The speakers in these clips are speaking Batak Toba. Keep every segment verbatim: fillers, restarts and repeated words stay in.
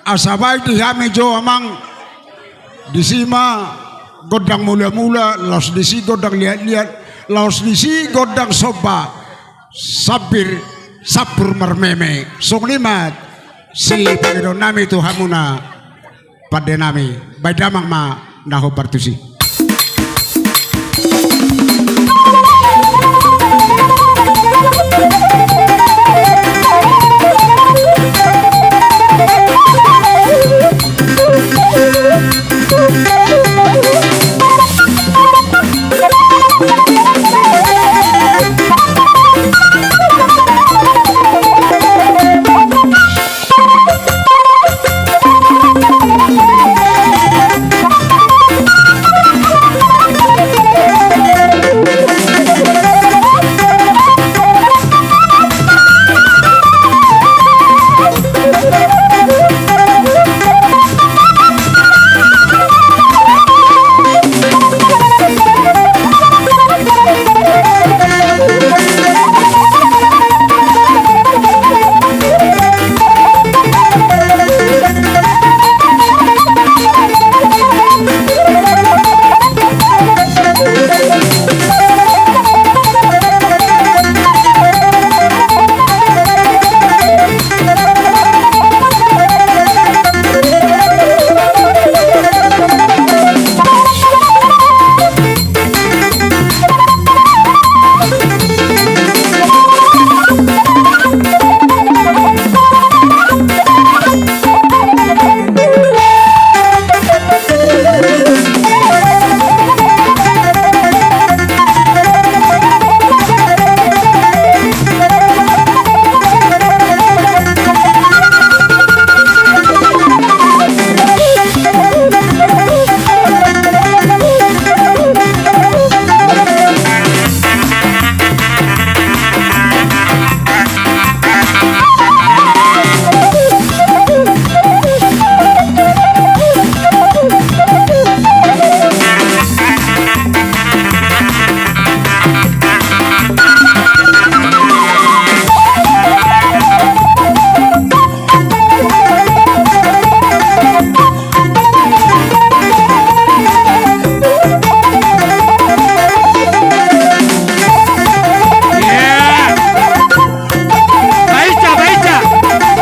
Asa baen di hami jo amang, disi ma gondang mulamula, laos disi gondang liatliat, laos disi gondang somba, sambir, sambur marmeme. Songon i ma sipangidoan nami tu hamuna pande nami, baen damang ma na hombar tusi. Baisa, baisa,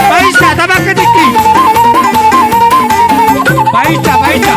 baisa, tamba ke tingki. Baisa, baisa.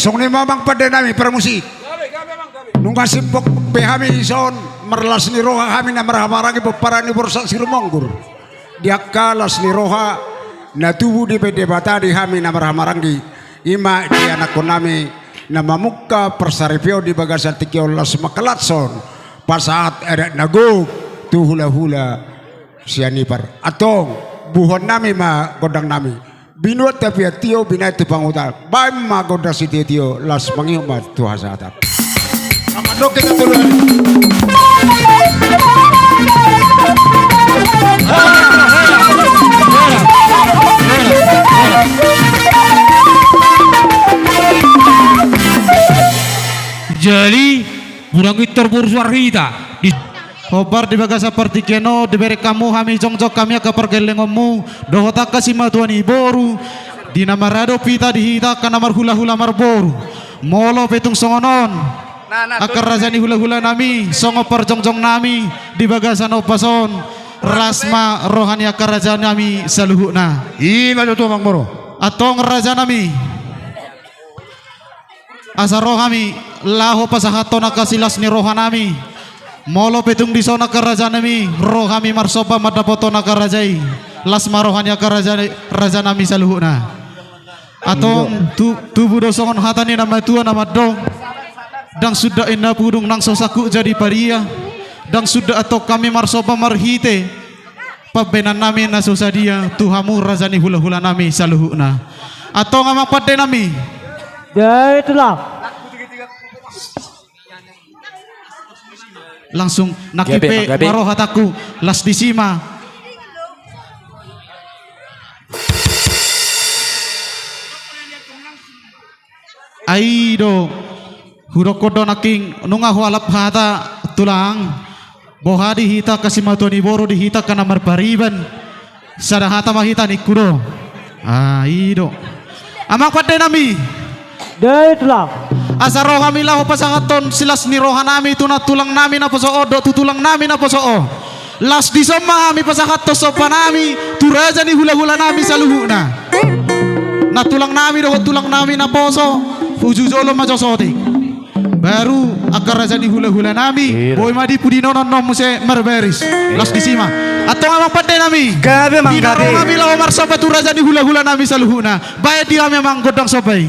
Songon i ma amang pande nami parmusik. Nunga simpok be hami dison, marlas ni roha hami na marhahamaranggi pomparan ni Borsak Sirumonggur. Di angka las ni roha na tubu dibahen Debata di hami na marhahamaranggi, i ma di anakkon nami na mamungka parsaripeon di bagasan tingki on, laos mangkalashon pasahat adat na gok tu hulahula sian Ipar. Antong, buhon nami ma gondang nami. Binuat tapian tio, binahen tu panguta. Bahen ma gondang sitiotio, laos mangihut ma tu hasahatan. Mangandok hita tolu. Jadi, burang i torboru suar hita. Di Hombar di bagasan partingkian on, dibereng hamu hami jongjong hami angka pargellengonmu, dohot angka simatua ni boru, di na maradop hita di hita angka na marhulahula marboru. Molo pe tung songon on, angka raja ni hulahula nami, songon parjongjong nami, di bagasan ombas on, las ma roha ni angka raja nami saluhutna. I ma tutu amang boru. Antong raja nami. Asa ro hami laho pasahathon angka silas ni roha nami. Molo pe tung dison angka raja nami, ro hami marsomba mandapothon angka raja i. Las ma roha ni angka raja, raja nami saluhutna. Antong tu, tubu do songon hata ni na matua na mandok. Ndang suda inna pudung nang so sangkut jadi paria. Ndang suda antong hami marsomba marhite pambahenan nami na so sadia tu hamu raja ni hulahula nami saluhutna. Antong amang pande nami. Dai tulang. Langsung nangkin pe maro hatangku, las disi ma. Ai do, hudokkon do nangkin nunga hualap hata tulang. Boha di hita angka simatua ni boru, di hita angka na marpariban. Sada hata ma hita ningku do. Ah, i do. Amang pande nami. Dai tulang. Asa ro hami laho pasahathon silas ni roha nami tu nantulang nami naposo on dohot tu tulang nami naposo on. Las dison ma hami pasahathon somba nami tu raja ni hulahula nami saluhutna. Nantulang nami dohot tulang nami naposo, uju jolo ma jo sotik. Baru angka raja ni hulahula nami, boi ma di pudi nonon non muse marbaris. Las disi ma. Antong amang pande nami. Gabe ma gabe. Di na ro hami laho marsomba tu raja ni hulahula nami saluhutna. Bahen di hami amang gondang somba i.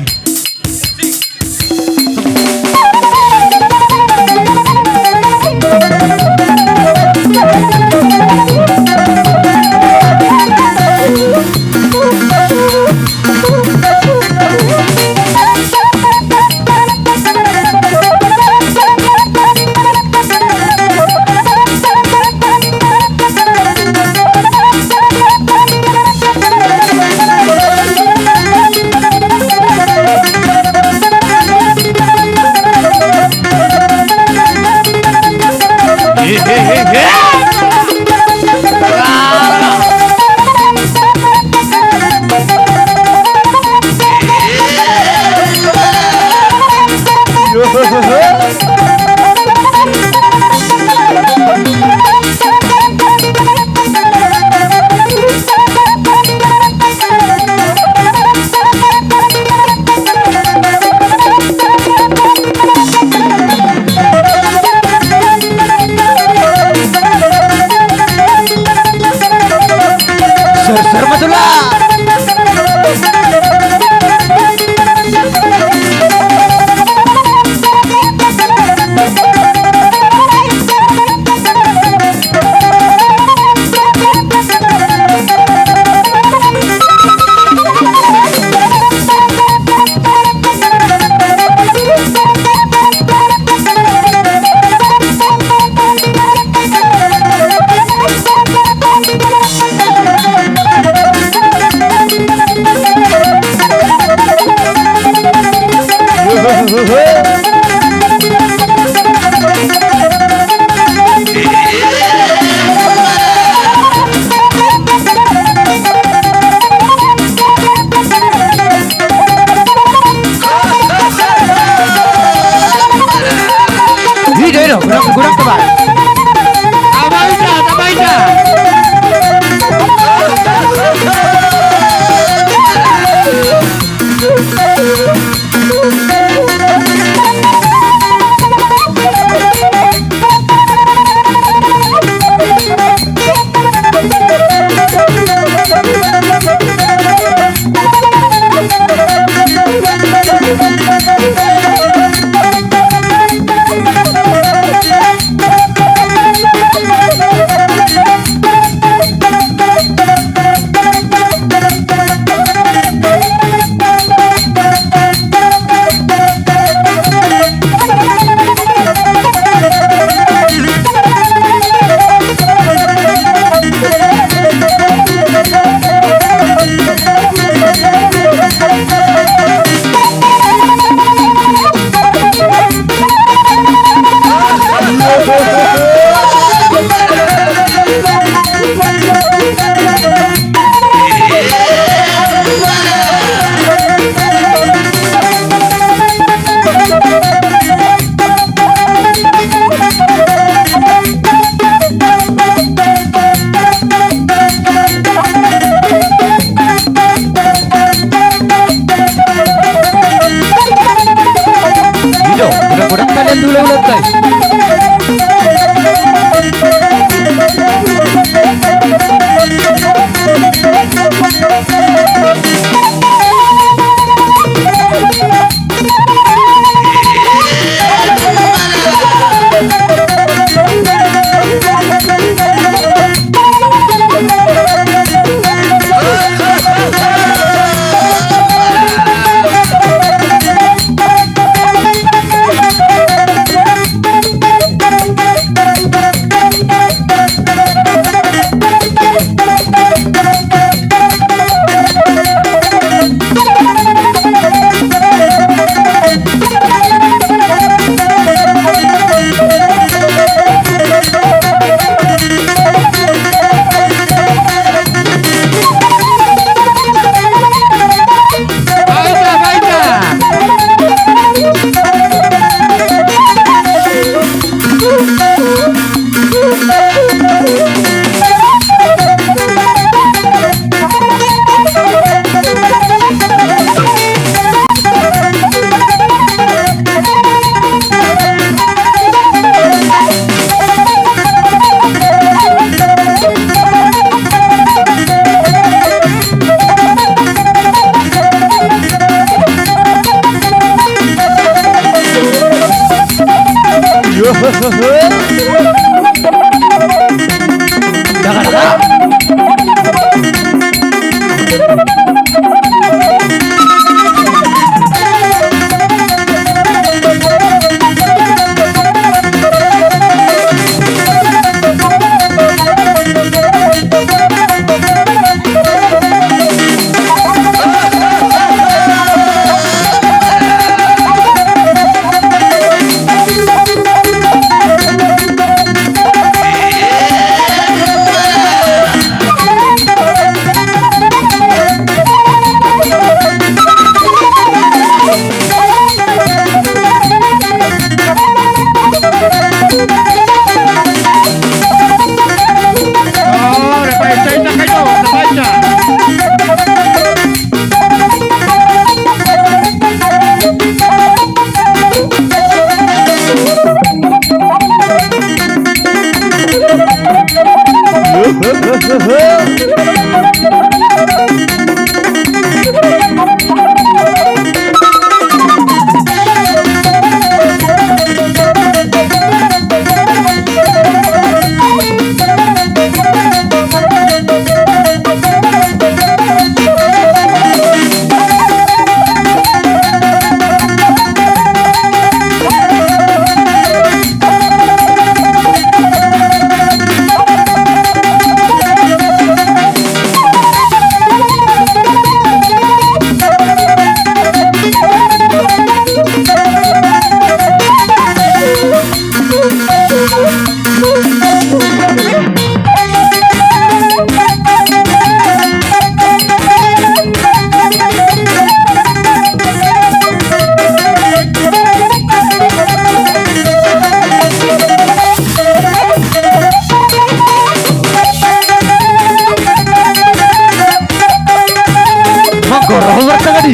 Manggora, manggora tangadi.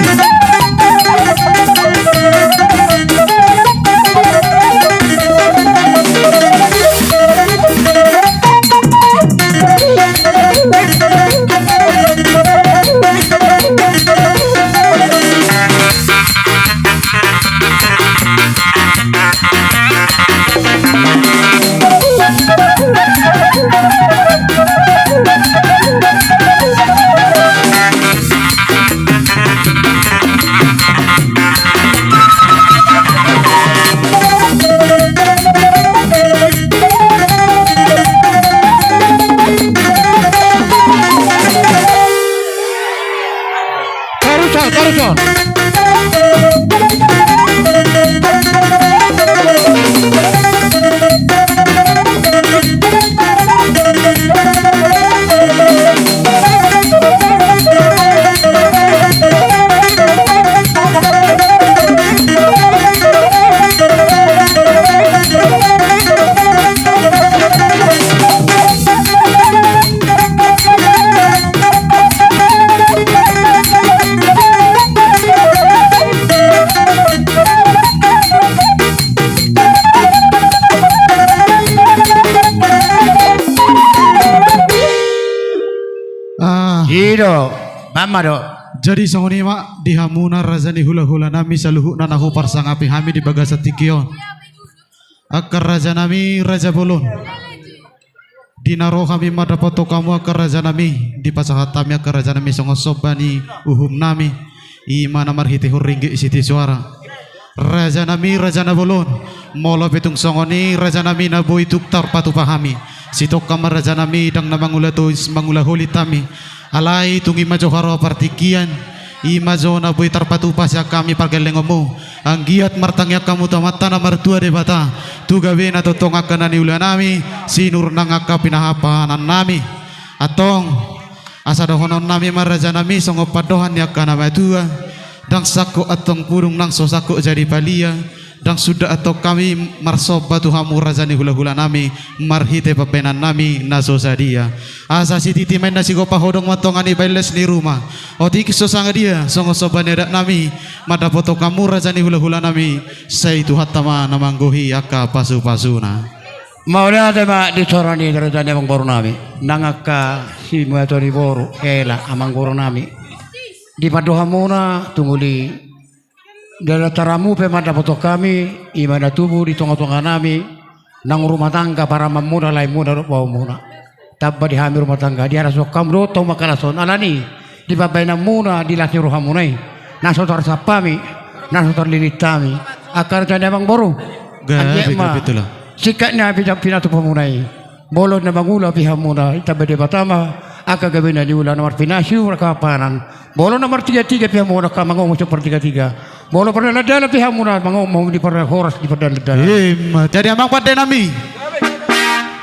Tarusan, tarusan. Ah. I do, bamma do. Jadi songon i ma di hamuna raja ni hulahulanami saluhutna na huparsangapi hami di bagasan tingki on. Angka rajanami, raja bolon. Di na ro hami mandapothon hamu angka rajanami, dipasahat hami angka rajanami songon somba ni uhumnami, i ma na marhitehon ringgit sitio soara. Rajanami, raja na bolon, molo pe tung songon i rajanami na boi tung tarpatupa hami, sitongka ma rajanami ndang na mangula tois mangula holit hami. Alai tung i ma jo haroa partingkian, i ma jo na boi tarpatupa sian hami pargellengonmu. Anggiat martangiang hamu tu Amanta na martua Debata tu gabe na tongtong angka na niulanami, sinur nang angka pinahanpanannami. Antong, asa dohononnami ma rajanami songon pandohan ni angka na matua: Ndang sangkot antong pudung nang so sangkot jadi palia, ndang suda antong hami marsomba tu hamu raja ni hulahulanami marhite pambahenannami na so sadia. Asa sititi ma inna sigompa, hodong ma antong na nibaen les ni ruma. Otik so sadia songon somba ni adatnami mandapothon hamu raja ni hulahulanami, sai Tuhanta ma na manggohi angka pasupasuna. Mauliate ma di sora ni raja ni amangborunami, nang angka simatua ni boru, hela amangborunami. Di pandohanmuna tung uli, dalatarmu pe mandapothon hami, i ma na tubu di tongatonganami, nang rumah tangga paramanmuna, laenmuna dohot baoamuna. Tamba di hami rumah tangga, diarasuhon hamu do tong mangkalason, alani di pambahenanmuna, di las ni rohamuna i, na so tarsap hami, na so tarlilit hami. Angka raja ni amangboru, gabe, anggiat ma gabe tulang. Singkat ni pina-, pinatupamuna i. Molo na mangula pe hamuna, itamba Debata ma angka gabe na niula, na marpinahan sinur angka panganan. Molo na martigatiga pe hamuna, angka mangomo sian partigatiga. Molo pardalandalan pe hamuna, mangomo di parhoras di pardalandalan. Ima. Jadi amang pandenami,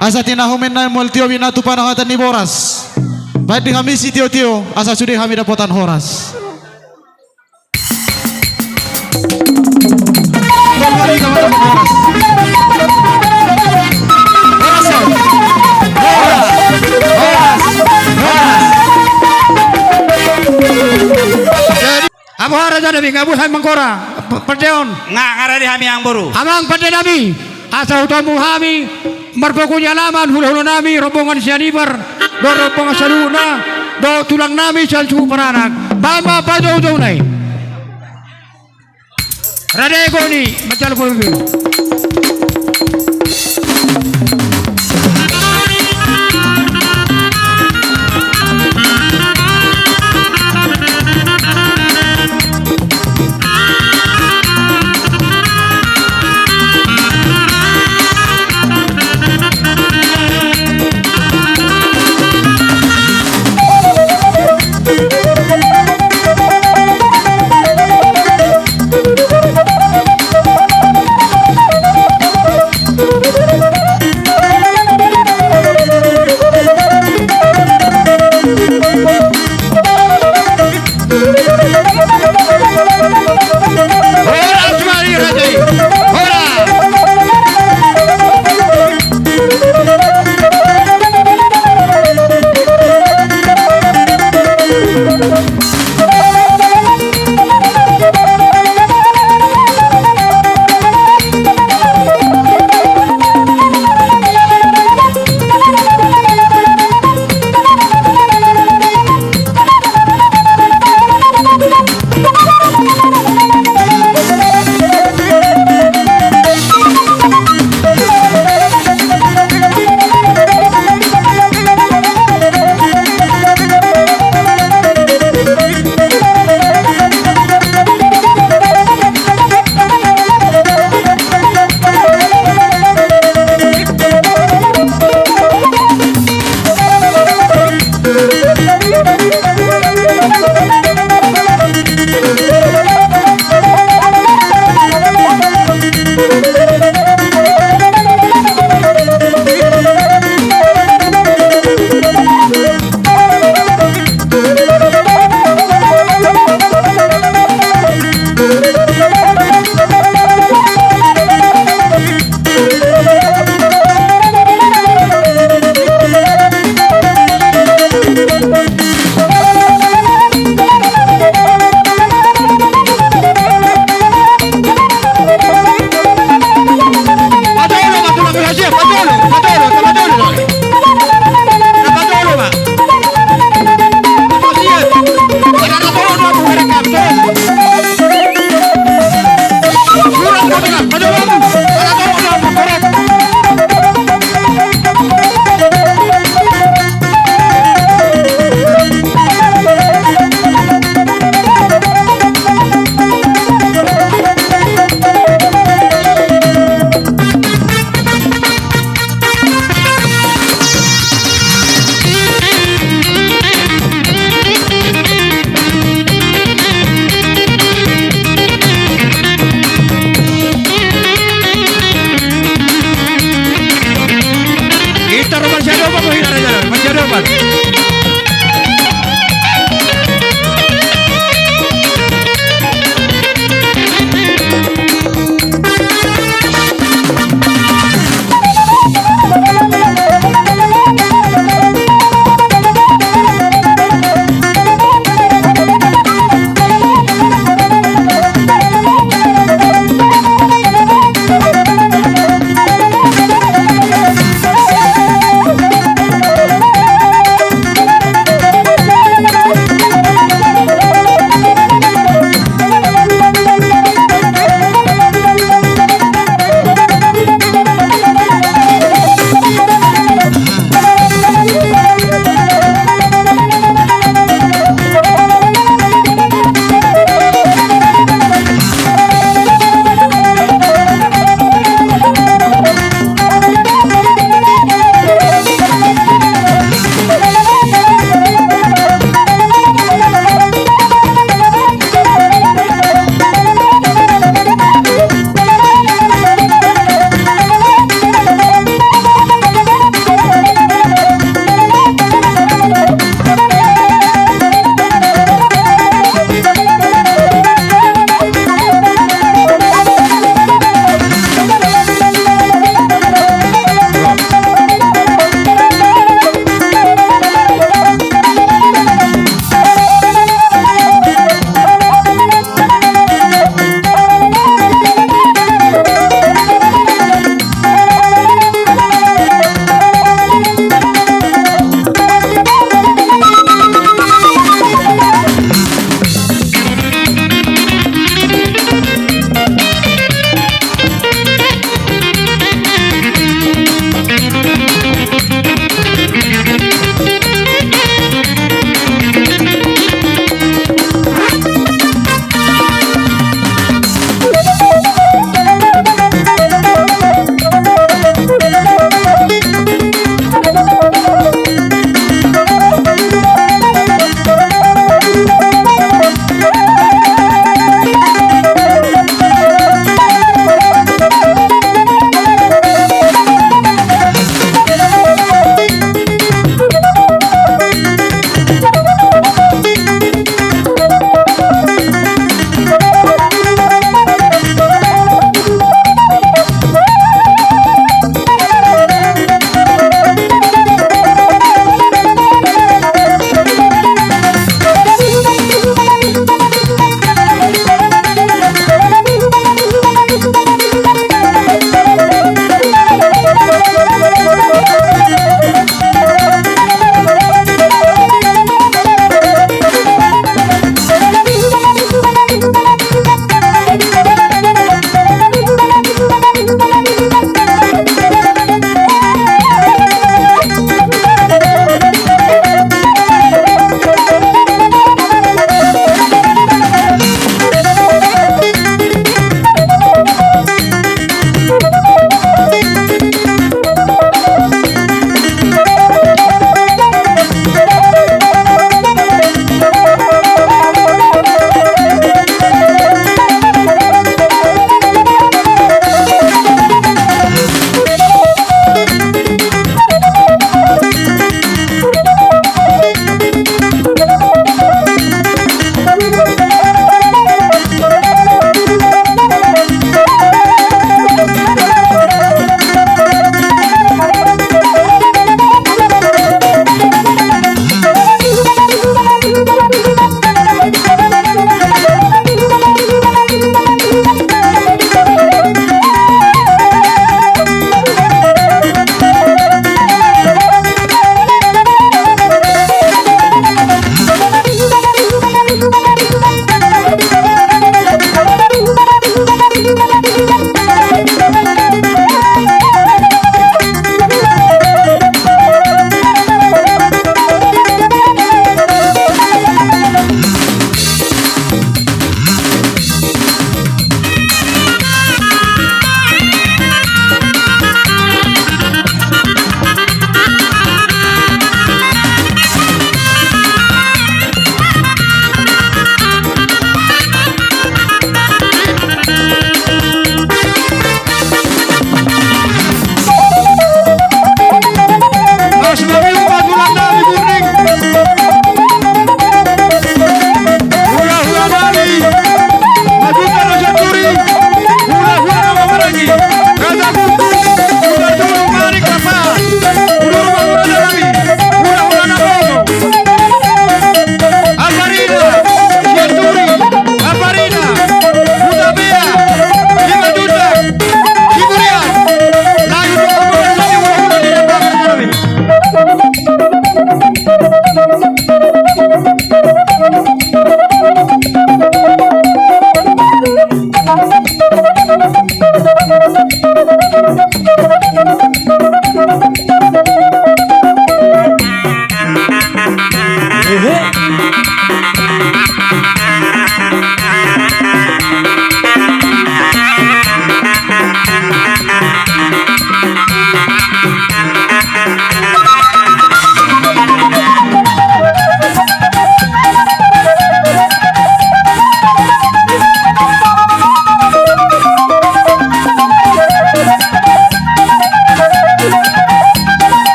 asa tinahu ma inna mual tio i na tu panahatan ni boras. Baen di hami sitiotio, asa sude hami dapotan horas. Jadi, amang rajanami, nga boi hami manggora, p-, pandeon. Nga, nga rade hami amangboru. Amang pandenami, asa hutomu hami, marpogu ni alaman, hulahulanami, rombongan sian Ibar. dohot rombongan saluhutna, dohot tulang nami sian suhut Paranak. Bahen ma pajoujouna i. Rade goni, manjalo polobiu.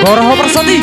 Gora ho parsati.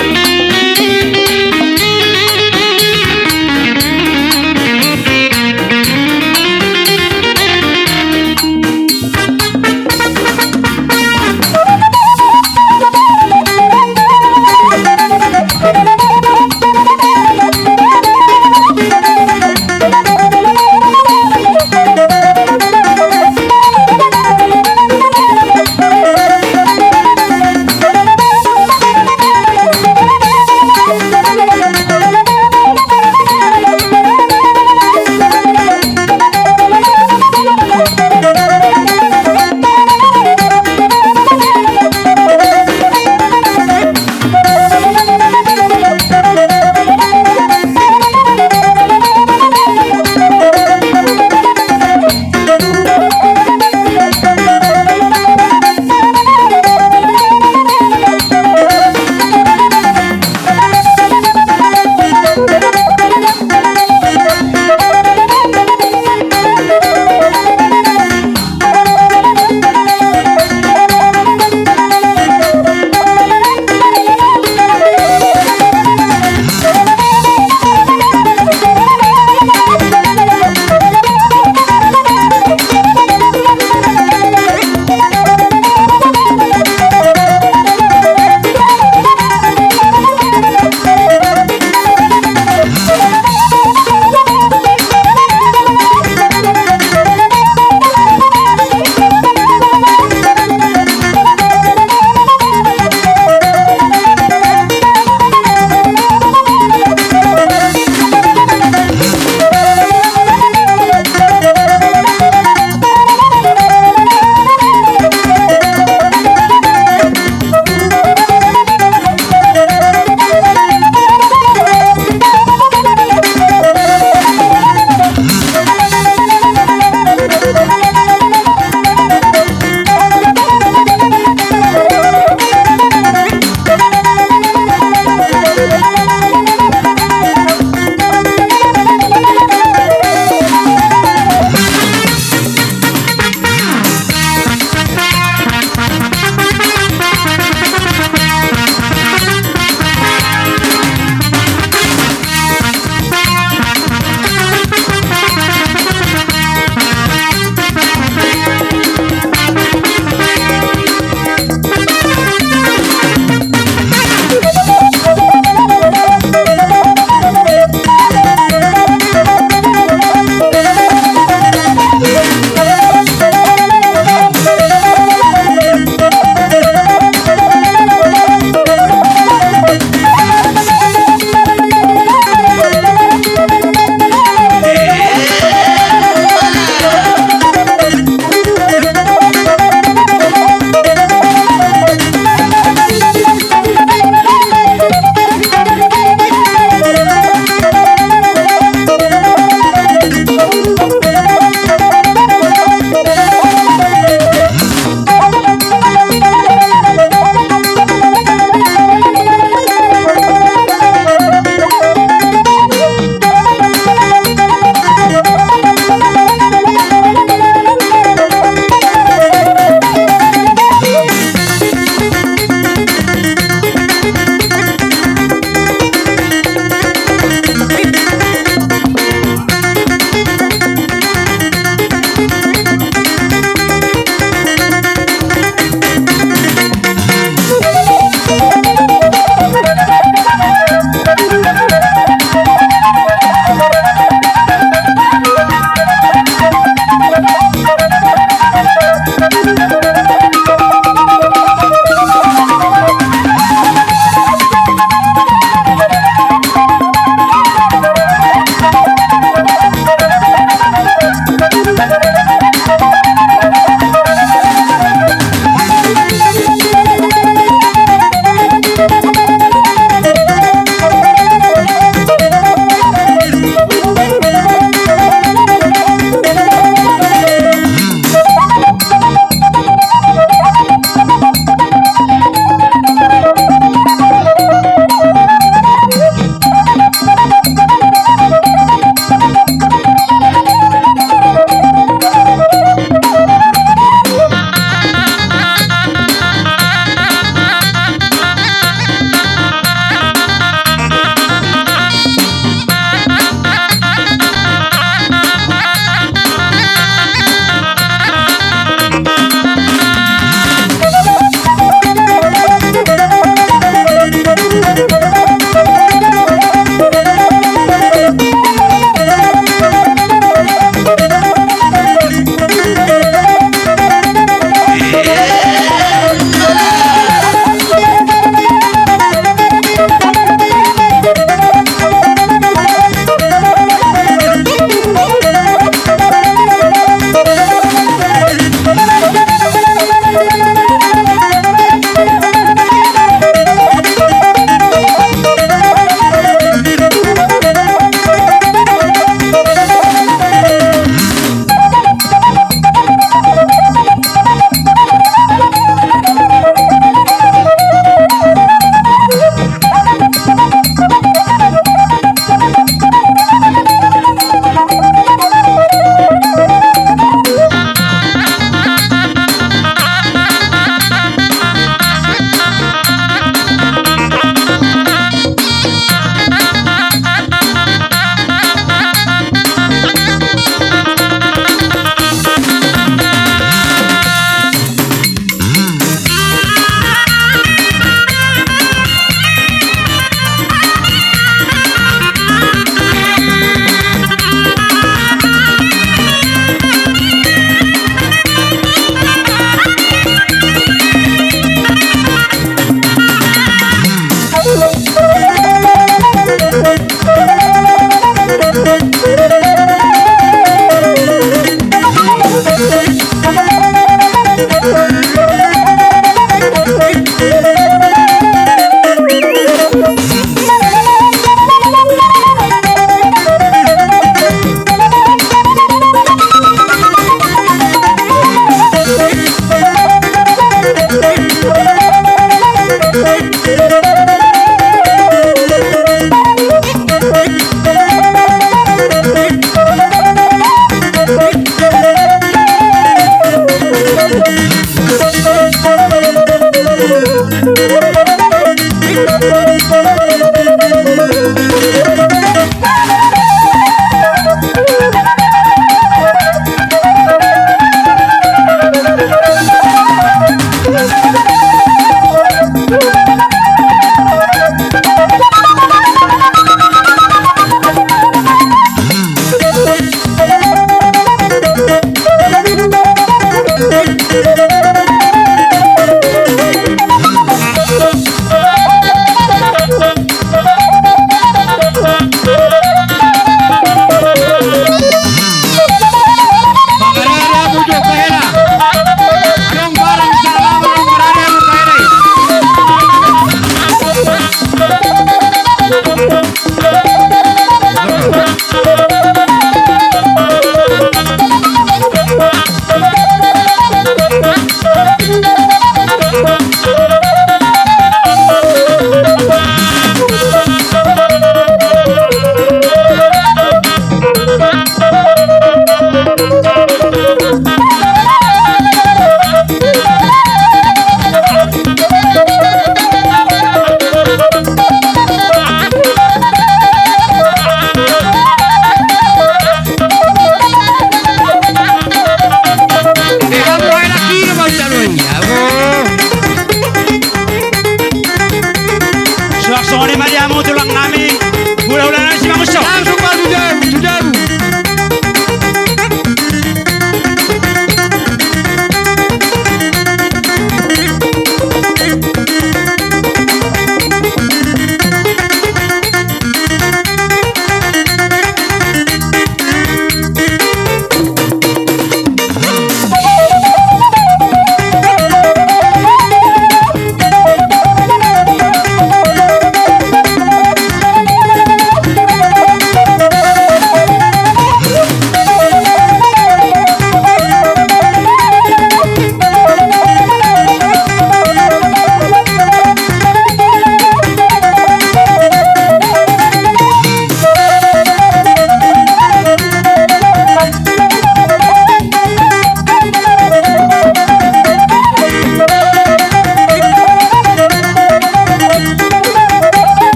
Suang songon i ma di hamu tulang nami, hulahula nami Simangunsong. Langsung ma tu jabu, tu jabu.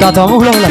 Tata, mula, mula.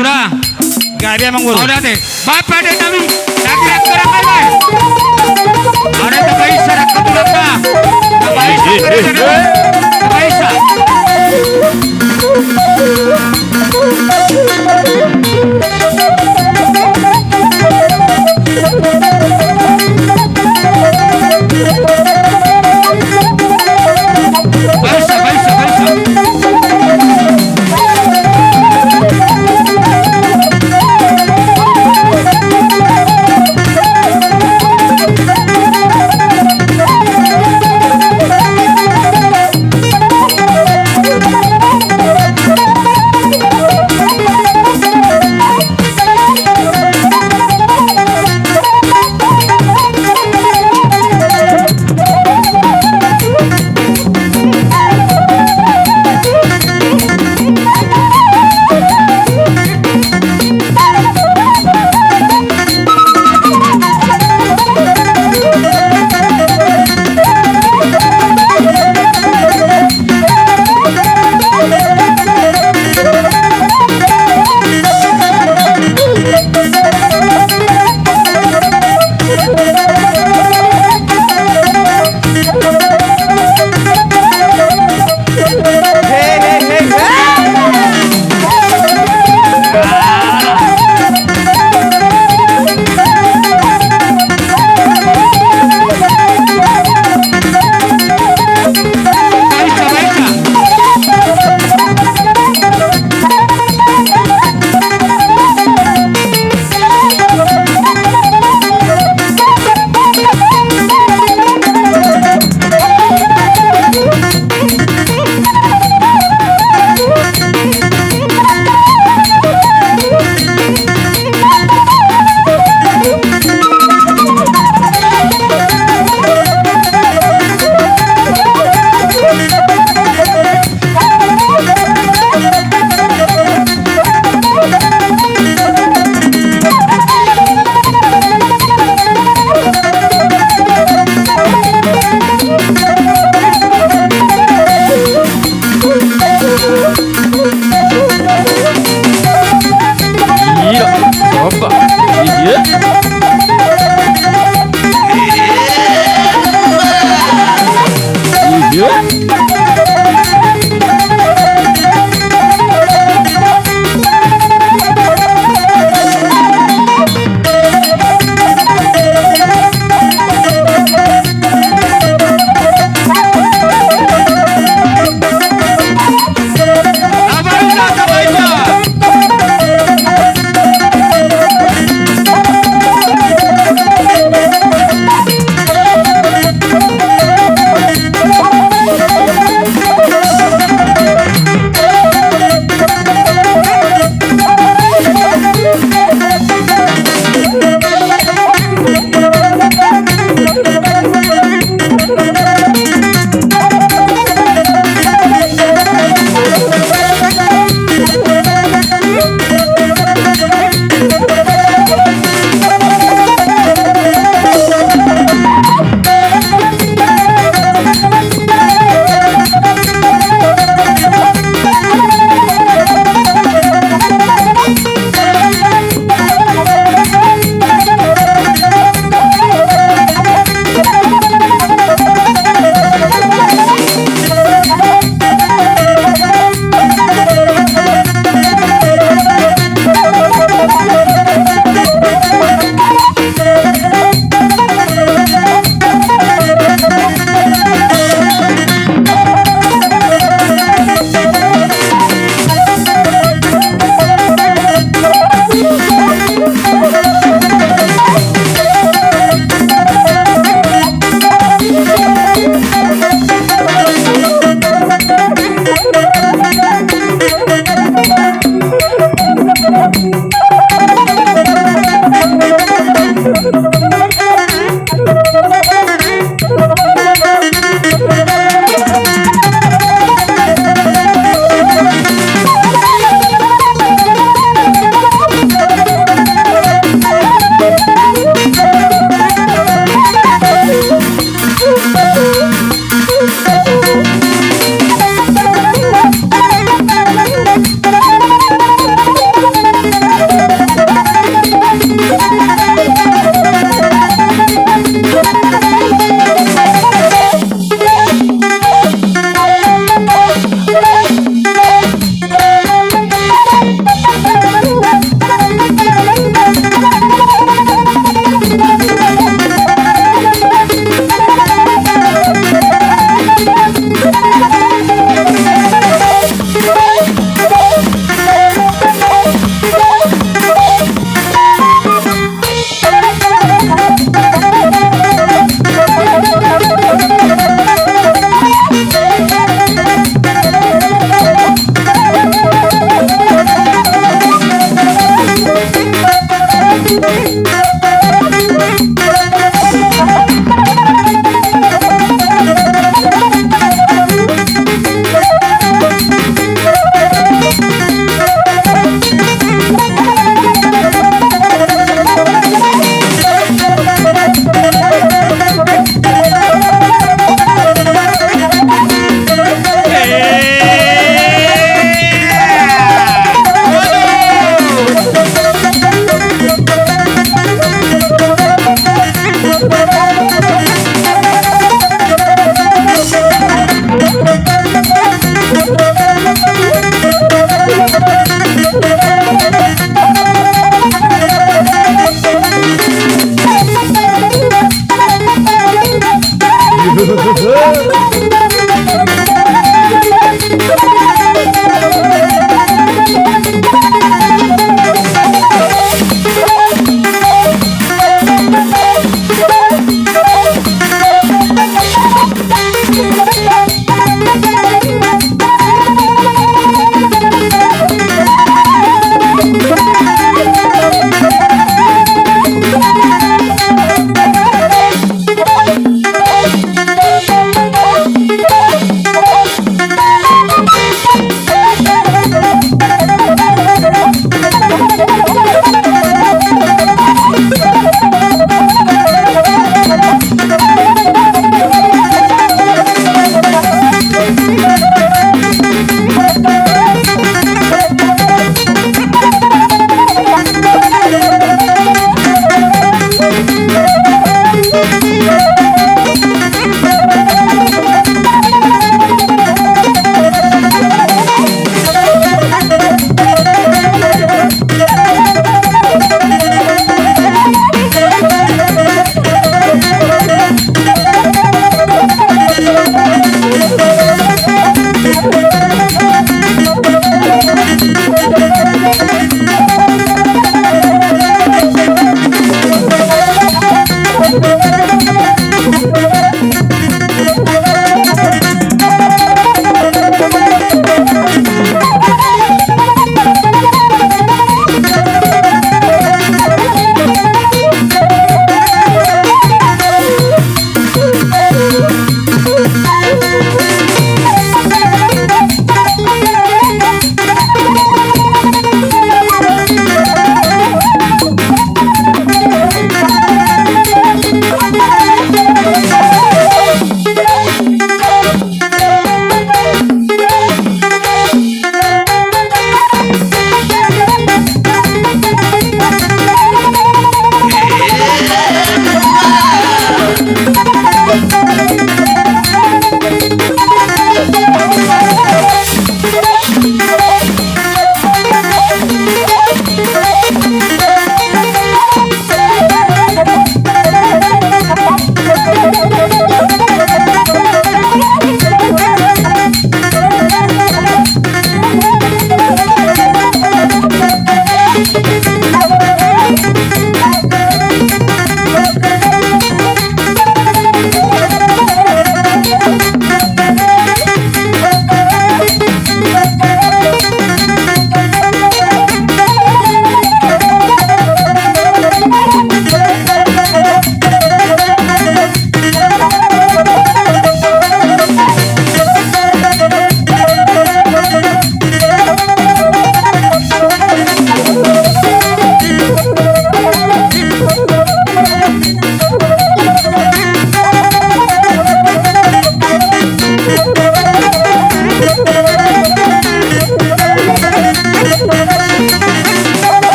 Ura. Gabe amang boru. Ura te. Bapa de nami. Lagi lagi orang lain. Ada tapaisa, ada keturunan. Tapaisa, tapaisa.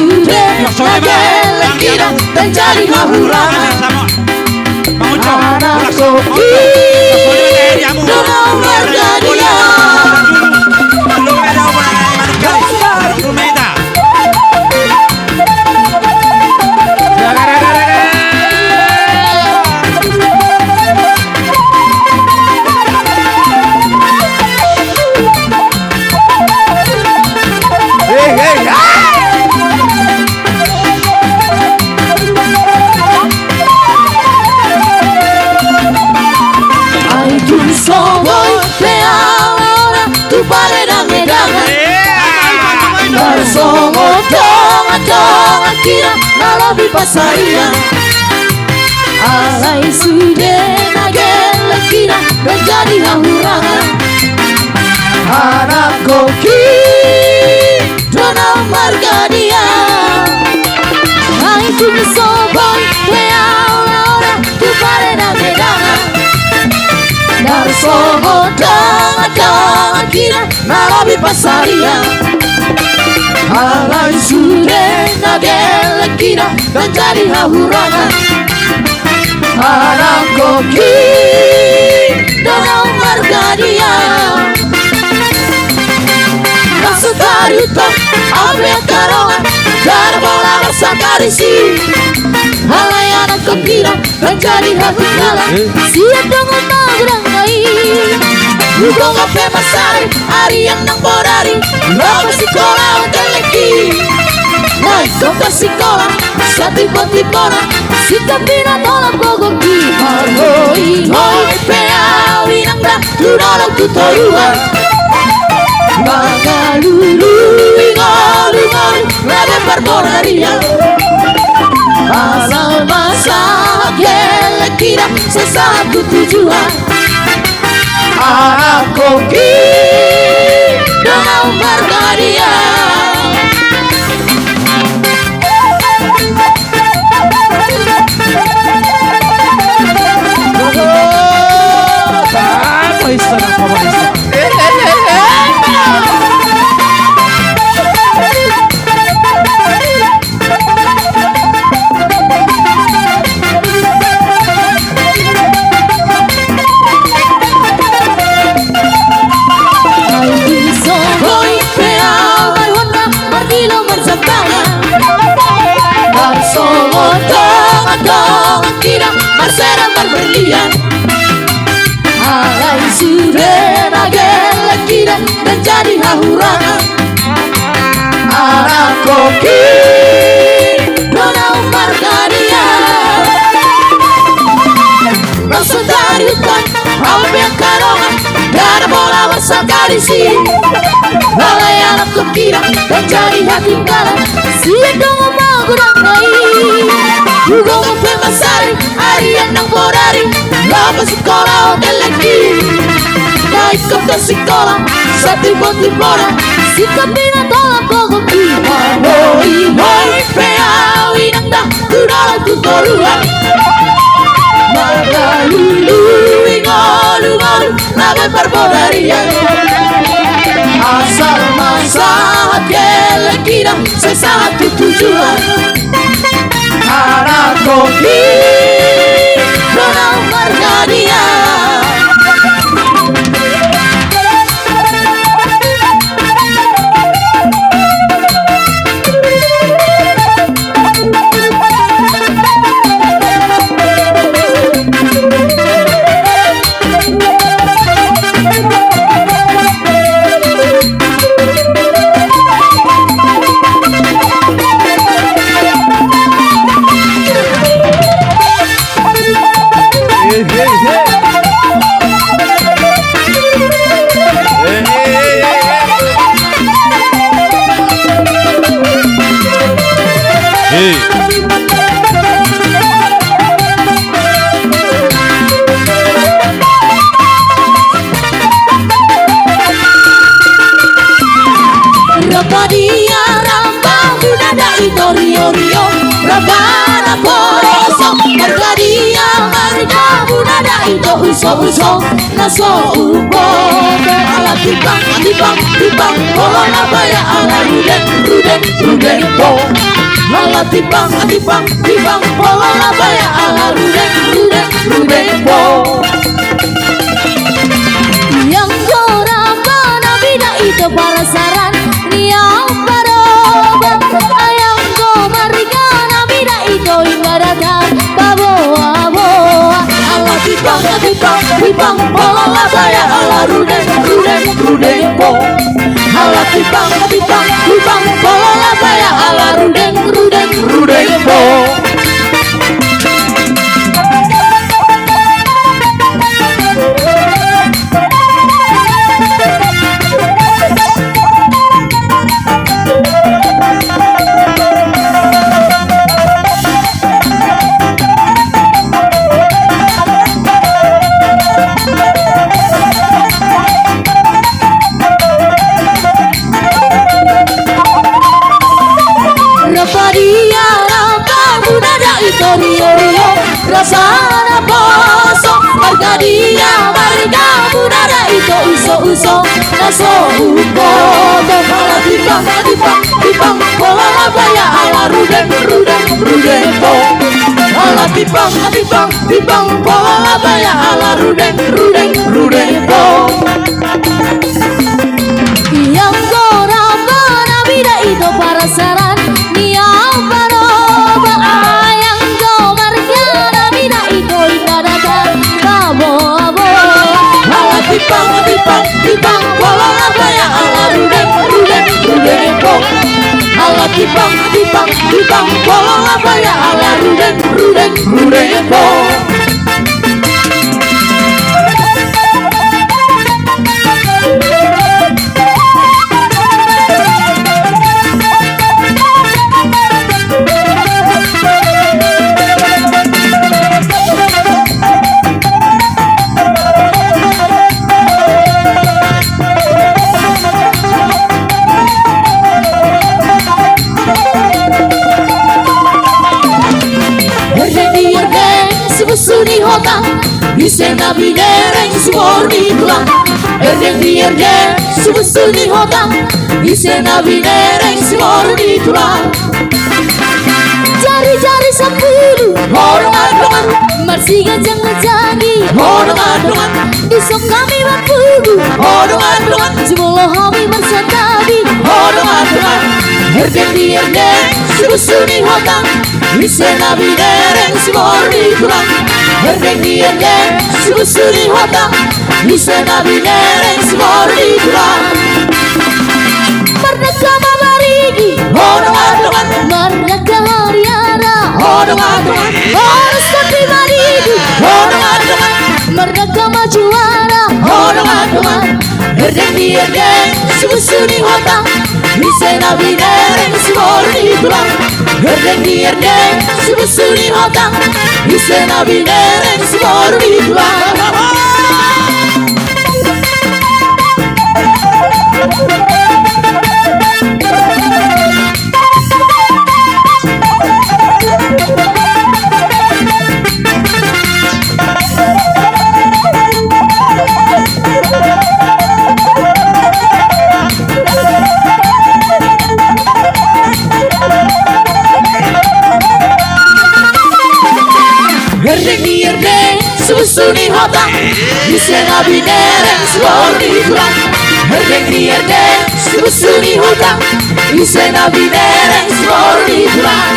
sude na gellek hita, ndang jadi hahurangan. Anakko i do na marhadian. Ai tung so boi pe au ora tu pare na medangan. Ndang songon dongan-dongan hita na lobi pansarian. Alai sude na gellek hita, ndang jadi hahurangan. Anakko i do na marhadian. Ai tung so boi pe au ora tu pare na medangan. Ndang songon dongan-dongan hita na lobi pansarian. Alai sude na gellek hita, ndang jadi hahurangan. Anakko i do na marhadian. Ndang so tarihut au pe angka dongan, ndada pola marsakarisi. Alai anakko i do na jadi hahurangan. Sian dongan magodang na i, hugogo pe mansai, arian nang bodari, laho sikola on gellek i. Naeng so parsikola, satipo-tipona, singkop i na tolap gogo i. Marhoi-hoi pe au inang da, tu dolok tu toruan. Mangalului ngolu-ngolu, labe parbodarian. Asal ma sahat gellek hita, sai sahat tu tujuan. Anakko i do na marhadian. Ai tung so boi pe au marhona, mardilo, marjambangan. Ndang songon dongan-dongan hita, marsera marberlian. Alai sude na gellek hita, ndang jadi hahurangan. Anakko i do na marhadian. Ndang so tarihut au pe angka dongan, ndada pola marsakarisi. Isi. Alai anak kira dan jadi hakim kalah. Sian dongan magodang na i. Hugogo pe mansari arian nang bodari. Laho sikola oke lagi. Naik kota sikola satu boti bola. Sikap bina tolak gogo i. Hoi hoi pe au inang da. Tudola tu toruan. Margalului ngolu-ngolu. Labe parbodarian. Asal ma sahat gelek ina. Sai sahat tu tujuan. Anak kopi. Donau margadian. Ramba dia ramba muna da ito rio-rio, ramba na poroso. Marga dia marga muna da ito uso-uso, na so ubo. Ala timbang, timbang, timbang, polo na baya ala rudeng, rudeng, rudeng po. Ala timbang, timbang, timbang, polo na baya ala rudeng, rudeng, rudeng po. Ianggo ramba na mida ito parasaran ni au baroba. Ianggo marga na mida ito inda datar baboa-boa. Ala timbang, timbang, timbang, polo na baya ala rudeng, rudeng, rudeng po. Ala timbang, timbang, timbang, polo na baya ala rudeng, rudeng, rudeng po. Ramba dia ramba muna da ito rio-rio, rasa na poso. Marga dia marga muna da ito uso-uso, na so ubo. Ala timbang, timbang, timbang, polo na baya ala rudeng, rudeng, rudeng po. Ala timbang, timbang, timbang, polo na baya ala rudeng, rudeng, rudeng po. Ianggo ramba na mida ito parasaran ni au baroba. Ianggo marga na mida ito inda datar baboa-boa. Ala timbang, timbang, timbang, polo na baya ala rudeng, rudeng, rudeng po. Ala timbang, timbang, timbang, polo na baya ala rudeng, rudeng, rudeng po. Herdeng di herdeng, subusu ni hotang, ise na binereng sumordi tulang. Herdeng di herdeng, subusu ni hotang, ise na binereng sumordi tulang. Jari-jari sampulu, ho dongan-dongan. Marsiganjang na jagi, ho dongan-dongan. Dison hami marpungu, ho dongan-dongan. Jumolo hami marsantabi, ho dongan-dongan. Herdeng di herdeng, subusu ni hotang, ise na binereng sumordi tulang. Herdeng di herdeng, subusu ni hotang, ise na binereng sumordi tulang. Marnagama maridi, ho dongan-dongan. Marnagama hariara, ho dongan-dongan. Horas tapi maridi, ho dongan-dongan. Marnagama juara, ho dongan-dongan. Herdeng ni herdeng, sibusuni hotang, ise na binereng siboru ni tulang. Herdeng ni herdeng, sibusuni hotang, ise na binereng siboru ni tulang. Herdeng ni herdeng, sibusuni hotang, ise na binereng siboru ni tulang. Herdeng ni herdeng, sibusuni hotang, ise na binereng siboru ni tulang.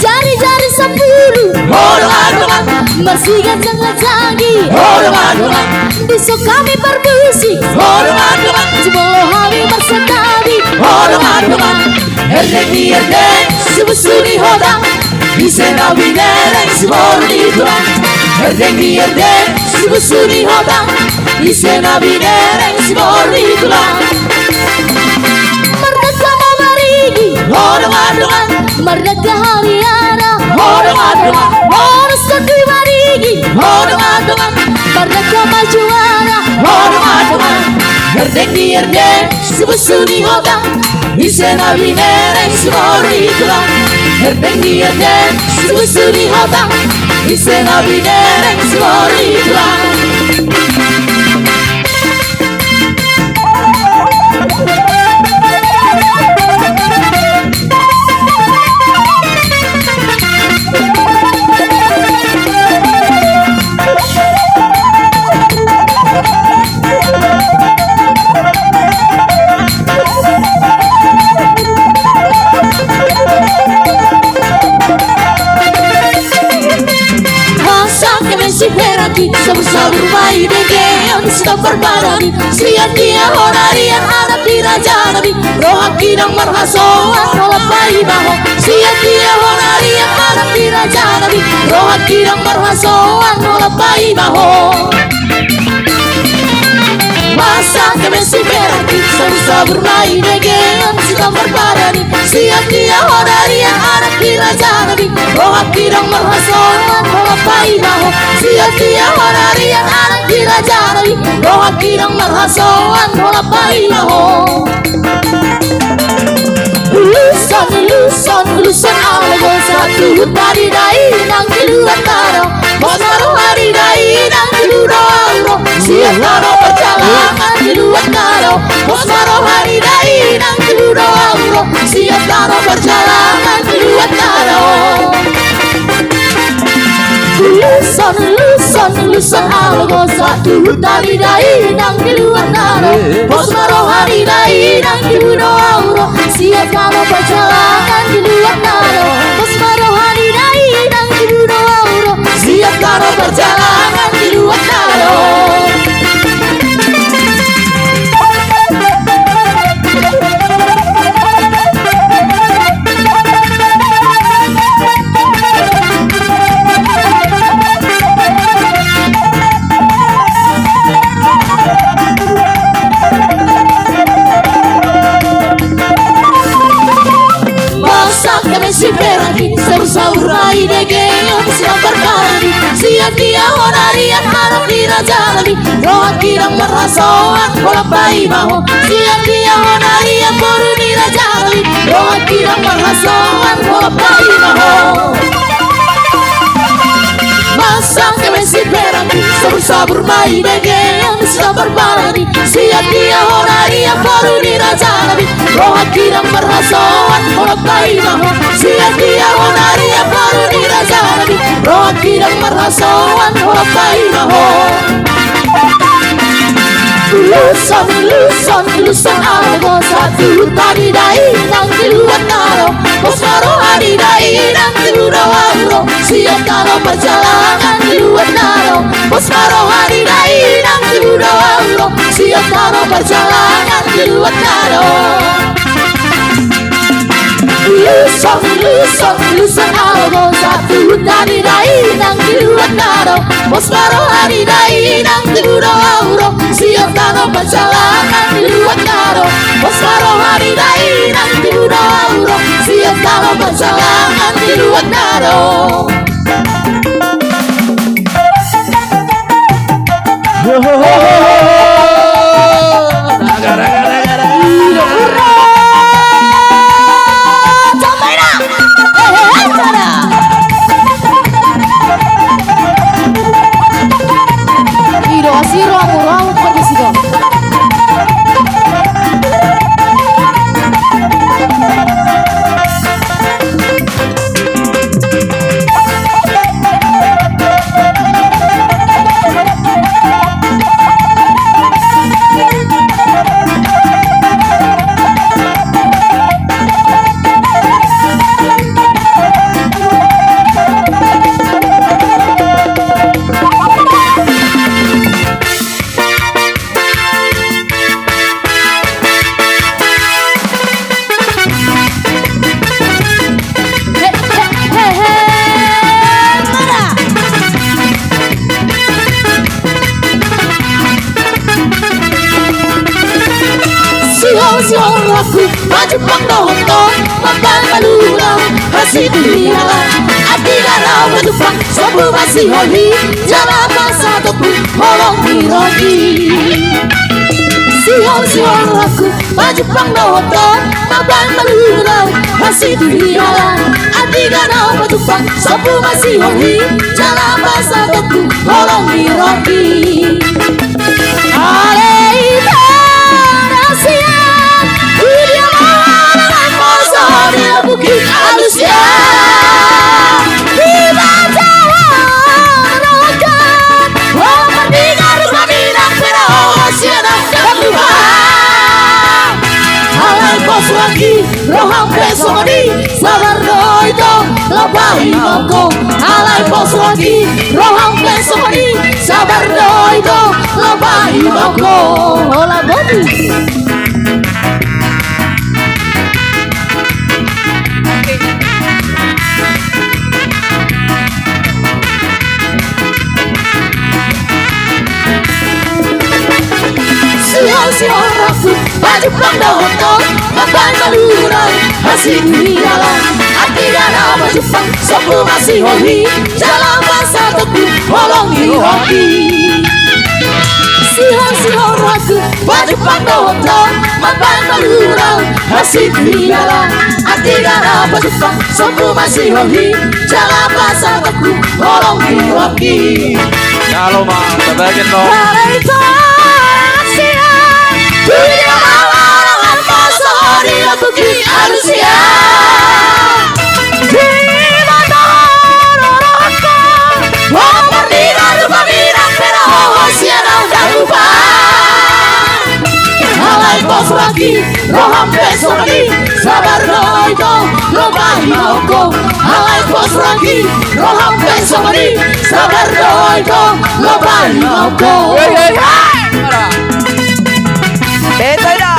Jari-jari sampulu, ho dongan-dongan, marsiganjang-ganjangi, ho dongan-dongan, dison hami parmusik, ho dongan-dongan, jumolo hami marsantabi, ho dongan-dongan. Herdeng ni herdeng, sibusuni hotang, ise na binereng siboru ni tulang. Herdeng ni herdeng, sibusuni hotang, ise na binereng siboru ni tulang. Mardangka ma marigi, ho dongan-dongan, mardangka hariara, ho dongan-dongan, horas tontu i marigi, ho dongan-dongan, mardangka ma juara, ho dongan-dongan. Herdeng ni herdeng, sibusuni hotang, ise na binereng siboru ni tulang. Herdeng ni herdeng, sibusuni hotang, ise na binereng siboru ni tulang. Hasangap ma siberengki, sabur-sabur ma i dengke, on sitampar barani. Sian dia hona rian anak ni raja nami, rohangki ndang marhasoan, holan paima ho. Sian dia hona rian anak ni raja nami, rohangki ndang marhasoan, holan paima ho. Hasangap ma siberengki, sabur-sabur ma i dengke, on sitampar barani. Sian dia hona rian anak ni raja nami, rohangki ndang marhasoan, holan paima ho. Sian dia hona rian anak ni raja nami, rohangki ndang marhasoan, holan paima ho. Ulos on, ulos on, ulos on, ala gosa tu huta ni dainang di luat tano. Pos ma roha ni dainang di luat tano. Sian tano parjalangan di luat tano. Pos ma roha ni dainang di luat tano. Sian tano parjalangan di luat tano. Ulos on, ulos on, ulos on, ala gosa tu huta ni dainang di luat tano. Pos ma roha ni dainang di luat tano. Sian tano parjalangan di luat tano. Pos ma roha ni dainang di luat tano. Sian tano parjalangan di luat tano. Hasangap ma siberengki, sabur-sabur ma i dengke, on sitampar barani. Sian dia hona rian anak ni raja nami, rohangki ndang marhasoan, holan paima ho. Sian dia hona rian boru ni raja nami, rohangki ndang marhasoan, holan paima ho. Hasangap ma siberengki, sabur-sabur ma i dengke, on sitampar barani. Sian dia hona rian boru ni raja nami, rohangki ndang marhasoan, holan paima ho. Sian dia hona rian boru ni raja nami, rohangki ndang marhasoan, holan paima ho. Ulos on, ulos on, ulos on, ala gosa tu huta ni dainang di luat tano. Pos ma roha ni dainang di luat tano. Sian tano parjalangan di luat tano. Pos ma roha ni dainang di luat tano. Sian tano parjalangan di luat tano. Ulos on, ulos on, ulos on, ala gosa tu Tani dainang di luat naro, pos ma roha ni dainang di ludo auro, siap tano pansalangan di luat naro, pos ma roha ni dainang di ludo auro, siap tano pansalangan di luat naro. Sihol, sihol rohangku, pajumpang dohot ho, mambahen malua hasuhuton ni halak. Atik na pajumpang, sombu ma sihol i, jala pasahatonku holong ni roha i. Sihol, sihol rohangku, pajumpang dohot ho, mambahen malua hasuhuton ni halak. Atik na pajumpang, sombu ma sihol i, jala pasahatonku holong ni roha i. Ale ita na sian, tu dia ma ho na naeng poso di lambungki alusia. Di bagasan rohangku, ho mardingar rupa ni nampuna ho sian angka tuba. Alai pos rohangki, roham pe songon i, sabar do ito, laho bahen ma ho. Alai pos rohangki, roham pe songon i, sabar do ito, laho bahen ma ho. Hola boti. Sihol, sihol rohangku, pajumpang dohot ho, mambahen malua hasuhuton ni halak. Atik na pajumpang, sombu ma sihol i, jala pasahatonku holong ni roha i. Sihol, sihol rohangku, pajumpang dohot ho, mambahen malua hasuhuton ni halak. Atik na pajumpang, sombu ma sihol i, jala pasahatonku holong ni roha i. Jalo ma, tabahen do. Alai ito na sian, tu dia ma ho na naeng poso di lambungki alusia. Di bagasan rohangku, ho mardingar rupa ni nampuna ho sian angka tuba. Alai pos rohangki, roham pe songon i, sabar do ito, laho bahen ma ho. Alai pos rohangki, roham pe songon i, sabar do ito, laho bahen ma ho. Hei, hei, hei. Beta ida.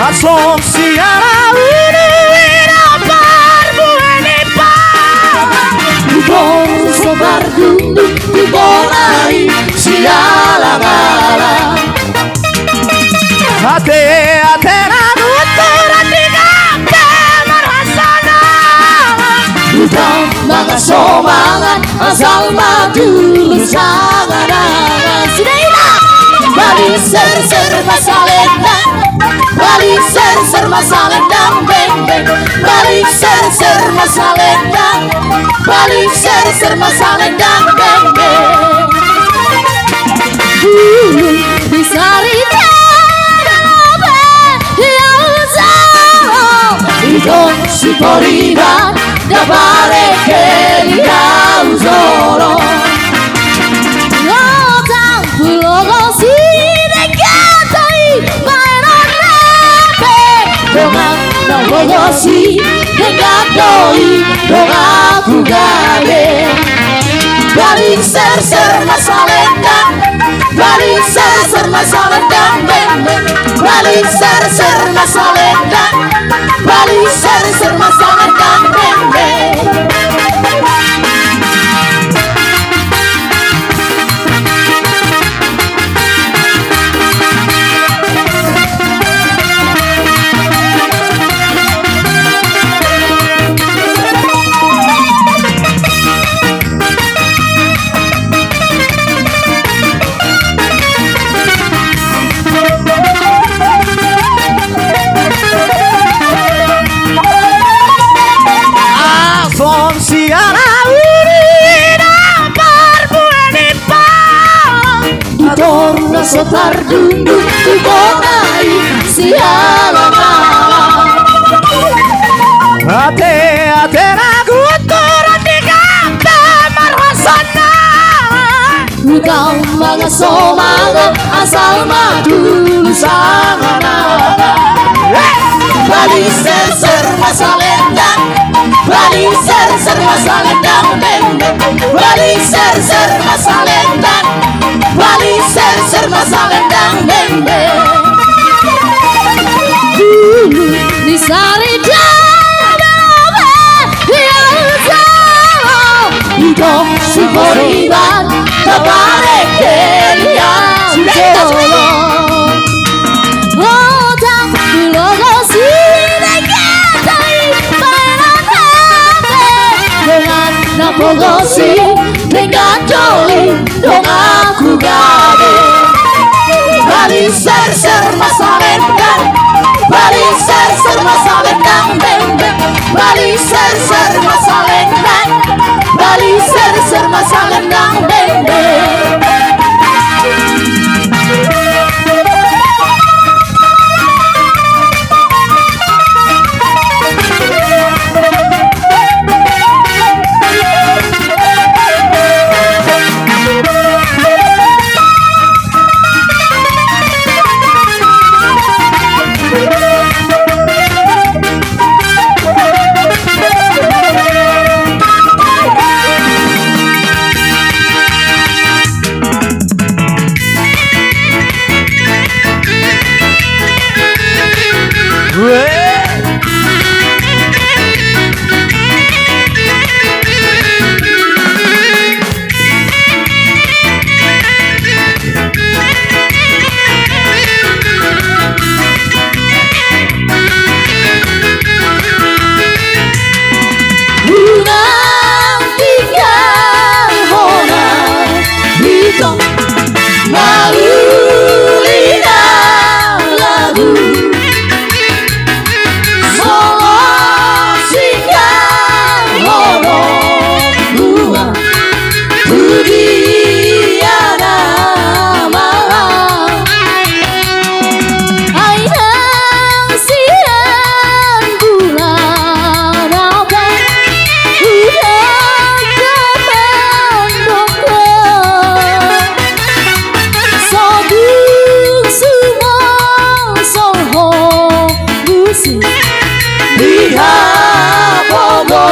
Asong siara ulu ira parbue ni pa. Bung sobar dundu di bona i sialang-alang. Ate, ate na nuturan di gabe marhasangan. Utang mangan somangan asal ma tulang sangan-angan. Sudah ina. Balik serser ma salendang. Balik serser ma salendang beng beng. Balik serser ma salendang. Balik serser ma salendang beng beng. Dulu di Saritan Siporiban, dapareke di hau jolo. Godang hulogosi denggan do i bahenon na pe. Dongan na hulogosi denggan do i donganku gabe. Bali serser ma salendang. Bali serser ma salendang, beng, beng. Bali serser ma salendang. Bali serser ma salendang, beng, beng. Asa siala uli na parbue ni pang. Di toru na so tardundung di bona i siala na. Ate, ate na guturan di gamba marhasana. Hutau manga so manga asal ma dulu sanga nanga. Bali serser ma salendang. Bali serser ma salendang, beng, beng. Bali serser ma salendang. Bali serser ma salendang, beng, beng. Dulu ni sari dada be. Ia jalo, i do Siporiban, tapareke ia jolo. Godang hulogosi denggan do i bahenon na pe. Dongan na hulogosi denggan do i donganku gabe. Bali serser ma salendang. Bali serser ma salendang, beng, beng. Bali serser ma salendang. Bali serser ma salendang, beng, beng. Unang tinggal hona, ito, na uli na lagu. Molo singgang hono, unang tu dia nama. Ai nang sian bulan abang, unang dapat dongkon. Sodung sumosol ho. Busi di hapogoson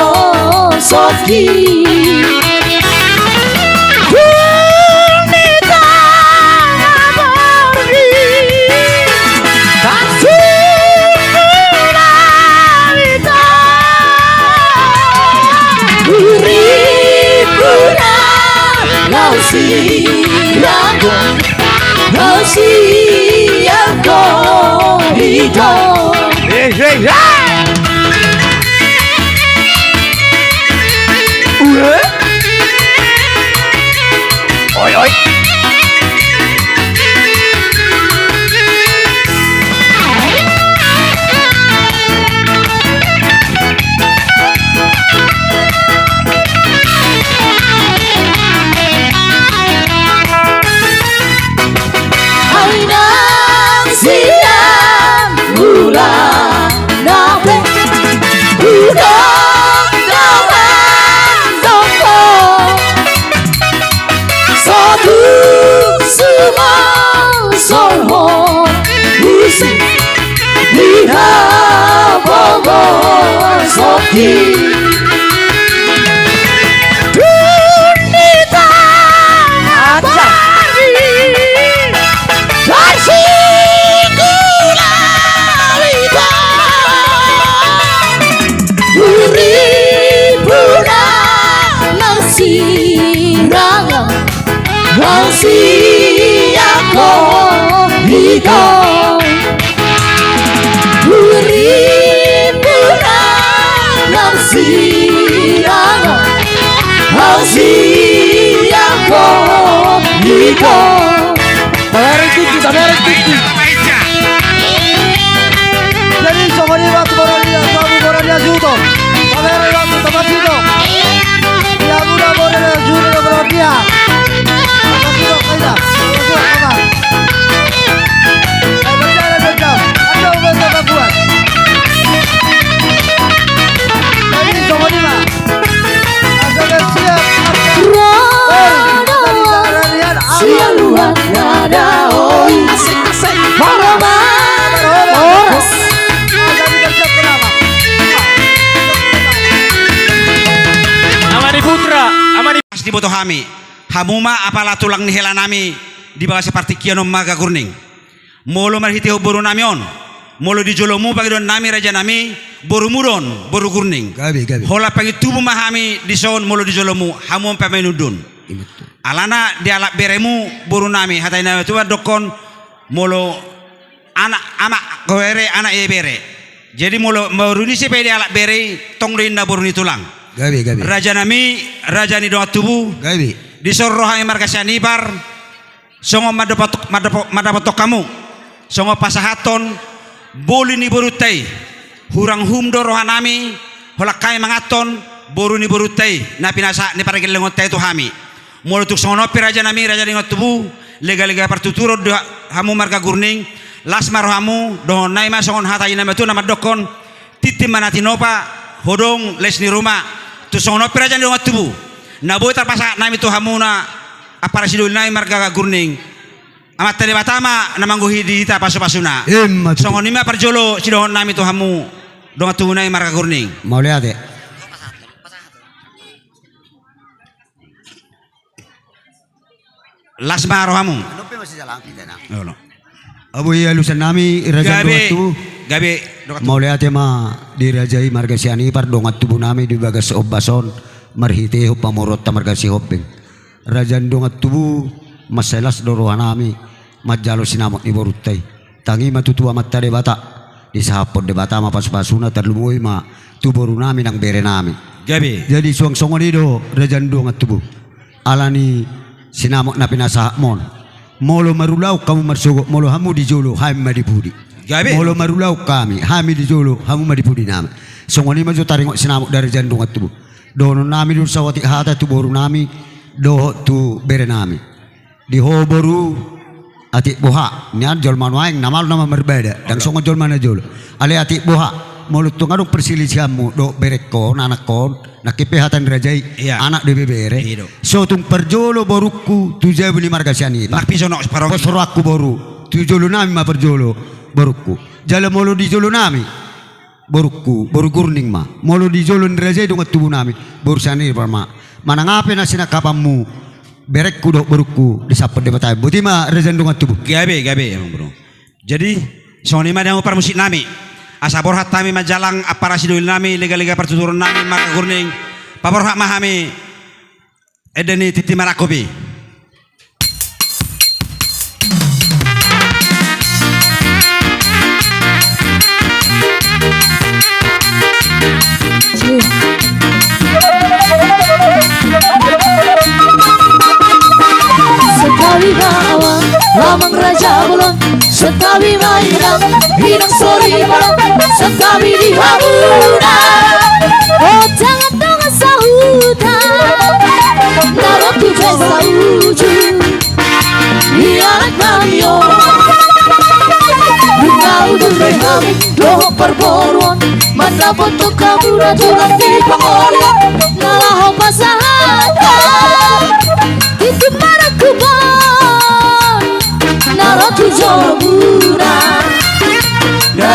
ki. Dung di tanga borngin tarsungkun alita. Uripuna laos sian ho. Hasian do hita. Hei, hei, hei. Ue. Oi, oi. Ai nang sian di hapogoson i. Dundita bari, tarsinggula hita. Hurimbuna nang sinanga, nang siangko hita. Hurimbuna nang sinanga, nang siangko hita. Tabereng tingki, tabereng tingki. Jadi songon i ma tu Borania, songon i Borania juto. Tabereng waktu tapas juto. Ia muda Borania juto na Borania. Tapas juto, kaida. Tapas juto, kaida. Eh, berjalan, berjalan. Anda udah tak buat. Jadi songon i ma. Ama ni putra, ama ni. Pasti boto hami. Hamu ma apala tulang ni hela nami di bagasan partingkian on marga Gurning. Molo marhitehon boru nami on, molo di jolomu pangidoan nami raja nami, borumu do on, boru Gurning. Gabe, gabe. Holan pangintubu ma hami dison molo di jolomu, hamu on pe ma inundun. Ima tutu. Alana dialap beremu boru nami, hata ni na tuatua mandokhon, molo anak, amak bere, anak ibebere. Jadi molo boru ni ise pe dialap bere i, tong do inna boru ni tulang. Gabe, gabe. Raja nami, raja ni dongan tubu. Gabe. Dison ro hami marga Sianipar. Songon mandapothon, mandapothon hamu, songon pasahathon boli ni borunta i. Hurang hum do roha nami, holan hami manganhon boli ni borunta i na pinasahat ni pargellengonta i tu hami. Molo tung songon on pe raja nami, raja ni dongan tubu, lega-lega partuturon do hamu marga Gurning, las ma rohamu, dohonon nami ma songon hata ni na tuatua na mandokhon, tintin ma na tinopa, hodong les ni ruma. Tung songon on pe raja ni dongan tubu, na boi tarpasahat nami tu hamuna, ampara sidoli nami marga Gurning. Amanta Debata ma na manggohi di hita pasupasuna. Ima tutu. Songon i ma parjolo sidohonon nami tu hamu dongan tubu nami marga Gurning. Mauliate. Las ma rohamu. Olo. Abo i alusan nami, raja ni dongan tubu. Gabe, gabe, dongan tubu. Mauliate ma di raja i marga Sianipar, dongan tubu nami di bagas ombas on, marhitehon pamoruonta marga Sihombing. Raja ni dongan tubu, mansai las do roha nami manjalo sinamot ni borunta i. Tangi ma tutu Amanta Debata, disahaphon Debata ma pasupasuna, tarlumobi ma tu boru nami nang bere nami. Gabe. Jadi suang songon i do raja ni dongan tubu. Ala ni sinamot na pinasahatmon. Molo marulaon hamu marsogot, molo hamu di jolo, hami ma di pudi. Gabe. Molo marulaon hami, hami di jolo, hamu ma di pudi nami. Songon i ma jo taringot sinamot di raja ni dongan tubu. Dohonon nami do saotik hata tu boru nami, dohot tu bere nami. Di ho boru, atik boha, nian jolma nuaeng na malo nama marbada, ndang songon jolma na jolo. Alai atik boha, molo tung adong perselisihanmu dohot berengkon, anakkon, nangkin pe hata ni raja i, anak do ibebere. So tung parjolo borungku tu jabu ni marga Sianipar. Pos rohangku boru, tu jolo nami ma parjolo borungku. Jala molo di jolo nami, borungku, boru Gurning ma. Molo di jolo ni raja i dongan tubu nami, boru Sianipar ma. Manang aha pe na sinangkapanmu, berengku dohot borungku, disahaphon Debata. Boti ma raja ni dongan tubu. Gabe, gabe, amang boru. Jadi songon i ma di hamu parmusik nami. Asa borhat hami manjalang ampara sidoli nami, lega-lega partuturon nami marga Gurning. Paborhat ma hami. Ende ni tintin marangkup i. Santabi ma amang, amang raja bolon. Santabi ma inang, inang soripada. Santabi di hamuna. O, jangan dongan sahuta, na ro tu desa ujung ni anak nami on. Nunga udur do hami dohot parboruon, mandapothon hamuna tulang ni pangoli, na laho pasahathon tintin marangkup on, na ro tu jolomuna. Na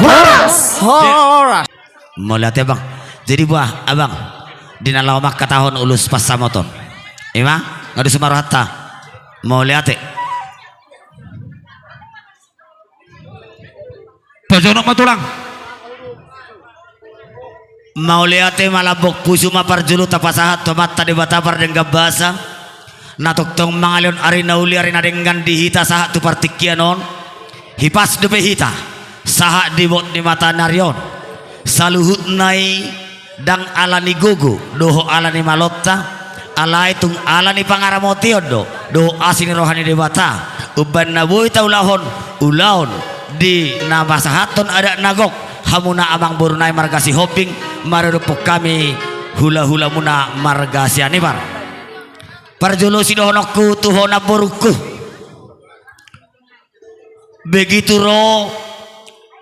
Horas. Horas. Mauliate, Bang. Jadi, buah, Abang, di na laho mangkatahon ulos pansamoton. Ima, nga dusung ma rohanta. Mauliate. Pajonok ma, Tulang. Mauliate ma lambok pusu ma parjolo tapasahat tu Amanta Debata pardenggan basa. Na tongtong mangalehon ari na uli, ari na denggan di hita sahat tu partingkian on. Hipas dope hita sahat di bot ni mataniari on. Saluhutna i ndang ala ni gogo dohot ala ni malonta, alai tung ala ni pangaramotion do dohot asi ni roha ni Debata. Umbahen na boi taulahon ulaon di na pasahathon adat na gok, hamuna amangboru nami marga Sihombing, maradophon hami hulahulamuna marga Sianipar. Parjolo sidohononku tu ho namborungku. Begitu ro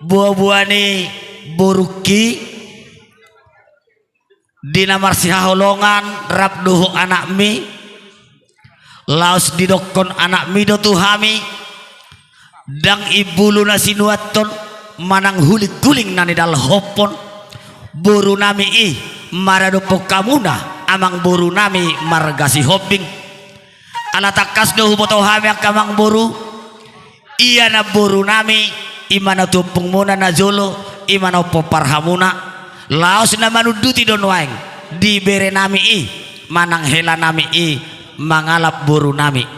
buabua ni borungki di na marsihaholongan rap dohot anakmi, laos didokkon anakmi do tu hami, ndang imbulu na sinuanhon manang hulinghuling na nidalhophon, boru nami i, maradophon hamuna amangboru nami marga Sihombing. Ala tangkas do huboto hami angka amangboru, ia namboru nami, i ma na tu ompungmuna najolo, i ma na umpompar hamuna, laos na manunduti do nuaeng di bere nami i, manang hela nami i, mangalap boru nami.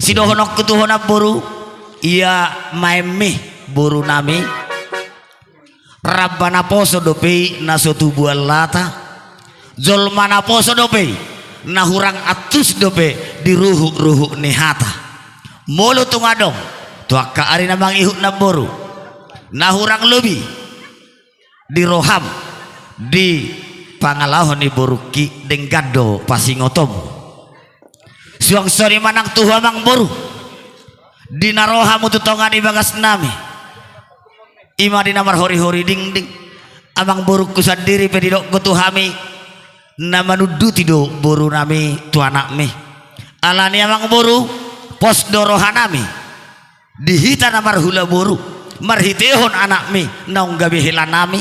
Sidohononku tu ho namboru, ia maenmi boru nami. Ramba naposo dope i na so tubu allata, jolma naposo dope i na hurang antus dope di ruhutruhut ni hata. Molo tung adong tu angka ari na mangihut namboru na hurang lobi di roham di pangalaho ni borungki, denggan do pasingotonmu. Suang songon i ma nang tu ho amangboru, di na ro hamu tu tonga ni bagas nami, i ma di na marhorihori dingding. Amangborungku sandiri pe didok do tu hami, na manunduti do boru nami tu anakmi. Alani amangboru, pos do roha nami di hita na marhula boru, marhitehon anakmi naung gabe hela nami,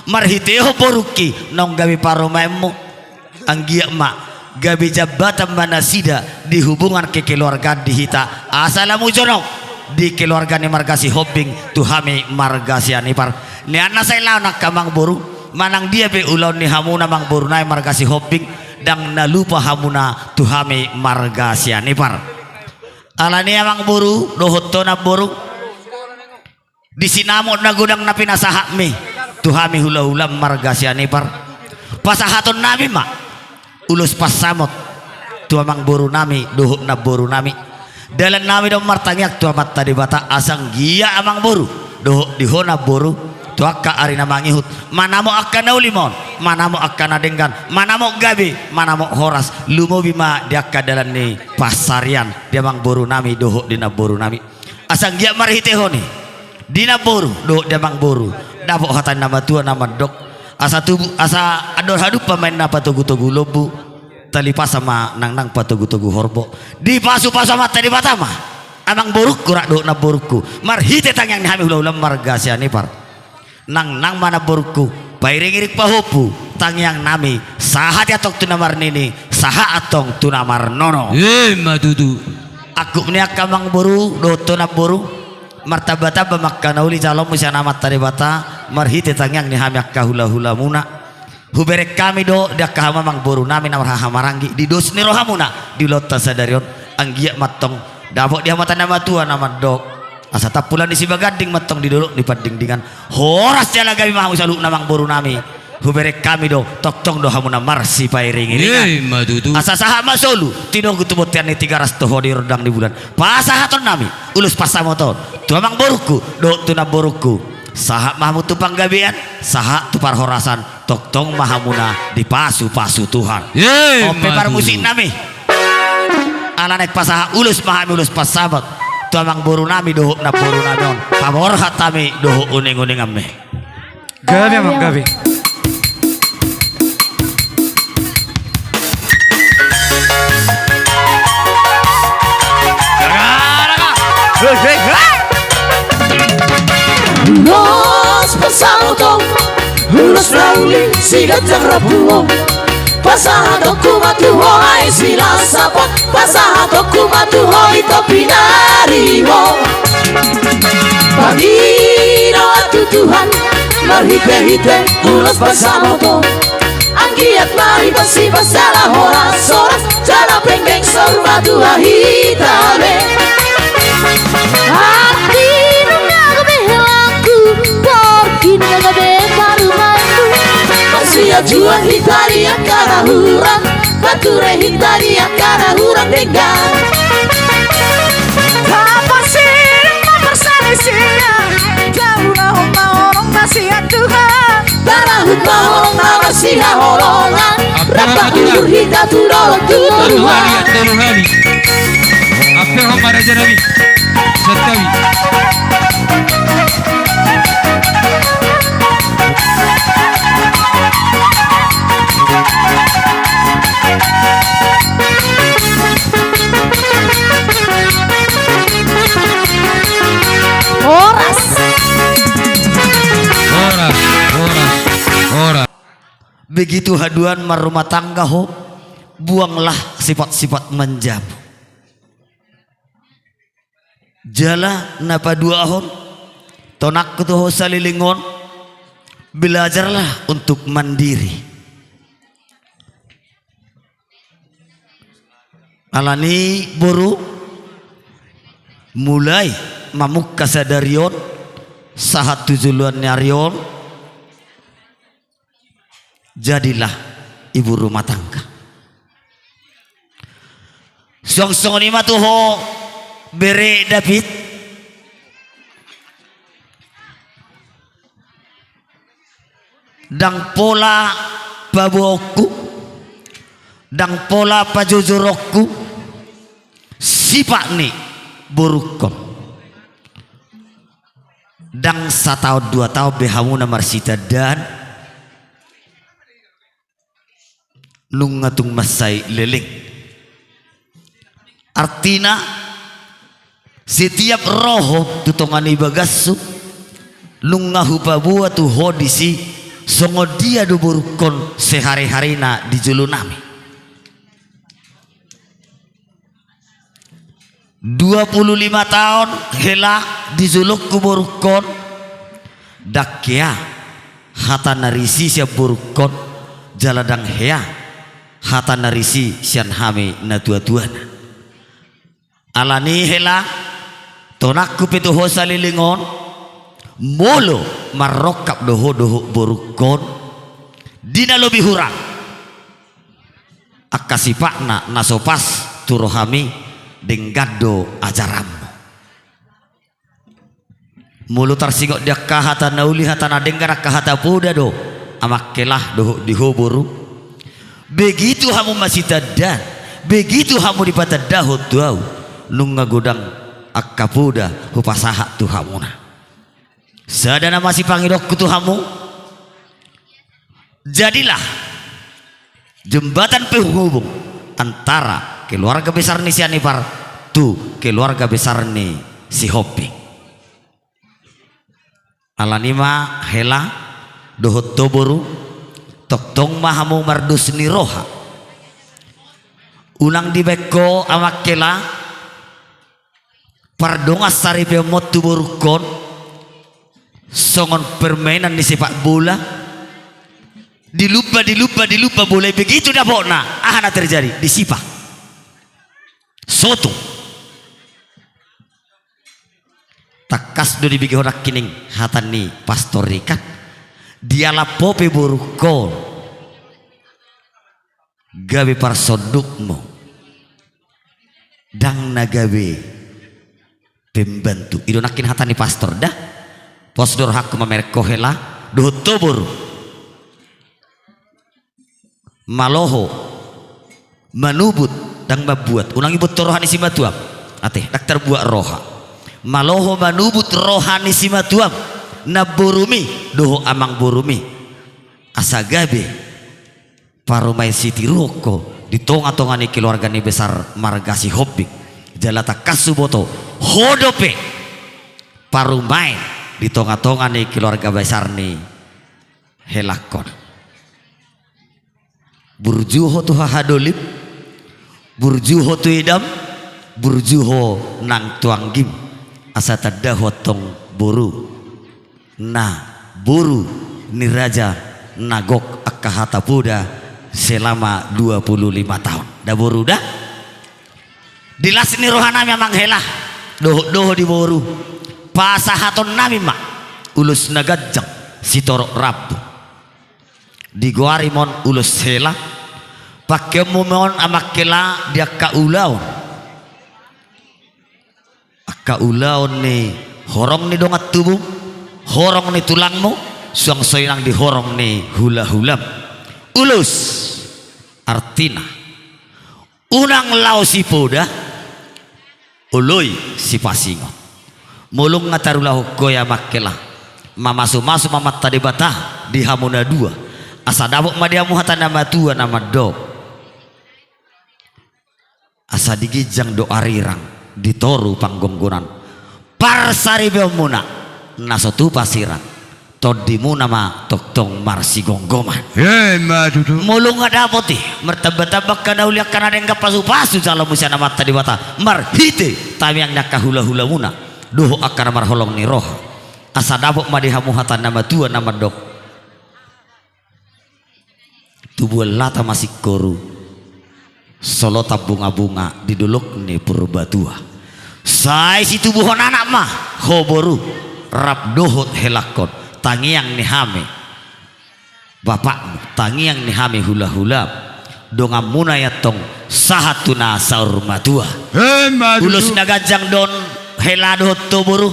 marhitehon borungki naung gabe parumaenmu. Anggiat ma gabe jambatan ma nasida di hubungan kekeluargaan di hita, asa lam jonok di keluarga ni marga Sihombing tu hami marga Sianipar. Nian na sai laon angka amangboru, Manang dia pe ulaon ni hamuna amangboru nami marga Sihombing, ndang na lupa hamuna tu hami marga Sianipar. Alani i amangboru dohot ho namboru, di sinamot na godang na pinasahatmi tu hami hulahulam marga Sianipar, pasahatonnami ma ulos pansamot tu amangboru nami dohot namboru nami. Dalan nami do martangiang tu Amanta Debata asa anggiat amangboru dohot di ho namboru, tu angka ari na mangihut, manamot angka na uli ma on, manamot angka na denggan, manamot gabe, manamot horas, lumobi ma di angka dalan ni pansarian di amangboru nami dohot di namboru nami. Asa anggiat marhitehon i di namboru dohot di amangboru, dapot hata ni na matua na mandok: Asa tubu, asa andor hadumpang ma inna patogutogu lombu, tali pasa ma nangnang patogutogu horbo. Dipasupasu Amanta Debata ma amangborungku rap dohot namborungku marhite tangiang ni hami hulahulam marga Sianipar. Nangnang ma namborungku, pairingiring pahompu tangiang nami, sahat i antong tu na marnini, sahat antong tu na marnono. Ima tutu. Angkup ni angka amangboru dohot ho namboru, martambatamba ma angka na uli jaloonmu sian Amanta Debata marhite tangiang ni hami angka hulahulamuna. Hubereng hami do di angka hamu amangboru nami na marhahamaranggi, di dos ni rohamuna di ulaonta sadari on, anggiat ma antong dapot di hamu hata ni na matua na mandok: Asa tampulan ni Sibaganding ma antong di dolok ni Pandingdingan. Horas jala gabe ma hamu saluhutna amangboru nami. Hubereng hami do, tongtong do hamuna marsipairingiringan. Ima tutu. Asa sahat ma solu, tinogu tu bontean ni Tigaras, toho di rondang ni bulan. Pasahatonnami ulos pansamot on tu amangborungku dohot tu namborungku. Sahat ma hamu tu panggabean, sahat tu parhorasan, tongtong ma hamuna dipasupasu Tuhan. Ima tutu. On pe parmusik nami. Ala naeng pasahat ulos ma hami ulos pansamot tu amangboru nami dohot namboru nami on, paborhat hami dohot uninguninganmi. Gabe amang, gabe. Ulos pansamot on, ulos na uli siganjang rambu on. Pasahatonku ma tu ho, hai Silasapang, pasahatonku ma tu ho, ito pinaribot. Panggidoan tu Tuhan marhitehite ulos pansamot on. Anggiat ma hita sipasala horashoras, jala penggeng saur matua hita be. Atik nunga gabe helangku, porgin nunga gabe parumaenku. Marsianjuan hita di angka na hurang, marture hita di angka na hurang denggan. Tapasiding ma parsalisian, taulahon ma holong na sian Tuhan. Tarahut ma holong na marsihaholongan, rap paturpur hita tu dolok tu toruan. Tolu hali, tolu hali. Ampe ho ma raja nami. Santabi. Horas. Horas, horas, horas. Begitu haduan marrumah tangga ho, buanglah sifat-sifat manjamu. Jala na paduahon, tonangku tu ho saleleng on, belajarlah untuk mandiri. Alani boru, mulai mamungka sadari on, sahat tu joloan ni ari on, jadilah ibu rumah tangga. Suang songon i ma tu ho bere David, ndang pola paboaonku, ndang pola pajojoronku, sipat ni borungkon. Ndang sataon dua taon be hamuna marsitandaan, nunga tung mansai leleng. Artina, setiap ro ho tu tonga ni bagashu, nunga hupaboa tu ho disi, songon dia do borungkon sehari-harina di jolo nami. Dua puluh lima taon hela di jolongku borungkon, ndang hea Hata na risi sian borungkon jala ndang hea hata na risi sian hami na tuatuana. Alani hela, tonangku pe tu ho saleleng on, molo marrongkap do ho dohot borungkon di na lobi hurang, angka sipatna na so pas tu rohami, denggan do ajaranmu. Molo tarsingot di angka hata na uli, hata na denggan, angka hata poda do, amang hela, dohot di ho boru. Begitu hamu masitandaan, begitu hamu dipatandahon tu ahu, nunga godang angka poda hupasahat tu hamuna. Sada nama sipangidokku tu hamu, jadilah jembatan penghubung antara keluarga besar ni Sianipar tu keluarga besar ni Sihombing. Alani ma hela dohot ho boru, tongtong ma hamu mardos ni roha. Unang dibaen ho amang hela pardongansaripeonmon tu borungkon songon permainan ni sepak bola. Dilumba, dilumba, dilumba bola i, begitu dapotna, aha na terjadi? Disipa. Sotung. Tangkas do dibege ho nangkining hata ni pastor i kan. Dialap ho pe borungkon gabe parsondukmu, ndang na gabe pembantu. I do nangkin hata ni pastor da. Pos do rohangku mamereng ho hela dohot ho boru. Malo ho manubut, ndang mambuat. Unang iboto roha ni simatuam. Ate, ndang tarbuat roha. Malo ho manubut roha ni simatuam, namborumi dohot amangborumi, asa gabe parumaen sitiruon ho di tongatonga ni keluarga ni besar marga Sihombing. Jala tangkas huboto ho dope parumaen di tongatonga ni keluarga besar ni helangkon. Burju ho tu hahadolim, burju ho tu idam, burju ho nang tu anggim. Asa tanda ho antong boru na boru ni raja na gok angka hata poda selama dua puluh lima tahun. Da boru da? Di las ni rohanami amang hela dohot dohot di boru, pasahatonnami ma ulos na ganjang sitorop rambu. Digoari ma on ulos hela. Pakeonmu ma on amang hela di angka ulaon, angka ulaon ni horong ni dongan tubum, horong ni tulangmu, suang songon i nang di horong ni hulahulam. Ulos, artina unang laho sipoda, oloi sipasingot. Molo nunga tarulahon ho i amang hela, mamasumasu ma Amanta Debata di hamu na dua, asa dapot ma di hamu hata ni na matua na mandok: Asa di ginjang do arirang, di toru panggonggonan, parsaripeonmuna na so tupa sirang, tondimuna ma tongtong marsigomgoman. Emma tutu. Molo nunga dapot i, martambatamba angka na uli, angka na denggan, pasupasu jaloonmu sian Amanta Debata marhite tangiang ni angka hulahulamuna dohot angka na marholong ni roha, asa dapot ma di hamu hata ni na matua na mandok: Tubuan lata ma singkoru, solotan bungabunga di dolok ni Purbatua. Sai situbuhon anak ma ho boru, rap dohot helangkon, tangiang ni hami bapakmu, tangiang ni hami hulahulam, donganmuna i antong sahat tu na saur matua. Emma tutu. Ulos na ganjang do on hela dohot ho boru.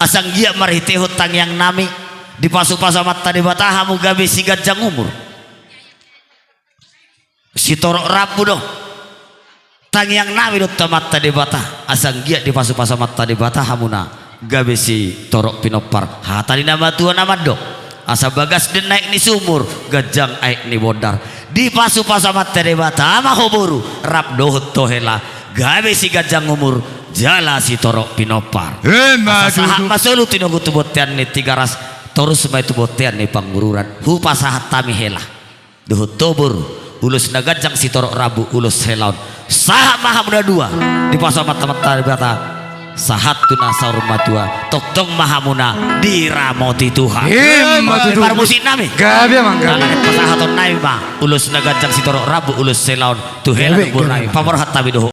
Asa anggiat marhitehon tangiangnami, dipasupasu Amanta Debata hamu gabe siganjang umur, sitorop rambu do tangiangnami dohot Amanta Debata. Asa anggiat dipasupasu Amanta Debata hamuna gabe sitorop pinompar. Hata ni na matua na mandok: Asa bagas den aek ni sumur, ganjang aek ni bondar. Dipasupasu Amanta Debata ma ho boru, rap dohot ho hela, gabe siganjang umur jala sitorop pinompar. Emma tutu. Asa sahat ma solu tinogu tu bontean ni Tigaras, torus ma i tu bontean ni Pangururan. Hupasahat hami hela dohot ho boru ulos na ganjang sitorop rambu, ulos hela on. Sahat ma hamu na dua, dipasupasu Amanta Debata. Sahat tu na saur matua, tongtong ma hamuna diramoti Tuhan. Ima tutu. Parmusik nami. Gabe amang, gabe. Alani pasahaton nami ma ulos na ganjang sitorop rambu, ulos sela on tu hela ni ummur nami. Paborhat hami do ho.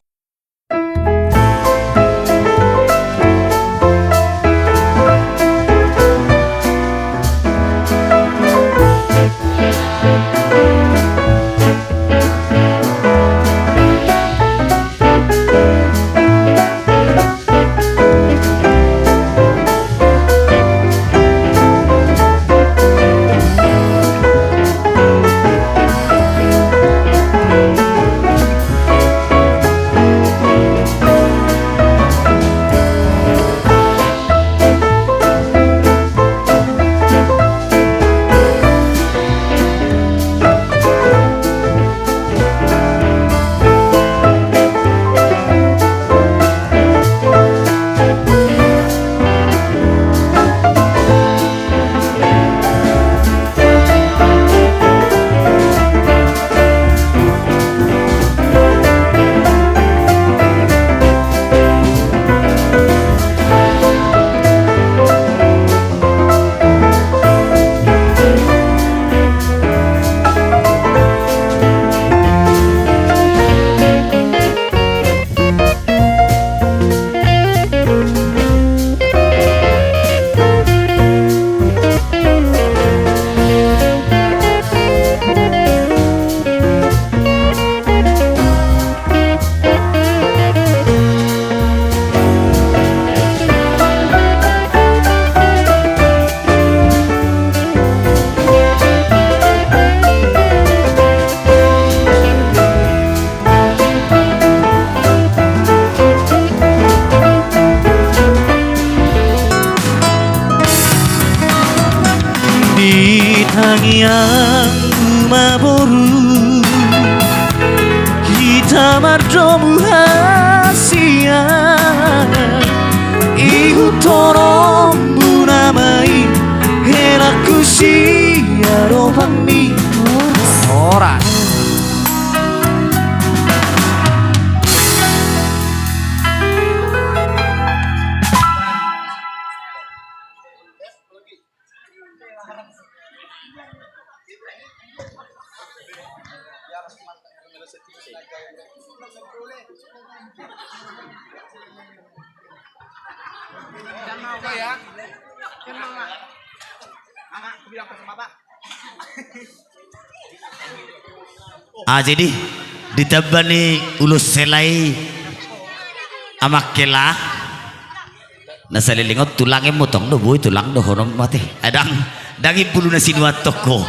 Di tangiangmu ma boru, hita mardomu hasian, ihuthononmuna ma i helangku sian ombasmi. Horas. Ah, jadi ditamba ni ulos sela i, amang hela, na saleleng on tulang, emma tong do boi tulang dohonon mate. Ai ndang, ndang imbulu na sinuanhon ho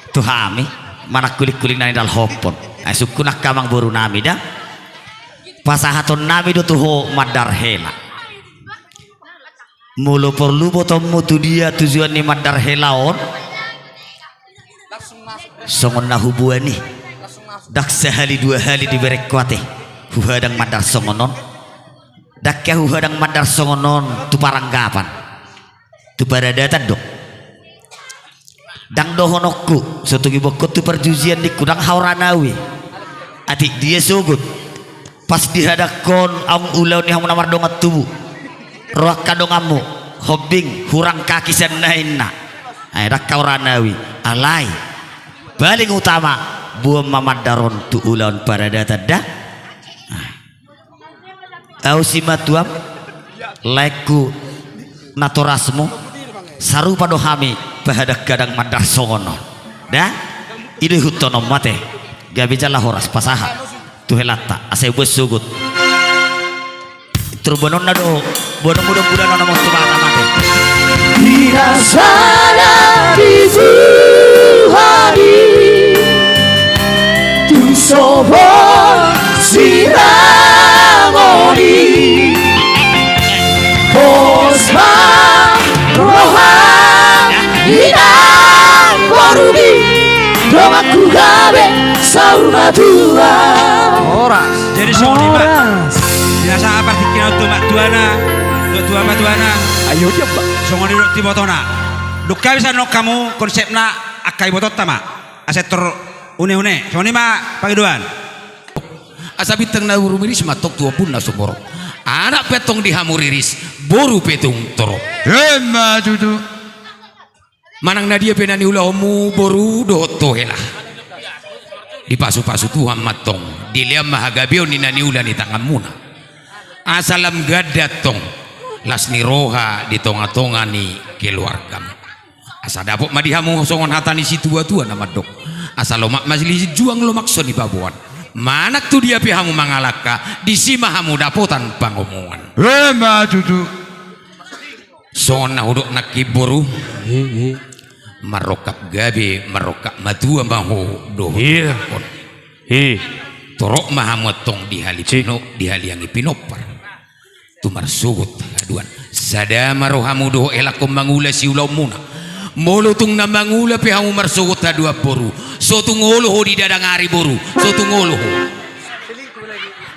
tu hami, manang kuling-kuling na nidalhophon. Ai sungkun angka amang boru nami da. Pasahaton nami do tu ho mandar hela. Molo porlu botoonmu tu dia tujuan ni mandar hela on, songon na huboan i, ndang sahali dua hali dibereng ho ate. Huhadang mandar songon on. Ndang hea huhadang mandar songon on tu paranggapan, tu paradatan do. Ndang dohononku, so tung iboanhon tu parjujian ningku, ndang haoran au i. Atik dia sogot, pas dihadangkon aung ulaon ni hamu na mardongan tubu, ro angka donganmu, hombing, hurang kaki sian na inna. Ai ndang haoran au i. Alai paling utama, boan ma mandar on tu ulaon paradatan da. Au simatuam, laengku, natorasmu, sarupa do hami pahadang-hadang mandar songon on. Da, i do ihuthononmu ate. Gabe jala horas pasahat tu helanta asa iboan sogot. Tor boanonna do, boanonmu do bulan on amang tu mata mate. Tidak salah di Tuhan i. Tung so boi sirangon i, pos ma roha ni inang borumi, donganku gabe saur matua. Horas. Jadi songon i ma. Horas. Biasa apa tingki na tu matuana, tu tua matuana. Ayo dia, Pak. Songon i do tu ibotona. Dung hami sianon hamu konsepna angka ibotonta ma. Asa tor une-une. Songon i ma pangidoan. Asa bintang na rumiris ma tong tu ombun na sumorop. Anak pe antong di hamu riris, boru pe tung torop. Emma tutu. Manang na dia pe na niulahonmu boru dohot tu hela, dipasupasu Tuhan ma antong, dilean ma hagabeon ni na niula ni tanganmuna. Asa lam ganda antong las ni roha di tongatonga ni keluargamu. Asa dapot ma di hamu songon hata ni situatua na mandok: Asa lomak ma linjuang, lomak so nipaboan. Manang tu dia pe hamu mangalangka, disi ma hamu dapotan pangomoan. Emma tutu. Songon na hudok nangkin boru, marrongkap gabe, marrongkap matua ma ho dohot elangkon. Torop ma hamu antong dihali pino-, dihaliangi pinompar tu marsogot haduan. Sada ma rohamu dohot elangkon mangula siulaonmuna. Molo tung na mangula pe hamu marsogot haduan boru, so tung olo ho di dadang ari boru, so tung olo ho.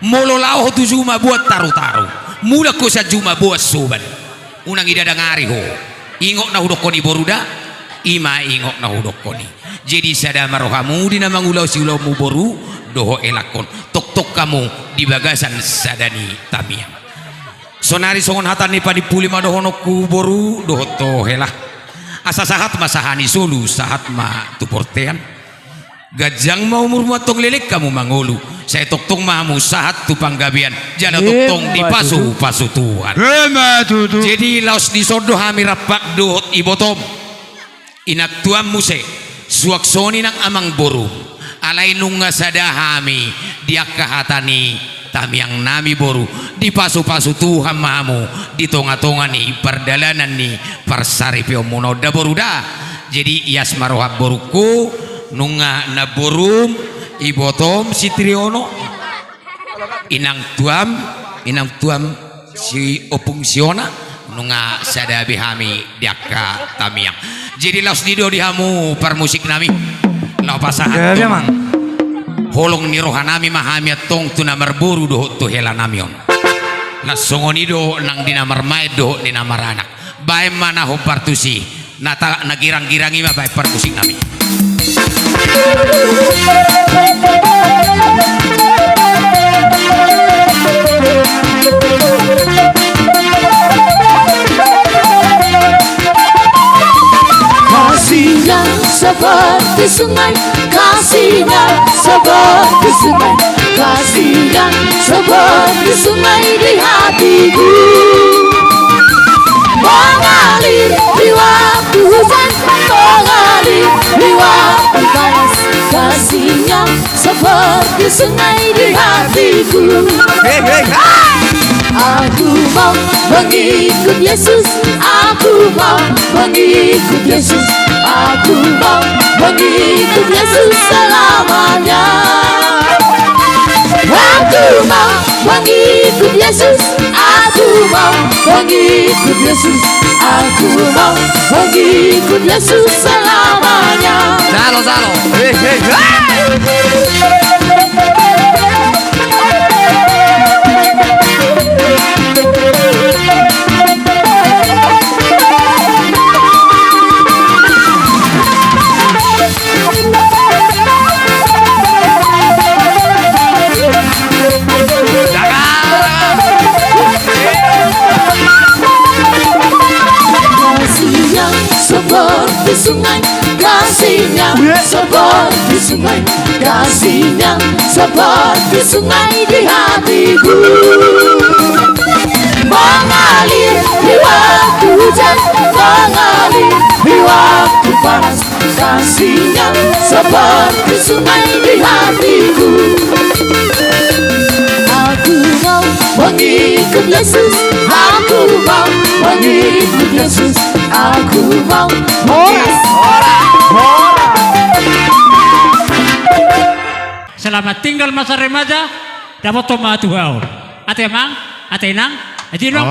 Molo laho ho tu juma boan tarutaru, mulak ho sian juma boan soban. Unang di dadang ari ho. Ingot na hudokkon i boru da, i ma ingot na hudokkon i. Jadi sada ma rohamu di na mangula siulaonmu boru dohot elangkon, tongtong hamu di bagasan sada ni tamiang. Sonari songon hata ni panimpuli ma dohononku boru dohot tu hela. Asa sahat ma saha ni solu, sahat ma tu portean. Ganjang ma umurmu antong, leleng hamu mangolu. Sai tongtong ma hamu sahat tu panggabean, jala tongtong dipasupasu Tuhan. Emma tutu. Jadi laos dison do hami rampak dohot ibotom, inang tuam muse, suang songon i nang amangborum. Alai nunga sada hami di angka hata ni tamiangnami boru, dipasupasu Tuhan ma hamu di tongatonga ni pardalanan ni parsaripeonmuna on da boru da. Jadi ias ma roham borungku, nunga namborum, ibotom si Triono, inang tuam, inang tuam si Ompung Siona, nunga sada be hami di angka tamiang. Jadi laos didok di hamu parmusiknami, laho pasahat holong ni rohanami ma hami antong tu na marboru dohot tu helanami on. Laos songon i do nang di na marmaen dohot di na maranak. Baen ma na hombar tusi. Na ta-, na girang-girang i ma baen parmusiknami. Kasihnya seperti sungai, kasihnya seperti sungai, kasihnya seperti sungai di hatiku. Mengalir di waktu hujan, mengalir di waktu panas, kasihnya seperti sungai di hatiku. Hei, hei, hei. Aku mau mengikut Yesus, aku mau mengikut Yesus, aku mau mengikut Yesus selamanya. Aku mau mengikut Yesus, aku mau mengikut Yesus, aku mau mengikut Yesus selamanya. Jalo, jalo. Hei, hei, hei. Kasihnya seperti sungai, kasihnya seperti sungai, kasihnya seperti sungai di hatiku. Mengalir di waktu hujan, mengalir di waktu panas, kasihnya seperti sungai di hatiku. Aku mau mengikut Yesus, aku mau mengikut Yesus, aku mau mengikut. Selamat tinggal masa remaja, dapothon ma tuaon. Ate amang, ate inang, ate inang.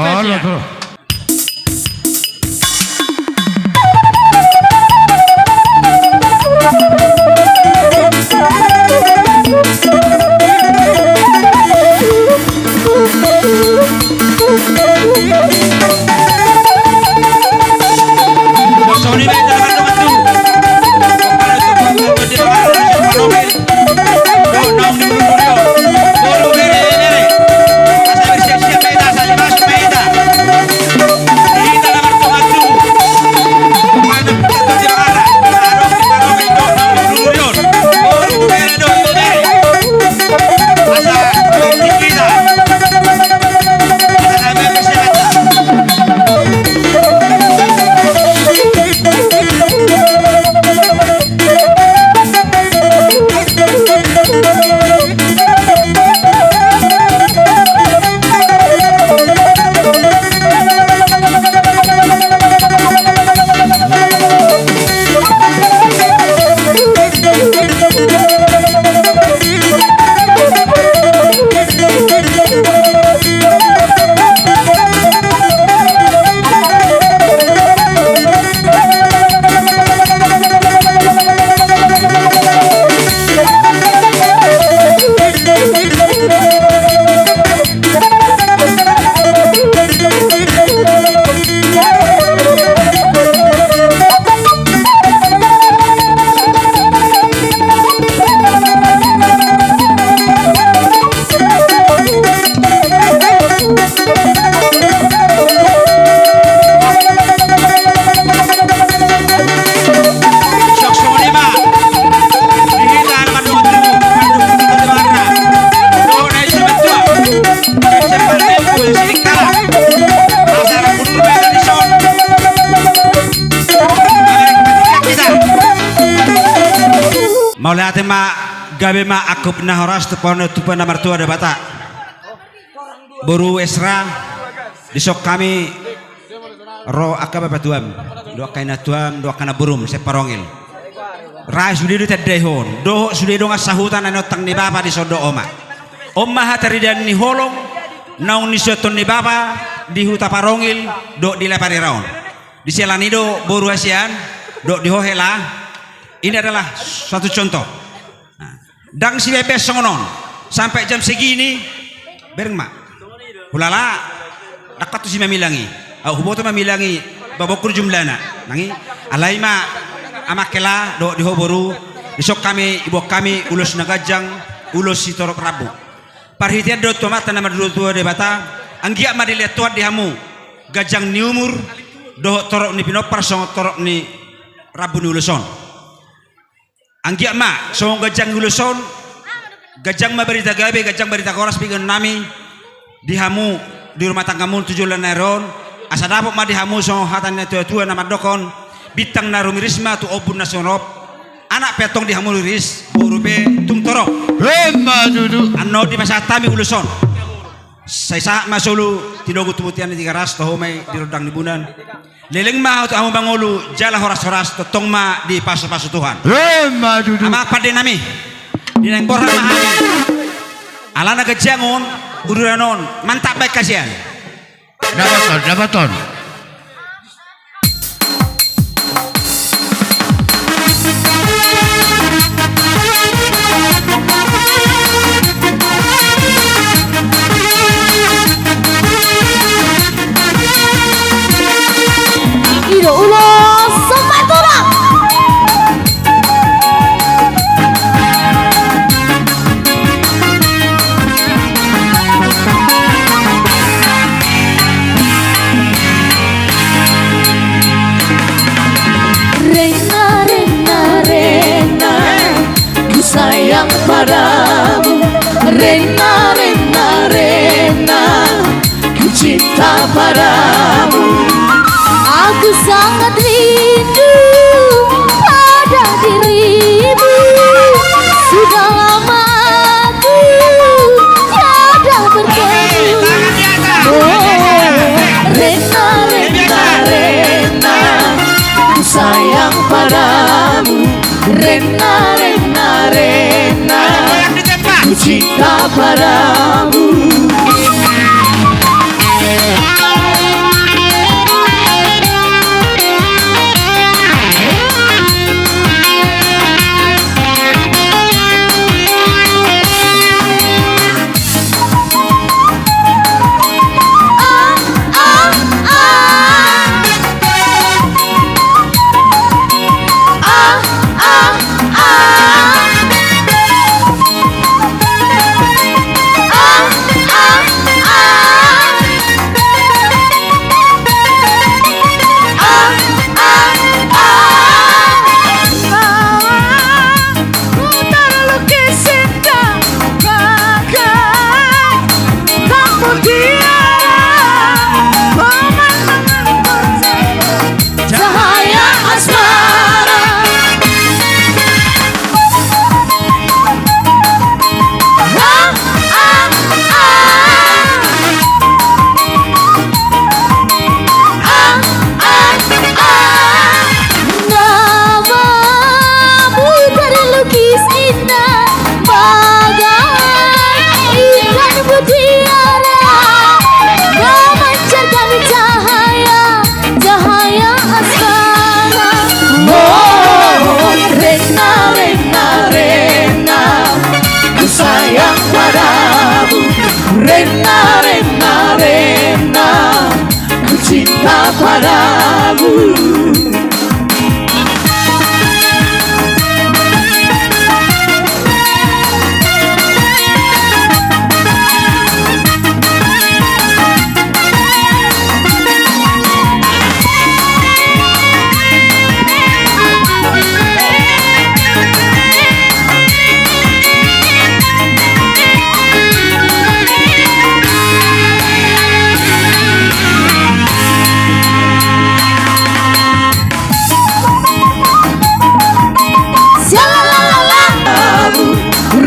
Mauliate ma, gabe ma angkup na horas tu Amanta na martua Debata. Boru Esra, dison hami ro angka bapatuam, dohot angka inantuam, dohot angka namborum sian Parongil. Ra sude do tandaon, dohot sude dongan sahuta na niontang ni bapa di son dohot oma. On ma hataridaan ni holong naung nisuanhon ni bapa di huta Parongil dohot di Lapanera on. Di siala ni i do boru hasian, dohot di ho hela, ini adalah suatu contoh. Nah, ndang sibaen songon on. Sampai jam segini, bereng ma. Hulala, ndang hot tu si Mamilang i. Au huboto Mamilang i, babongkul jumlana. Nang i, alai ma, amang hela, dohot di ho boru, dison hami, iboan hami, ulos na ganjang, ulos sitorop rambu. Parhitean dohot tu Amanta na martua Debata, anggiat ma dilehon Tuhan di hamu ganjang ni umur, dohot torop ni pinompar songon torop ni rambu ni ulos on. Anggiat ma songon ganjang ni ulos on, ganjang ma barita gabe, ganjang barita horas pingkiran nami di hamu, di rumah tanggamu tu joloan ni ari on, asa dapot ma di hamu songon hata ni natuatua na mandokhon, bintang na rumiris ma tu ombun na sumorop. Anak pe antong di hamu riris, boru pe tung torop. Emma tutu. Annon dipasahat hami ulos on. Sai sahat ma solu, tinogu tu bontean ni Tigaras, toho ma i di rondang ni bulan. Leleng ma hamu mangolu, jala horas-horas, tongtong ma dipasupasu Tuhan. Emma tutu. Amang pande nami, di naeng borhat ma hami. Alana ganjang on uduran on, mantap baen hasian. Dapoton, dapoton. I do ulos Sumatera. Rena, rena, rena, ku sayang padamu. Rena, rena, rena, ku cinta padamu. Aku sangat rindu pada dirimu. Sudah lama aku tiada bertemu. Oh, rena, rena, rena, ku sayang padamu. Rena, rena, rena, ku cinta padamu. Ku terlukis indah bagai lampu tiara, pemandangan bercahaya asmara. Ah, ah, ah. Ah, ah, ah. Namamu terlukis indah bagai iklan mutiara, memancarkan cahaya, cahaya asmara. Oh, rena, rena, rena, ku sayang padamu. Rena, rena, rena, ku cinta padamu.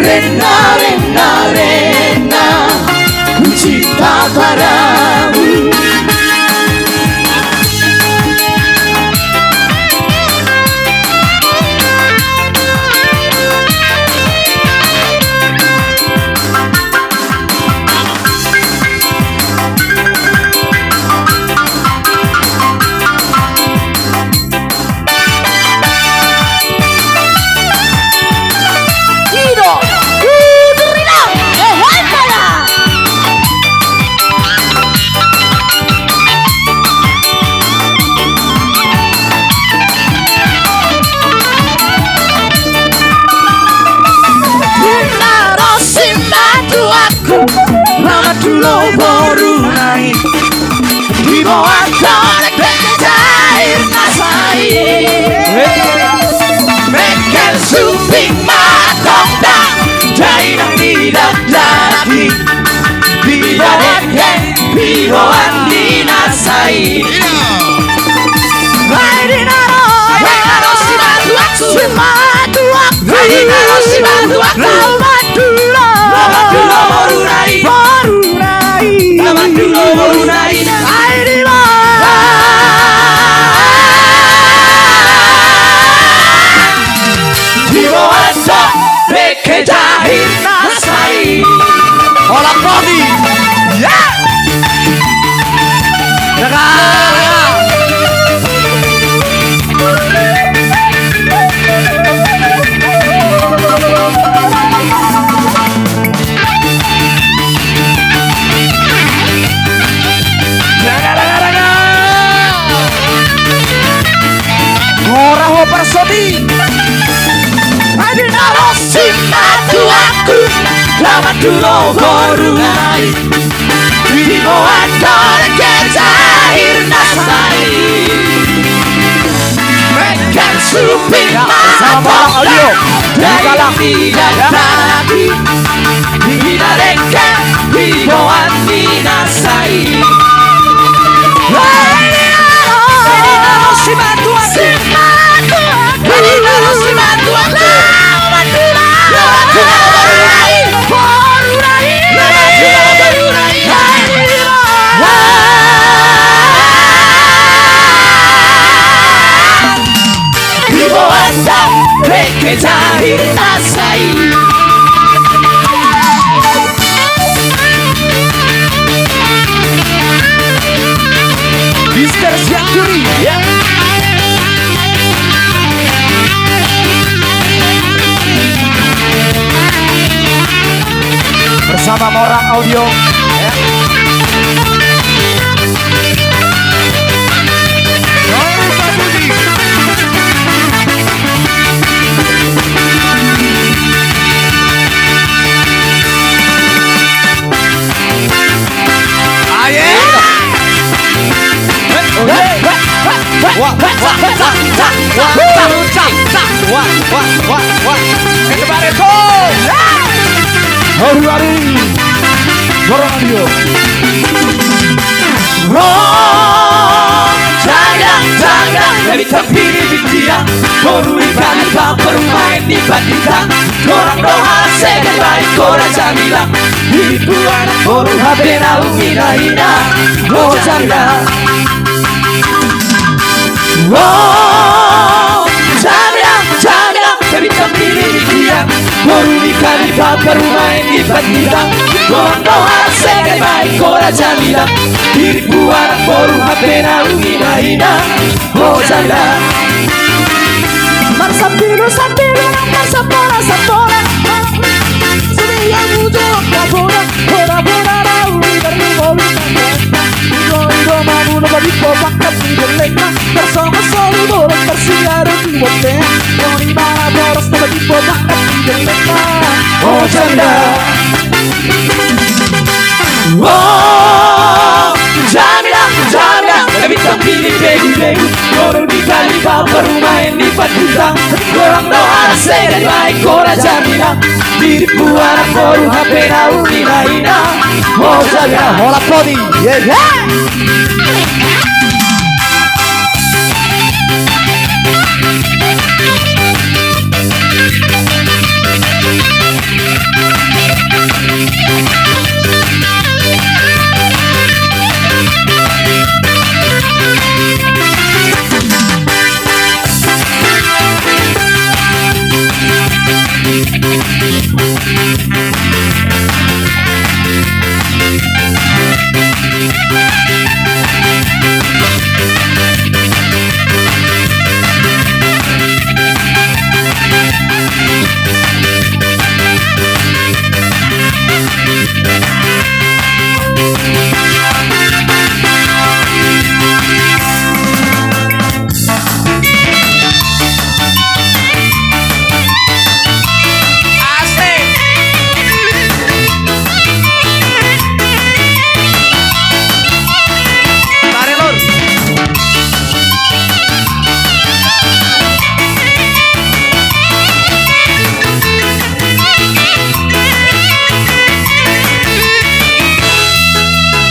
Rena, rena, rena, hucinta padamu. Narosim ma tuaku, na mandula boru nai. Diboan do dengke jair na sai. Mengkel suping ma tongtong, dainang ni dakdanak i. Diboan dengke, diboan ni na sai. Ai di naro, ai di naro si matuak, si matuak. Ai di naro si matuak. Lamat dulu, lamat dulu boru nai. Boru nai. Lamat dulu boru nai. Ai di ma. Diboan do dengke jair na sai. Holan podi. Ya. Daga. Daga, daga, daga. Mora ho parsoti. Ai di naro si matuakku, lamat dulu boru nai. Diboan do dengke jair na sai. Mengkel suping ma tongtong, dainang ni dakdanak i. Di na dengke, diboan ni na sai. Ai di naro si matuak. Ai di naro si matuak. Diboan do dengke jair na sai. Mister Sianturi, ya. Bersama Morang Audio, ya. Aye. Wah, wah, wah, wah. Wah, wah, wah, wah. Wah, wah, wah, wah. Ete bare to. Haru ari. Dorong dia. Ro, jadang, jadang, na bintang pilih bintiang. Boru ni Kalipang, parumaen ni Pandita. Torang do halak Seger, baen ho raja ni Milang. Diriku anak boru hape naung hinaina. O janda. O janda, janda, na bintang pilih bintiang. Boru ni Kalipang, parumaen ni Pandita. Torang do halak Seger, baen ho raja ni Milang. Diriku anak boru hape naung hinaina. O janda. Marsambilu-sambilu nang marsambola-sambola. Sude hamu jolo na bona, bona-bona nauli marlimo-limo. Ido-ido ma muna badimbo pangkat ni jolma. Tarsongon solu bolon tarsiaru di bontean. Songon i ma na boras na badimbo pangkat ni jolma. O janda. O janda, janda, na bintang pilih begu-begu. Boru ni Kalipang, parumaen ni Pandita. Torang do halak Seger, baen ho raja ni Milang. Diriku anak boru hape naung hinaina. O janda. Holan podi. Ye, ye.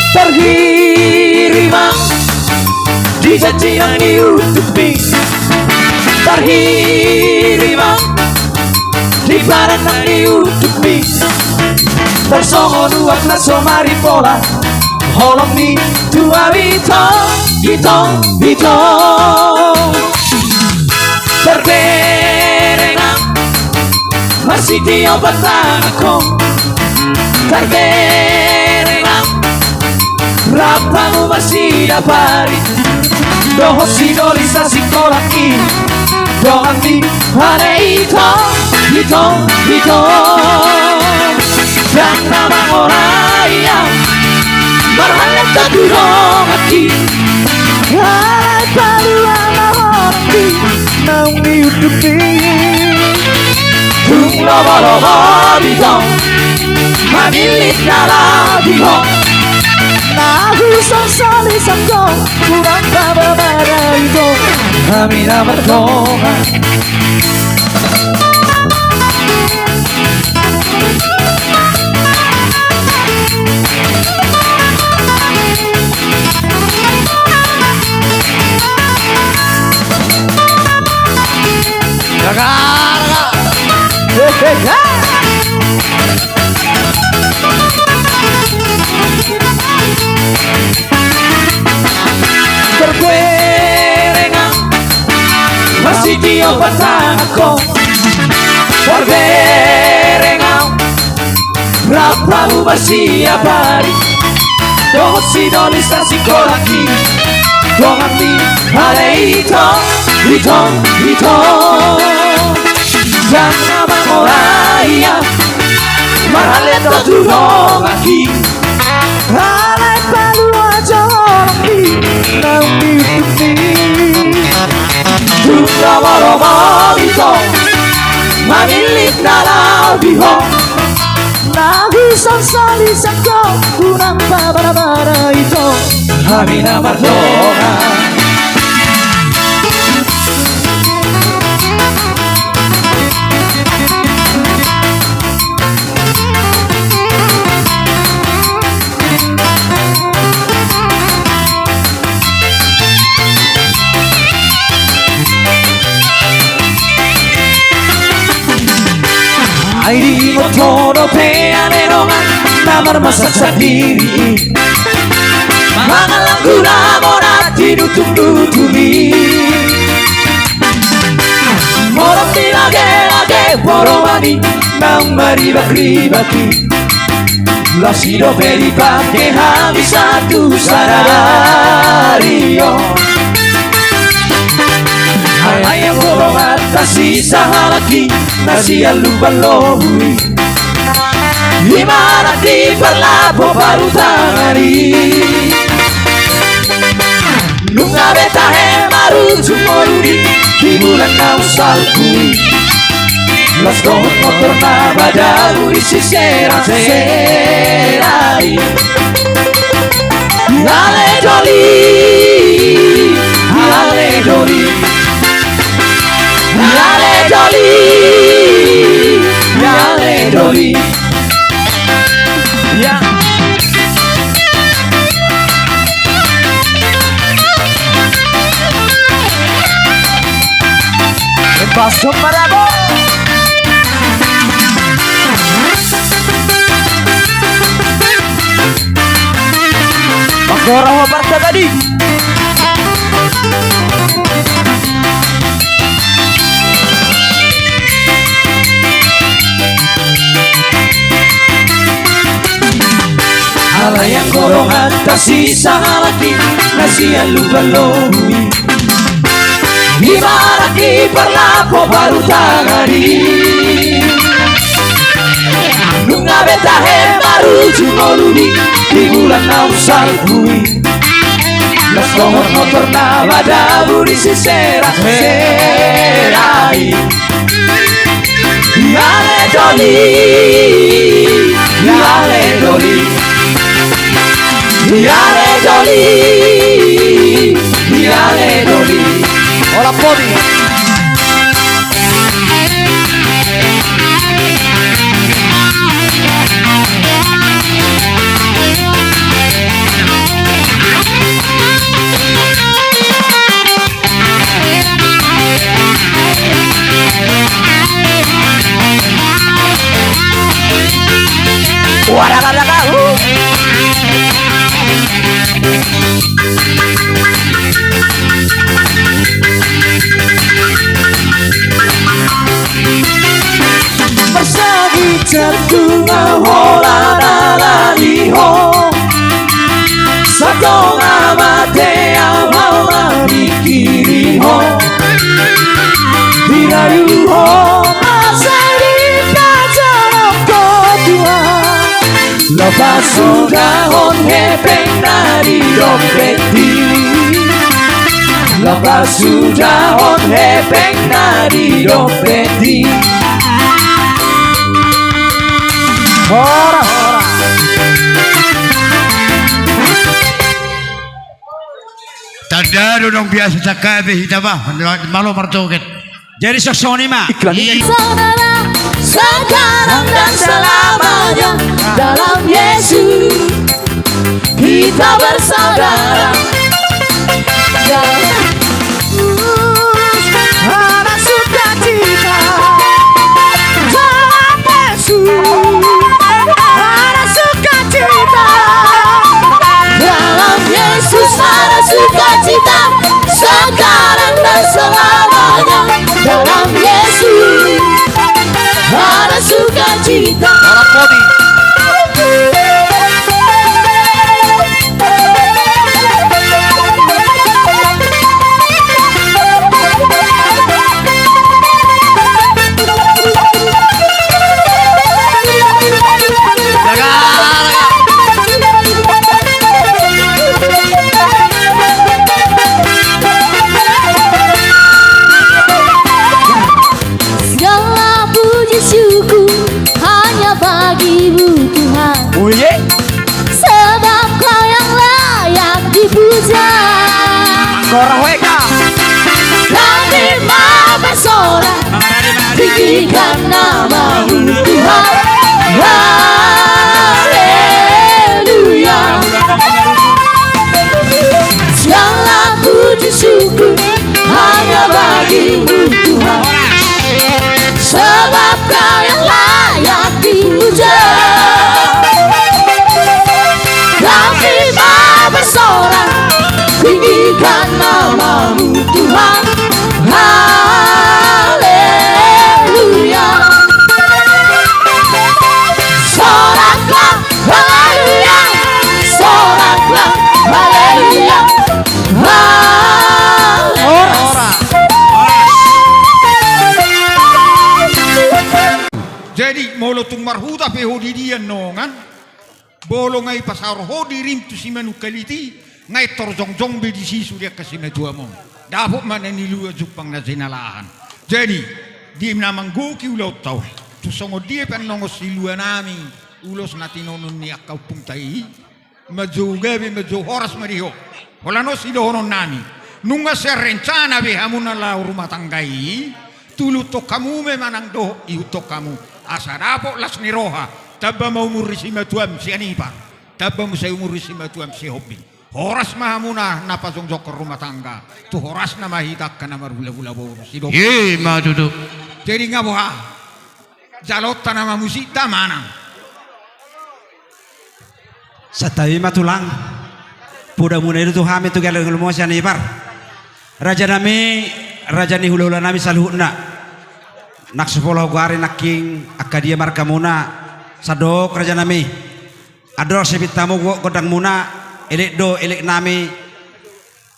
Tarhirimang di janji nang ni undukmi, tarhirimang di padan nang ni undukmi. Tarsongon uap na so maripola, holong ni tua, Bitong, Bitong, Bitong. Tarberengang marsitio patanganhon, tarberengang rap hamu marsiapari, dohot sidoli sasikola i, dongan ni hane Itong, Itong, Itong. Ndang na mangorai au marhalenta tu donganki, alai palua ma holongki naung ni undukmi. Tung lomo-lomo Bitong mamillit na laho dihot, na husol soli sangko unang pababara Itong, hami na mardongan. Tarberengang marsitio patanganhon, tarberengang rap hamu marsiapari, dohot sidoli sasikola i, dongan ni hane Itong, Itong, Itong. Ndang na mangorai au marhalenta tu donganki, alai palua jo holongki naung ni undukmi. Tung lomo-lomo Bitong mamillit na laho dihot, na husol soli sangko unang pababara Itong, hami na mardongan. Ai diingot ho dope ale dongan na marmasak sandiri i, mangalanggu na monat di nutup-nutup i. Modom ni lage-lage poroman i naung maribak-ribak i, laos i dope dipangke hami sahat tu sadari on. Ai anggo dongan ta sisahalak i na sian Lumban Lohu i, i ma na di parlap parutangan i. Nunga be tahe marujung ngolu i di bulan naung salpu i, laos dohot motor na badau di sisera-sera i. Ale doli, ale doli, ale doli, ale doli. Ya. Pasok marabo. Pagora ho parta tadi. Layang godang hata sisahalak i na sian Lumban Lobi. Ibarat i parlapo baru tagadi. Nunga be tahe marujung ngolu di, di bulan naung salpu i. Las tongon motor na madabu di sisera-sera i. Iale doli, iale doli, iale doli, iale doli. Hola podi. Marsahit jantung au holan ala ni ho. Satonga mate au holan mikiri ho. Dirayu ho asa dipajalo ho Tuhan. Lapas hudahon hepeng na di dompet i. Lapas hudahon hepeng na di dompet i. Horas. Tanda do dong biasa cakap be hita bah, malo marjoget. Jadi songon i ma. Iklan i. Saudara, sekarang dan selamanya dalam Yesus kita bersaudara. Dalam Yesus ada sukacita. Dalam Yesus ada sukacita. Dalam Yesus ada sukacita sekarang dan selamanya. Dalam Yesus ada sukacita. Orang Podi. Segala puji syukur hanya bagi-Mu, Tuhan. Oh, iya? Sebab Kau yang layak dipuja. Mangkoro, weka. Kami mau bersorak, tinggikan nama-Mu, Tuhan. Haleluya. Segala puji syukur hanya bagi-Mu, Tuhan. Sebab Kau yang layak dipuja. Kami mau bersorak, tinggikan nama-Mu, Tuhan. Haleluya. Soraklah, haleluya. Soraklah, haleluya. Horas. Horas. Jadi, molo tung marhuta pe ho di dia nongan, molo nga dipasaor ho dirim tu simanungkalit i, nga intor jongjong be disi sude angka simatuam on. Dapot ma na nilua jumpang na jinalahan. Jadi, di na manggohi ulaonta on, tung songon dia pe annon siluanami ulos na tinonon ni angka ompungta i, manjou gabe, manjou horas ma di ho. Holan on sidohononnami. Nunga sian rencana be hamu na laho rumah tangga i, tuluthon hamu ma manang dohot ihuthon hamu. Asa dapot las ni roha, tamba ma umur ni simatuam sian ipar, tamba muse umur ni simatuam sihombing. Horas ma hamu na, na pajongjonghon rumah tangga. Tu horasna ma hita angka na marhulahula boru, sidok. Ima tutu. Jadi nga boha? Jaloonta nama musikta manang. Santabi ma tulang. Poda muna i do tu hami tu galang ni lomo sian ipar. Rajanami, raja ni hulahulanami saluhutna. Nang so pola hugoari nangkin angka dia margamuna. Sandok rajanami. Andorang sai pinta hamu gondangmuna, elek do eleknami.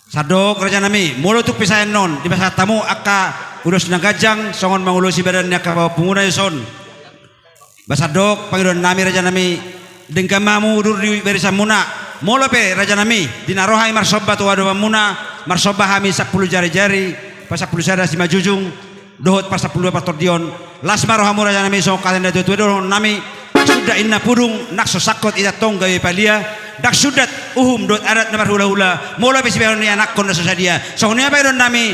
Sandok rajanami, molo tung pe sai annon dipasahat hamu angka ulos na ganjang songon mangulosi badan ni angka pahompumuna dison. Ba sandok pangidoannami rajanami, denggan ma hamu udur di barisanmuna. Molo pe rajanami, di na ro hami marsomba tu adopanmuna, marsomba hami sampulu jarijari, pasampulu sada simanjujung, dohot pasampulu dua partondion. Las ma rohamu rajanami, songon hata ni natuatua dohononnami: Ndang sundat inna pudung, ndang so sangkot hita tong gabe palia. Ndang sundat uhum dohot adat na marhulahula, molo pe sibahenon ni anakkon na so sadia. Songon i ma pangidoannami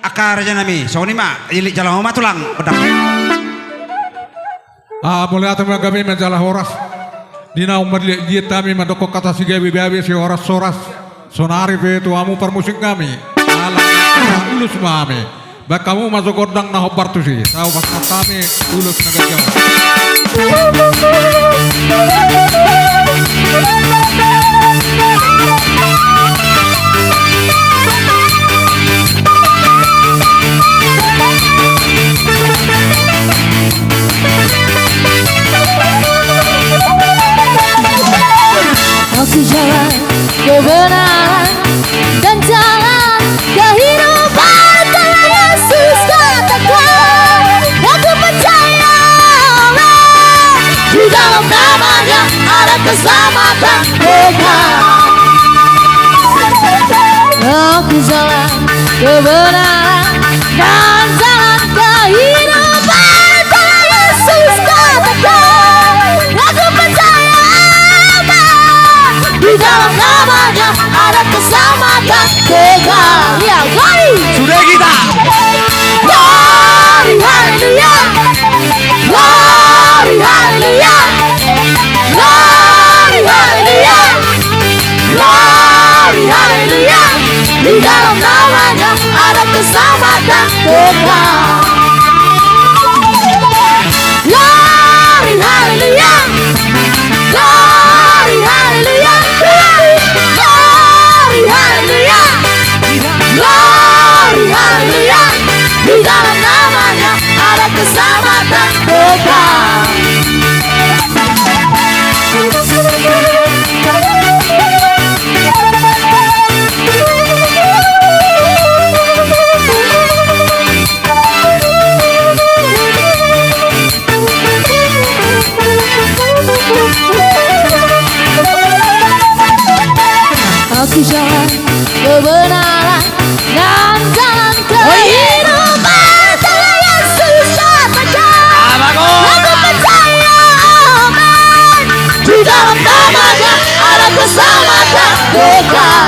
angka rajanami, songon i ma. Ilik jalo ma tulang, pedang. Ah, mauliate ma, gabe ma jala horas. Di na ummarliat-liat hami mandokkon hata sigabe-gabe, sihorashoras. Saonari pe tu hamu parmusiknami, ala ulos ma hami. Baen hamu ma jo gondang na hombar tusi. Tau pasahat hami ulos na ganjang. Aku jalan kebenaran dan jalan kehidupan, telah Yesus katakan. Aku percaya, amin, di dalam nama-Nya ada keselamatan kekal. Aku jalan kebenaran dan jalan kehidupan, telah Yesus katakan. Aku percaya, amin, di dalam nama-Nya ada keselamatan kekal. Ya, glory. Sudah kita. Glory, haleluya. Glory, haleluya. Glory, haleluya. Glory, haleluya. Di dalam nama-Nya ada keselamatan kekal. Glory, haleluya. Glory, haleluya. Glory, haleluya. Glory, haleluya. Di dalam nama-Nya ada keselamatan kekal. Aku jalan kebenaran dan jalan kehidupan, telah Yesus katakan. Aku percaya, amin, di dalam nama-Nya ada keselamatan kekal.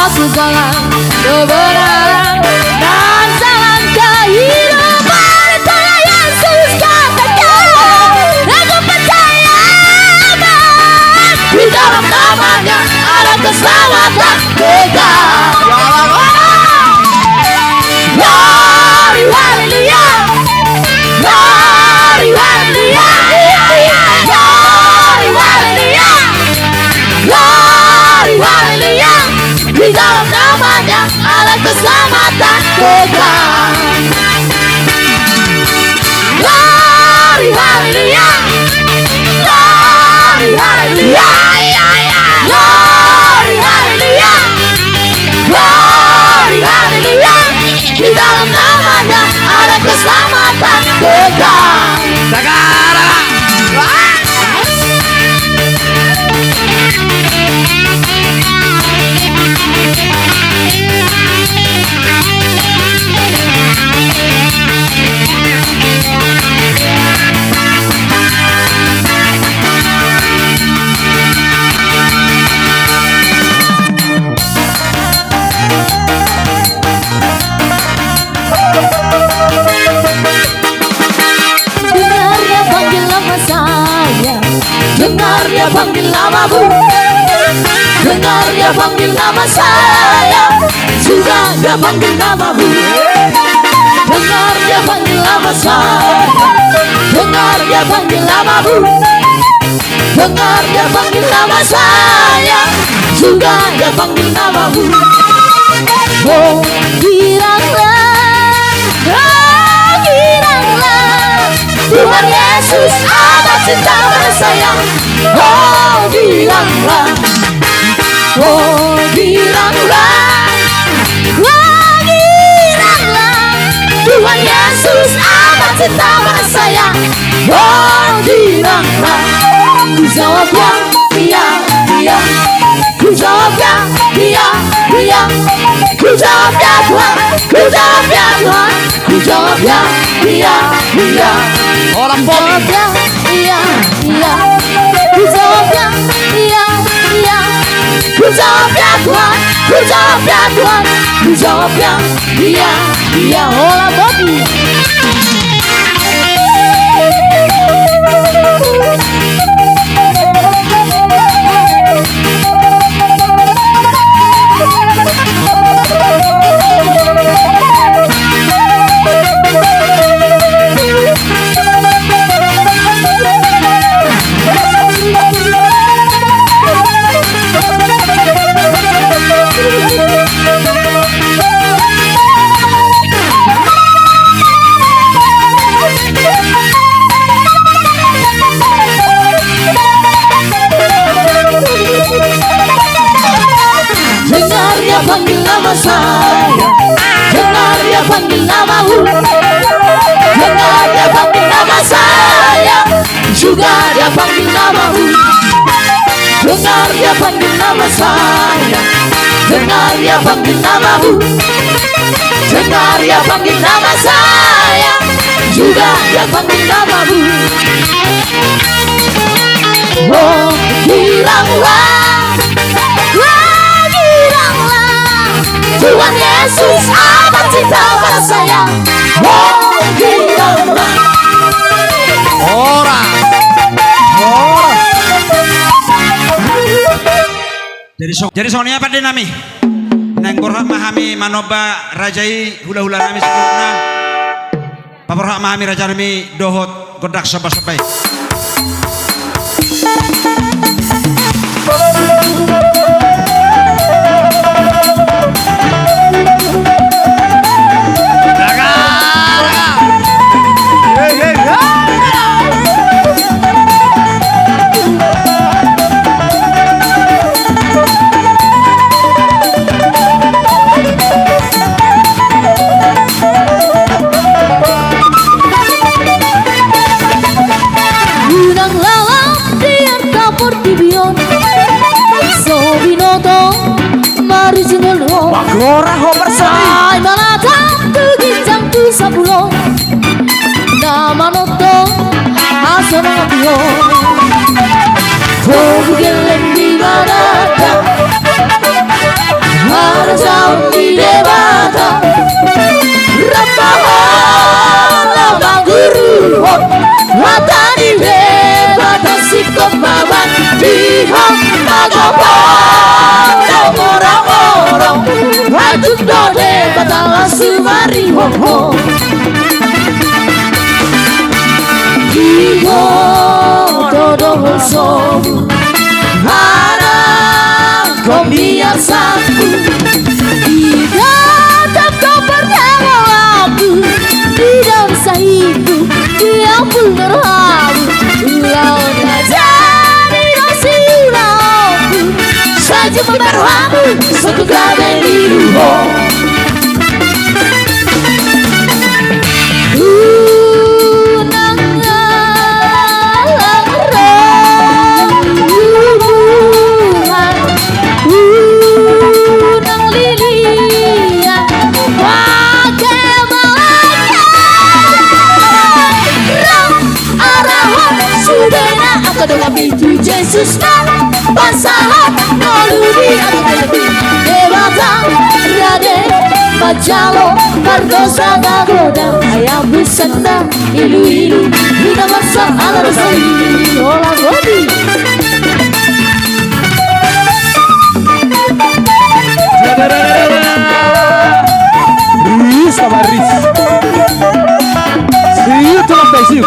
Aku jalan kebenaran dan jalan kehidupan, telah Yesus katakan. Aku percaya, amin, di dalam nama-Nya ada keselamatan kekal. Glory, haleluya. Glory, haleluya. Glory, haleluya. Glory, haleluya. Di dalam nama-Nya ada keselamatan kekal. Glory, haleluya. Glory, haleluya. Glory, haleluya. Glory, haleluya. Di dalam nama-Nya ada keselamatan kekal. Sagara. Dengar Dia panggil nama saya, dengar Dia panggil namamu. Dengar Dia panggil nama saya, juga Dia panggil namamu. Dengar Dia panggil nama saya, dengar Dia panggil namamu. Dengar Dia panggil nama saya, juga Dia panggil namamu. Oh, giranglah, oh, giranglah. Tuhan Yesus, Anak cinta bersayang. Oh, giranglah. Oh, giranglah. Oh, giranglah. Tuhan Yesus, Anak cinta bersayang. Oh, giranglah. Ku jawab ya, iya, iya. Ku jawab ya, iya, iya. Ku jawab ya, Tuhan. Ku jawab ya, Tuhan. Ku jawab ya, iya, iya. Orang Boti. Ku jawab ya, iya, iya. Ku jawab ya, iya, iya. Ku jawab ya, Tuhan. Ku jawab ya, Tuhan. Ku jawab ya, iya, iya. Orang Boti. Dengar dia panggil nama saya, dengar dia panggil namamu. Dengar dia panggil nama saya, juga dia panggil namamu. Dengar dia panggil nama saya, dengar dia panggil namamu. Dengar dia panggil nama saya, juga dia panggil namamu. Oh, giranglah. Oh, giranglah. Tuhan Yesus, Anak cinta bersayang. Oh, giranglah. Ora. Ora. Jadi so-, jadi songon i ma pande nami. Naeng borhat ma hami manomba raja i, hulahula nami saluhutna. Paborhat ma hami raja nami dohot gondang sombasomba i. Unang lalap di arta portibi on, so binoto marujung ngolu on. Bagora ho marsai. Sai manatap tu ginjang tu sapulu on. Na manongtong asa mangapion. Togu gelleng di manata, harajaon ni Debata. Rap ma ho laho manguruhon hata ni Debata, singkop ma bandihon na gopo na morongorong. Atik do Debata laho sumarihon ho. Iboto do ho sobu, anakkom ni arsakku. Idatap do pardamoanku, di daon sahitku, di ampul ni rohamu. Ulaon na jadi do siulaonku, sai jumpa ma rohamu, sotung gabe niru ho. Unang alang ro, unang lili, pake malaka. Arahon sudena angka donganmi tu Jesus ma, pasahat ngolumi angka donganmi. Debata rade manjalo, pardosa na godang, ayam busanna iluilu, unang marsak ala dosa i, holan goti. Ris, sama ris. Siu, tolong, siu.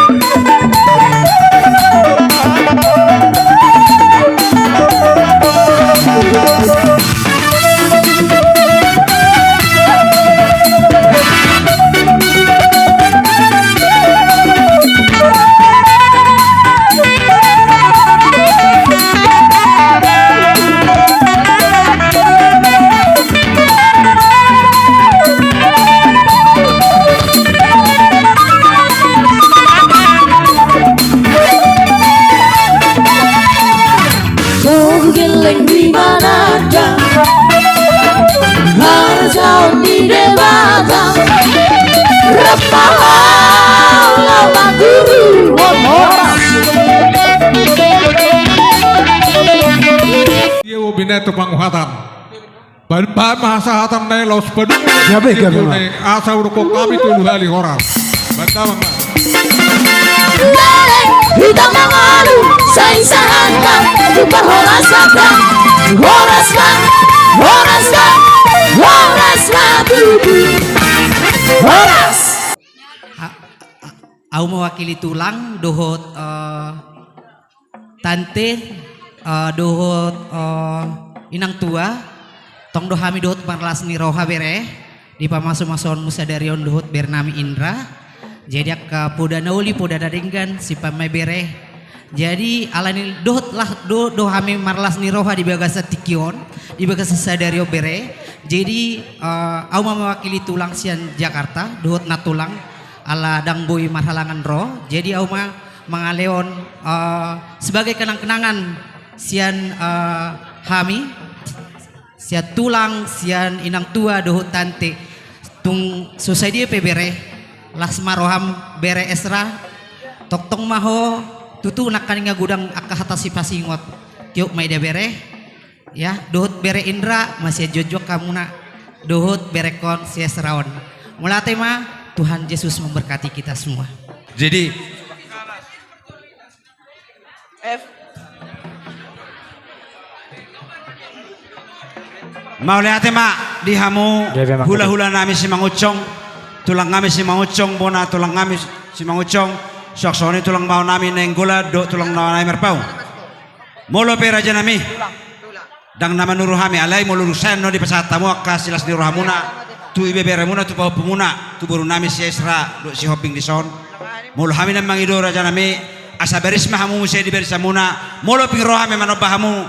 Pahala ma guru. Horas. Ia binaen tu panguhatan. Baen ma hasahatan na laos paduka. Gabe, gabe ma. Asa hudok hami tolu hali horas. Baen damang ma. Laleng hita mangalu, sai sahata tu parhorasan. Horas ma, horas ma, horas ma tutu. Horas. A-, a-, au mewakili tulang dohot, eh, tante, eh, dohot, eh, inang tua, tong do hami dohot marlas ni roha bere, di pamasumasuonmu sadari on dohot bere nami Indra. Jadi angka poda na uli, poda na denggan, simpan ma i bere. Jadi alani dohot lah, do, do hami marlas ni roha di bagasan tingki on, di bagasan sadari on bere. Jadi, eh, au ma mewakili tulang sian Jakarta, dohot nantulang, ala ndang boi marhalangan ro. Jadi au ma mangalehon, eh, sebagai kenang-kenangan sian, eh, hami, sian tulang, sian inang tua dohot tante. Tung so sadia pe bere, las ma roham bere Esra. Tongtong ma ho, tutu nangkaning godang angka hata sipasingot. Tiop ma i da bere. Ya, dohot bere Indra, masianjuanjuang hamuna dohot berengkon si Esra on. Mauliate ma, Tuhan Yesus memberkati kita semua. Jadi, mauliate ma di hamu, gabe ma, hulahula nami Simangunsong, tulang nami Simangunsong, bona tulang nami Simangunsong, suang songon i tulang bao nami Nainggolan dohot tulang bao nami Marpaung. Molo pe raja nami, ndang na manuru hami, alai molo dung sae annon dipasahat hamu angka silas ni rohamuna tu ibeberemuna, tu pahompumuna, tu boru nami si Esra dohot si Hombing dison. Molo hami na mangido raja nami, asa baris ma hamu muse di barisanmuna. Molo ping ro hami manomba hamu,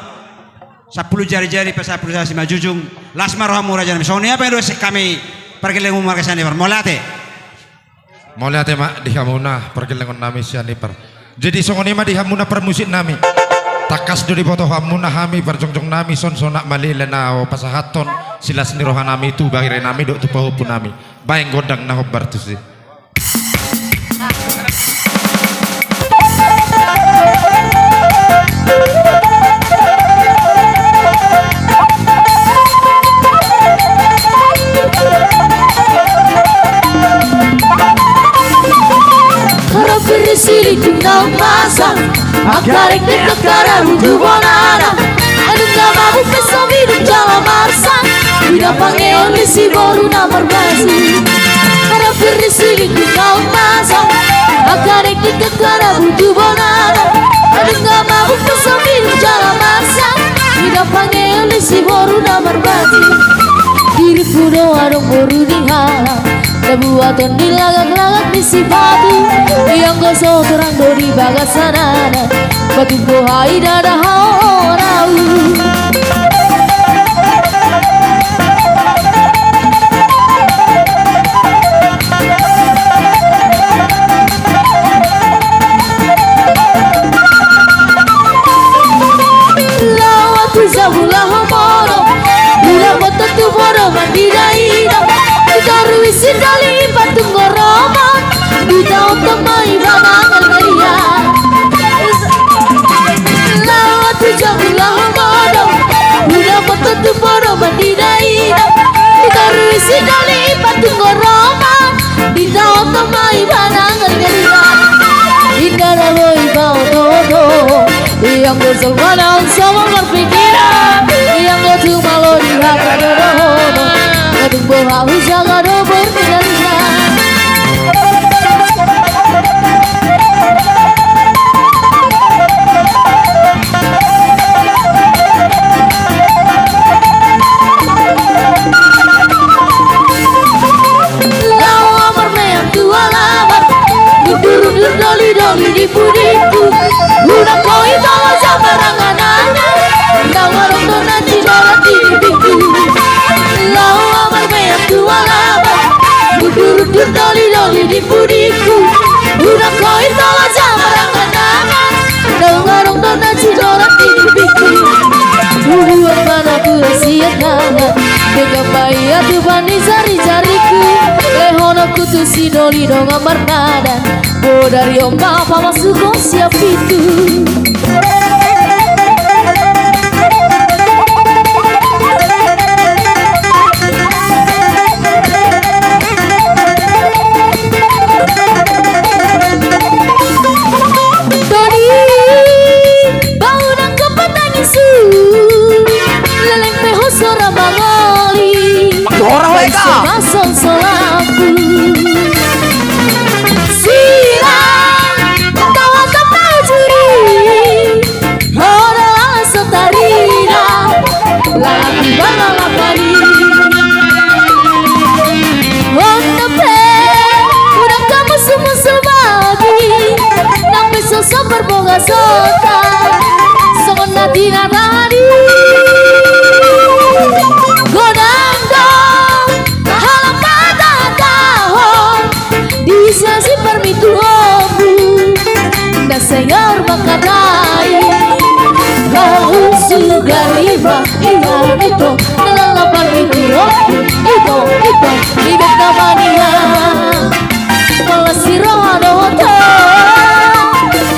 sampulu jarijari pasampulu sada simanjujung. Las ma rohamu raja nami. Songon i ma pangidoan sian hami pargellengonmu marga Sianipar. Mauliate. Mauliate ma di hamuna pargellengon nami Sianipar. Jadi songon i ma di hamuna parmusik nami. Tangkas do diboto hamuna hami parjongjong nami songon songon malele na pasahathon silas ni roha nami tu bere nami dohot tu pahompu nami. Baen gondang na hombar tusi. Rap berisi di tengah masa, akarek di kakara uju bonana. Adong na mabuk pe so minum jala marsak, di na pangeon ni si boru na marbasi. Rap berisi di tengah masa, akarek di kakara uju bonana. Adong na mabuk pe so minum jala marsak, di na pangeon ni si boru na marbasi. Diriku do adong boru ni halak, na buaton ni lagak-lagak ni si batu. Ianggo so torang do di bagasan anak, patumbohai dada haorau. Laho tu jabu laho mono, ulang boto tu bodo mandida-ida. Ditorui sindali patung goroma, ditaontong ma ibana ngalgalia. Laho tu jabu laho mono, ulang boto tu bodo mandida-ida. Ditorui sindali patung goroma, ditaontong ma ibana ngalgalia. Inda na boi paoto-oto, ianggo jolma naung somal marpikiran, ianggo jumalo di hata dohonon, na dung boha hujaga do borngalia. Laho marmeam tu alaman, mundur-undur doli-doli di pudingku. Unang hoi tolo jambarangan-angan, ndang adong do na jinorat di bibingku. Laho marmeam tu alaman, mundur-undur doli-doli di pudingku. Unang hoi tolo jambarangan-angan, ndang adong do na jinorat di bibingku. Hubuat ma na tu siat tangan, denggan ma ia tu bani jari-jariku. Leho Anakku tu si Doli dongan marnadan, bodari on ma pamasukhon sian pitu. Doli, bau nangkon patangisu, leleng pe ho so ra mangoli. Pakai orang, weh, kau. Masong solaku. Sirang, tawa tapaji. Ho do laho so tarida, lagi bala lapani. Ho dope, unang hamusu-musu babi, nang pe so sabar boga sota, songon na tinatahani. Godang do, halam patahon, di sisi parmituonmu, na sengor mangkatai. Laho sugar ima, ia ito, na lala parmituonmu, ito, ito, di beta mania. Malas ni roha do ho.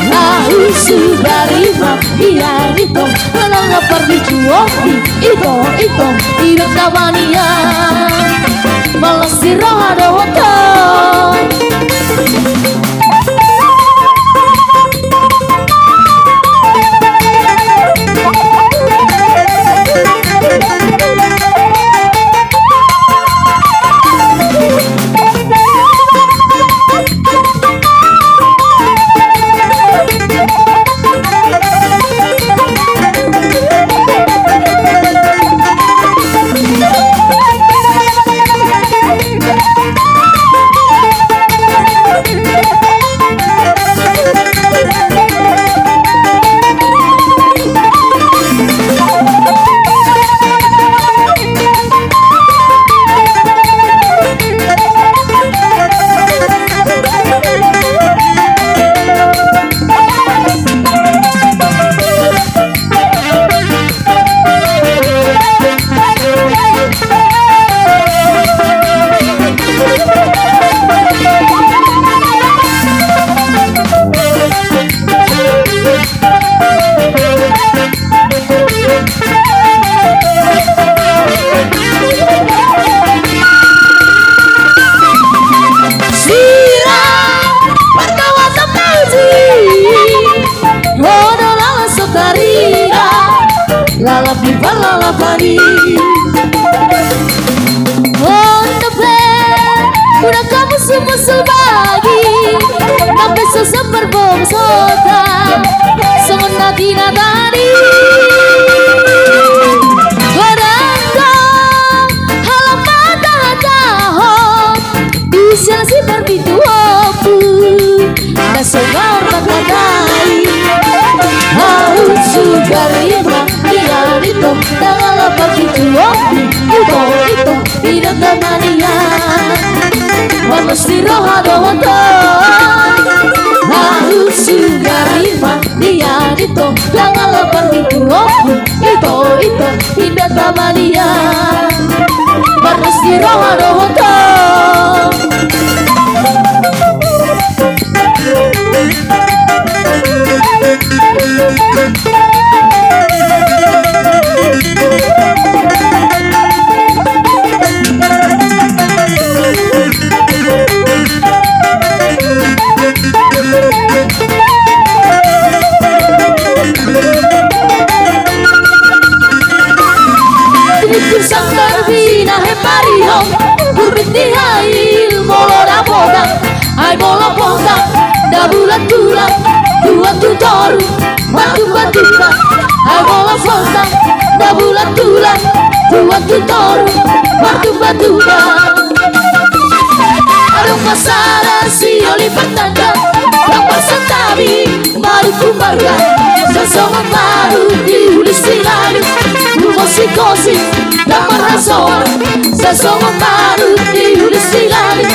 Laho sugar ima, ia ito, na lala parmituonmu, ito, ito, di beta mania. Malas ni roha do ho. Sirang, martawa tapaji. Ho do laho so tarida, lalap di parlalapani. Ho dope, unang hamusu-musu babi, nang pe so sabar boga sota, songon na tinatahani. Godang do, halam patahon, di sisi parmituonmu, na sengor mangkatai. Laho sugar ima, ia ito, na lala parmituonmu, ito, ito, di beta mania. Malas ni roha do ho. Laho sugar ima, ia ito, na lala parmituonmu, ito, ito, di beta mania. Malas ni roha do ho. Ritu sangkar bina heparion, urbit ni hail molo da botak, ai molo botak da bulan-bulan, tuat tu toru martumba-tumba, ai molo botak da bulan-bulan, tuat tu toru martumba-tumba. Adong ma sada sioli partanda, na marsantabi marhumbarga, sai songon marut di uli siladuk, humosik-hosik ndang marhasoan, sai songon marut di uli siladuk,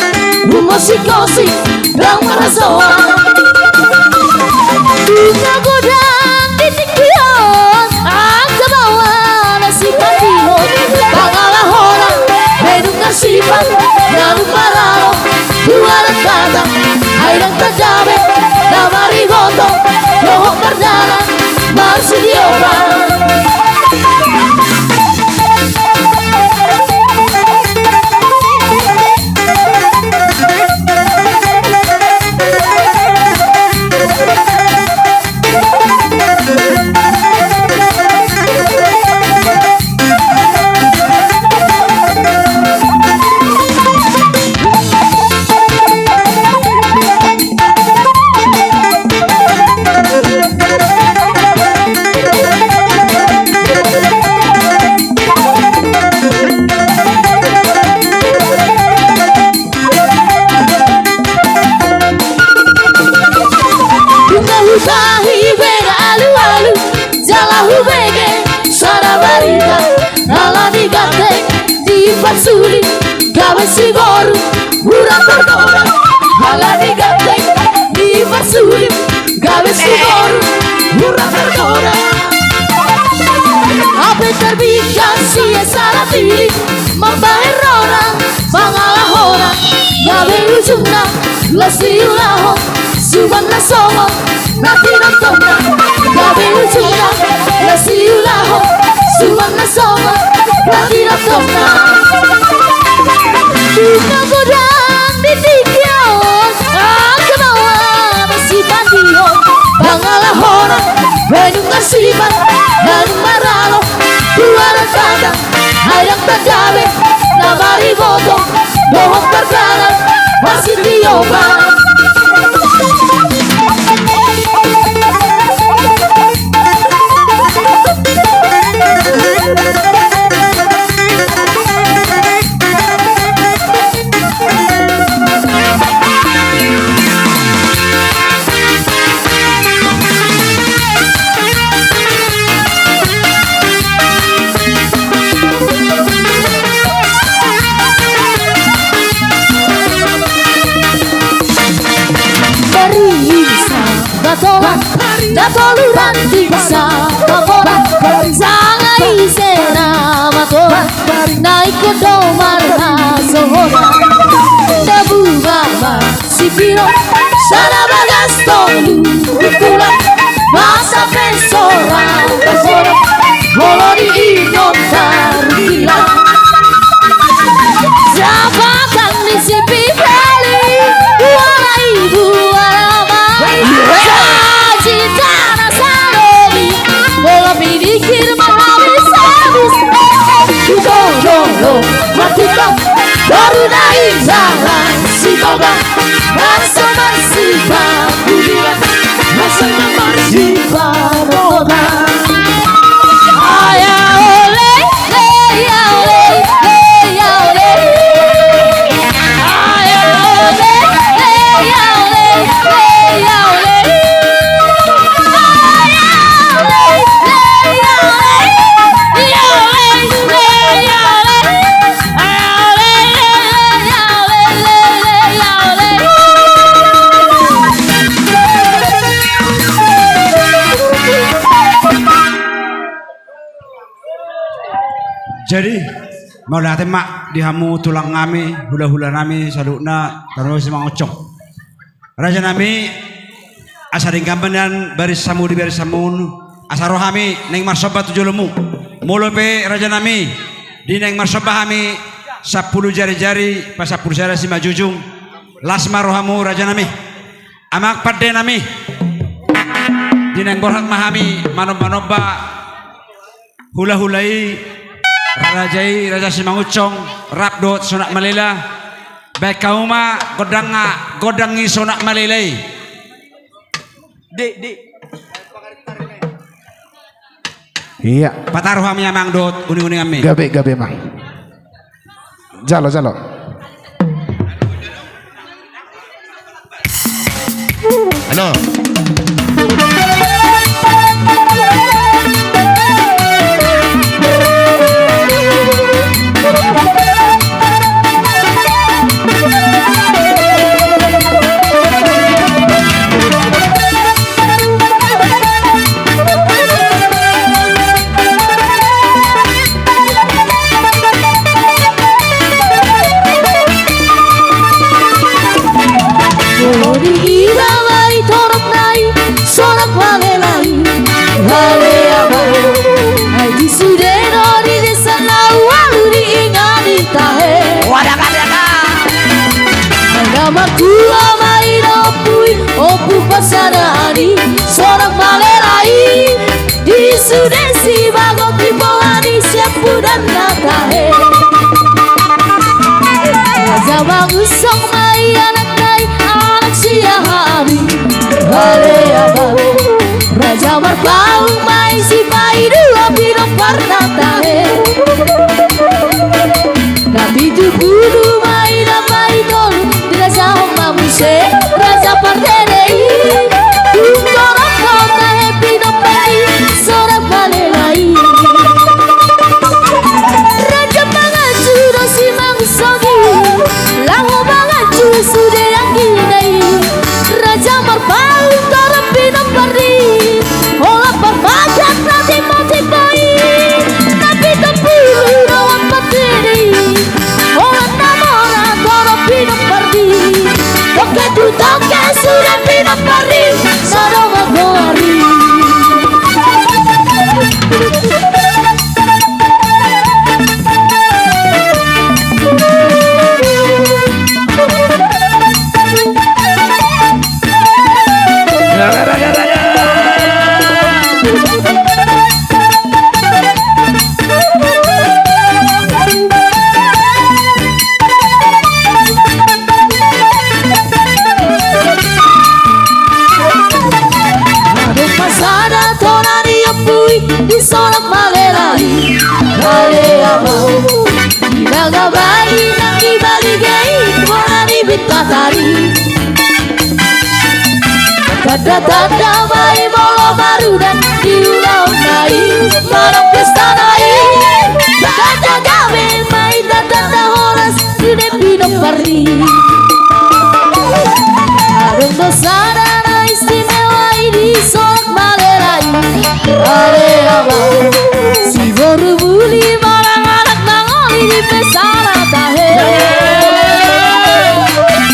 humosik-hosik ndang marhasoan. Tung na godang di tingki on angka baoa na sipandihon, pangalahoan, baen nunga sipat na maralo, Tahi beda alu-alu, jala hubege sada barita, ala ni ganteng diparsuli gabe siboru, hurang tergoda. Ala ni ganteng diparsuli gabe siboru, hurang tergoda. Hape tarbingkang sian sada tilik, mambahen roda pangalahona, gabe ujungna las diulahon suman na songon na tinontonna, gabe ujungna las diulahon suman na songon na tinontonna. Tung godang di tingki on, angka baoa na sipandion pangalahona, nunga sipan, nunga maralo tu adat Batak. Ai ndang tanggabe na mariboto dohot pardalan marsitiopan. Parinsa batola, na tolu ranting sa batola, sanga ise na batola, na ingkon do marhasohotan. Na buba ma sipiro, sada bagas tolu ukulan, masa pe so ra marsoda, molo di inong tarungkillang. Sapakan ni si Pipeli, uala ibu, uala amai, saji tanah salobi, molo pinggir ma habis-habis. Ito dolo matimbang, baru na indahan si Toga, masa marsipabudiran, masa marsipabototan. Aya ole, le, ya ole, le, ya ole. Aya ole, le, ya ole, le, ya ole. Aya ole, le, ya ole, le, ya ole. Jadi, mauliate ma di hamu tulang nami, hula-hula nami saluhutna, tarlumobi Simangunsong. Raja nami, asa denggan ma nian baris hamu di baris hamu, asa ro hami naeng marsomba tu jolomu. Molo pe raja nami, di naeng marsomba hami sampulu jari-jari pasampulu sada simanjujung, las ma rohamu raja nami. Amang pande nami, di naeng borhat ma hami manomba-nomba hula-hula i, raja i, Raja Simangunsong, rap dohot Sonak Malela. Baen hamu ma gondangna, gondang ni Sonak Malela i. Di, di. Ia. Pataru hami amang dohot uning-uninganmi. Gabe, gabe ma. Jalo, jalo. Halo. Molo diida ma i torop nai, Sonak Malela i, ale amang. Ai di sude do di desa na ualu diingot i tahe. Wadah, wadah, wadah. Ai na martua ma i do ompu i, ompu pasaran i, Sonak Malela i. Di sude sibagot di pola ni siampudan na tahe. Raja Mangunsong ma i anak nai, anak siahaan i. Ale amang. Raja Marpaung ma i sipaidua pinompar na tahe. Na pitu pulu ma i na paitolu, dirajahon ma muse Raja Pardede i. Tung torop Adong ma sada tona ni ompu i disolap Malela i, ale amang. Di bagabahi nang di balige i bona ni Bintatari. Tanda-tanda ma i molo marudan di ulaonna i, manang pestana i. Tanda gabe ma i, tanda horas sude pinompar i. Adong do sada na istimewa i disolap Malela i, ale amang. Si boru Buli manang anak Nangoli di pestana tahe.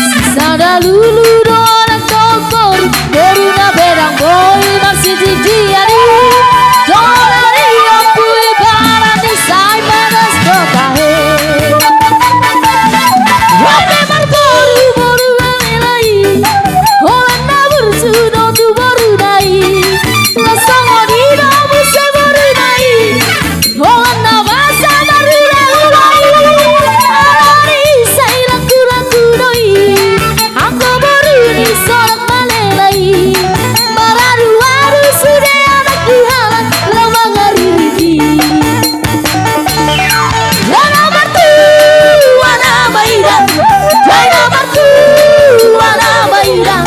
Si sada lulu do anak dohot boru, boru na pedang boi marsitinjian i. Tona ni ompu i badan ni sai padas do tahe. Gabe marboru boru Malela i, holan na burju do tu boruna i. Las songon i do muse boruna i, holan na masa marhulahula i. Alani sai ragu-ragu do i, anggo boru ni solap Malela i. Maradu-adu sude anak ni halak na mangaririt i. Ala martua nama ida, ala martua nama ida.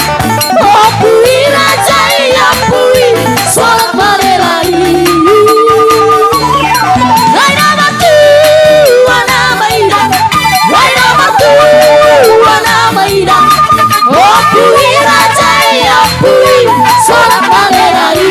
Ompu i raja i, ompu i solap Malela i. Ala martua nama ida, ala martua nama ida. Ompu i raja i, ompu i solap Malela i.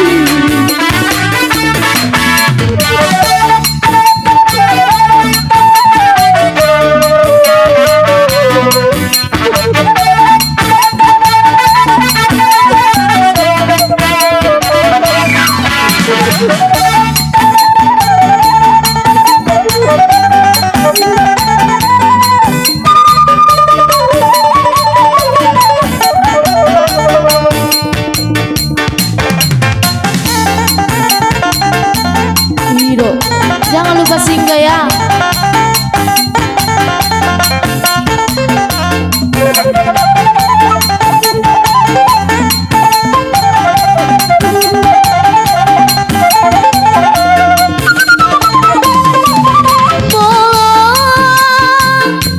I do. Jangan lupa singgah ya. Molo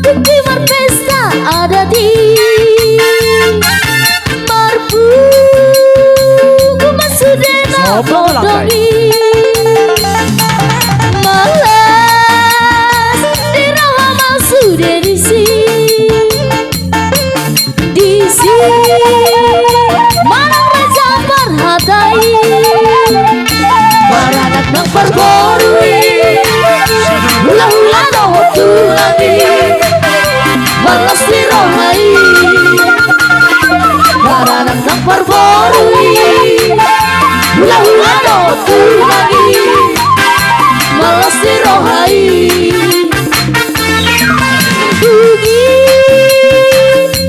tingki marpesta adat i, marpungu ma sude na godang i. Malas ni roha ma sude disi. Disi manang raja parhata i. Baranak nang parboru i, hulahula dohot tulang i. Malas ni roha i. Baranak nang parboru i, hulahula dohot tulang i. Malas ni roha i. Tugi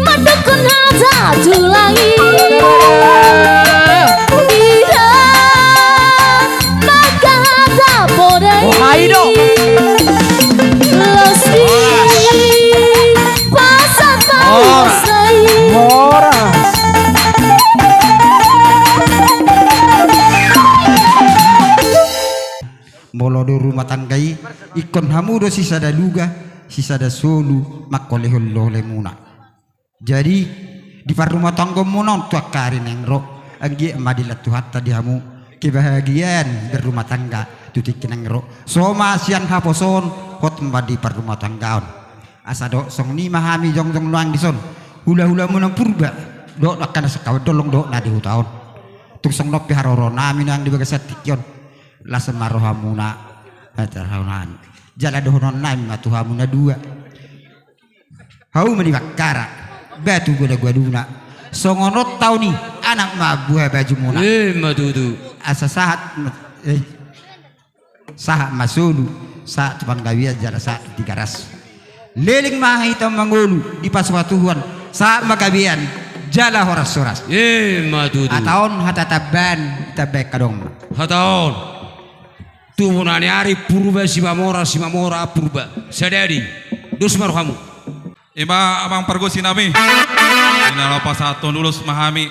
mandokkon hata tulang i. Ida mangkahata poda i. Los di pasan ma horas i. Molo do rumah tangga i, ingkon hamu do sisada luga, sisada solu mangkolehon lolemuna. Jadi di parrumahtanggaonmuna on tu angka ari naeng ro, anggiat ma dilan Tuhanta di hamu kebahagiaan berrumah tangga tu tingki naeng ro. So ma sian haposoon hot ma di parrumahtanggaon. Asa dohot songon i ma hami jongjong nuaeng dison, hulahulamuna purba dohot angka na sangkaban dolong dohot na di huta on. Tung songon on pe haroroan nami nuaeng di bagasan tingki on. Las ma rohamuna, hata rohanami. Jala dohonon nami ma tu hamu na dua. Hauma ni Bakkara, batu godagodana. Songon on taon i, anak ma buha bajumuna. Ima tutu. Asa sahat ma, eh, sahat ma solu, sahat tu panggabean jala sahat di Tigaras. Leleng ma hita mangolu di pasupasuan, sahat ma gabean. Jala horas-horas. Ima tutu. Hata on hata tamban, tambai angka dongan. Hata on. Tubu na ni ari Purba, Simamora, Simamora Purba. Sadari. Dos ma rohamu. Ima amang pargonsi nami. Di na laho pasahathon ulos ma hami.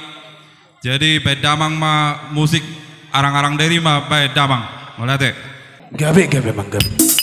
Jadi baen damang ma musik, arang-arang Dairi ma baen damang. Mauliate. Gabe, gabe, amang, gabe.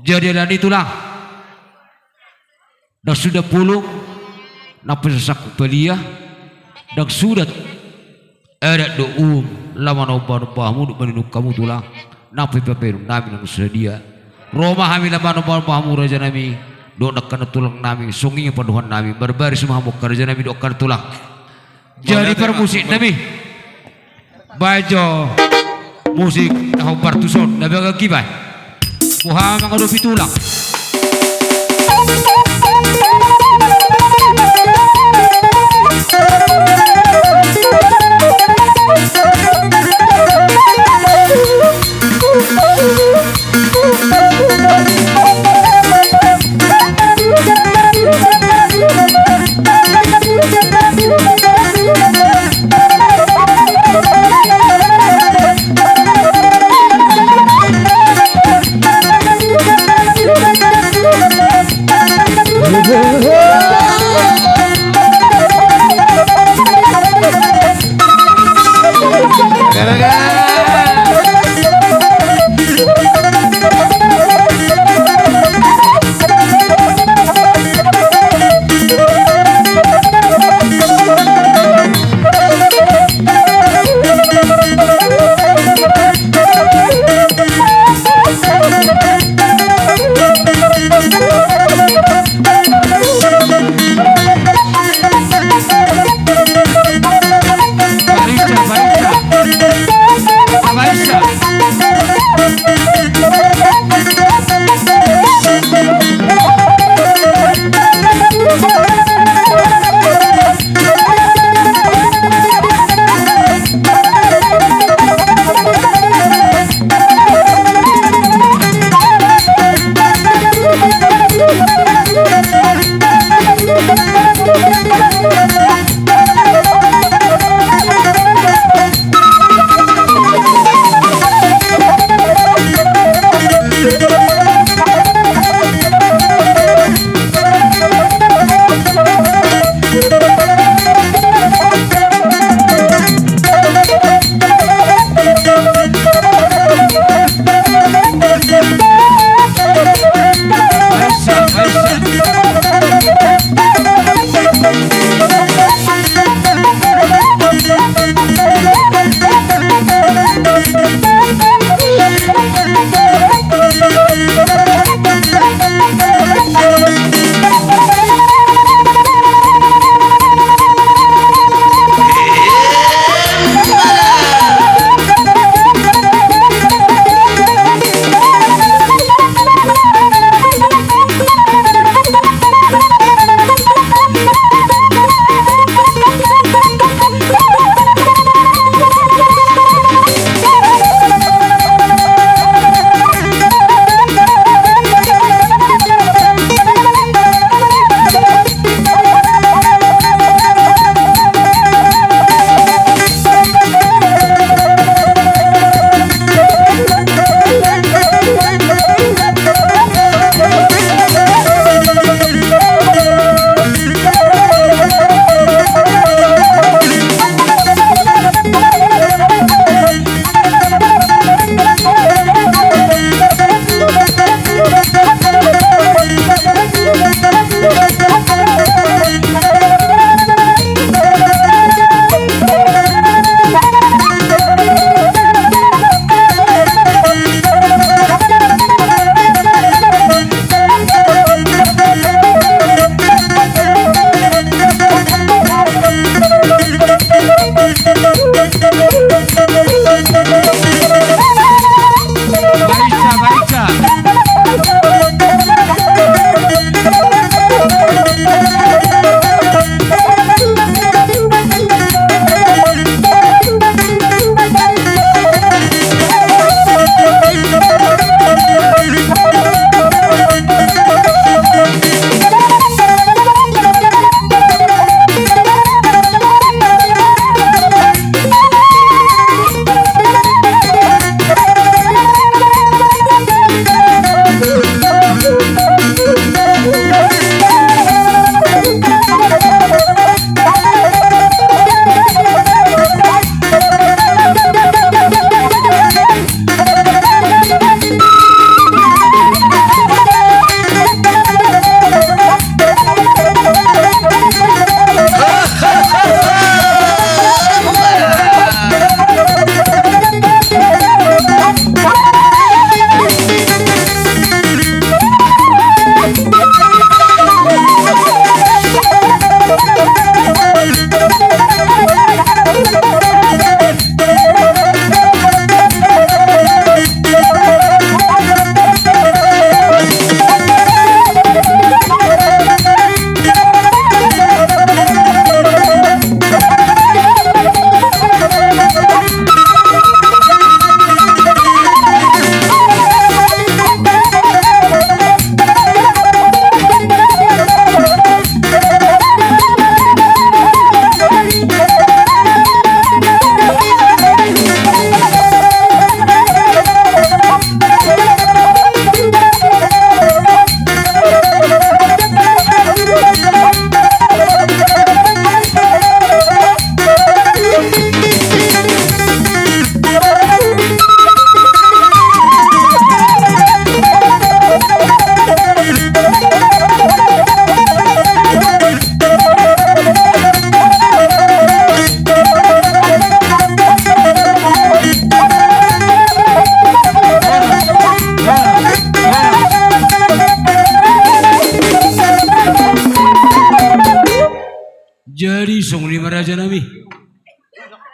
Jadi alani tulang, ndang suda polong na pasasangkon palia, ndang suda adat dohot uhum laho manombanomba hamu dohot manunung hamu tulang, nang pe pabahenon nami na sadia. Ro ma hami laho manombanomba hamu raja nami dohot angka na tulang nami, songon i ma pandohan nami, marbaris ma hamu angka raja nami dohot angka na tulang. Jadi parmusik nami, baen jo musik na hombar tuson na baen ganggi baen. Boha mangadopi tulang.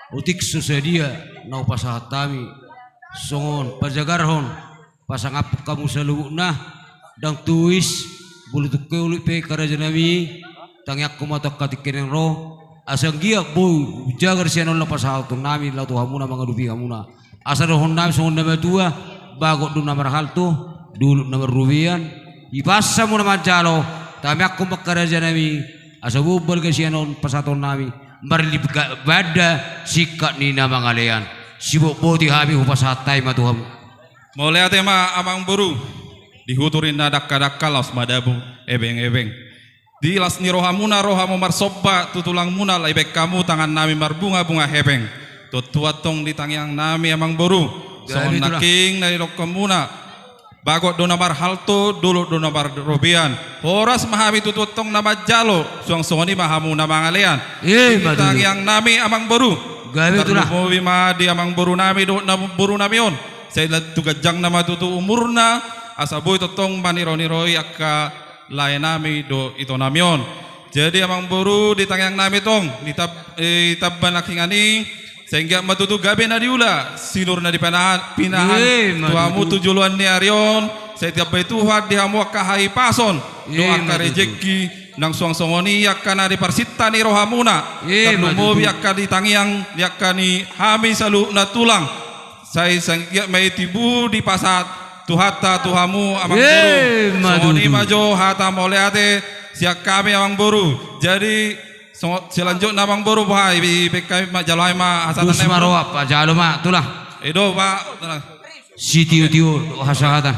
Otik so sadia na hupasahat hami, songon pajagarhon, pasangaphon hamu saluhutna, ndang tuis, molo tung hea olo pe karajanami, tangiangkon ma tu angka tingki na naeng ro, asa anggiat boi hujagar sian on na pasahatonnami laho tu hamuna mangadopi hamuna. Asa dohononnami songon na matua, bagot do na marhalto, dolok na marrobean, hipas hamu na manjalo, tangiangkon ma karajanami, asa boi balga sian on pasahatonnami, marlip ga-, banda singkat ni na mangalean. Sibotboti hami hupasahat hami ma tu hamu. Mauliate ma amangboru, di huta ninna dangka-dangka laos madabu ebeng-ebeng. Di las ni rohamuna ro hamu marsomba tu tulangmuna, laho dibaen hamu tangannami marbunga-bunga hepeng. Tuat-tuat tong di tangiangnami amangboru. Gabe songon tulang. Nangkin na nidokmuna. Bagot do na marhalto, dolok do na marrobean. Horas ma hami tutu tong na manjalo, suang songon i ma hamu na mangalean. Ima tutu. Di tangiangnami amangboru. Gabe tulang. Tarlumobi ma di amangborunami dohot namborunami on. Sai tu ganjangna ma tutu umurna, asa boi tongtong maniro-niroi angka laenami dohot itonami on. Jadi amangboru di tangiangnami tong, di tab-, eh, tamba nangkiningan i, sai anggiat ma tutu gabe na niula, sinur na dipinahan, pinahan, ima tutu, tu hamu tu joloan ni ari on, sai ditambai Tuhan di hamu angka hahipason, dohot angka rejeki, ima tutu, nang suang songon i angka na di parsinta ni rohamuna, ima tutu, tarlumobi angka di tangiang, di angka ni hami saluhutna tulang. Sai sanggiat ma i tibu dipasahat Tuhanta tu hamu amangboru. Ima tutu. Songon i ma jo hata mauliate sian hami amangboru. Jadi songon selanjutna amangboru, bah, i, i, pe hami ma jalo hami ma hasahatan. Dos ma ro, apa jalo ma tulang. I do, bah, tulang. Sitio-tio do hasahatan.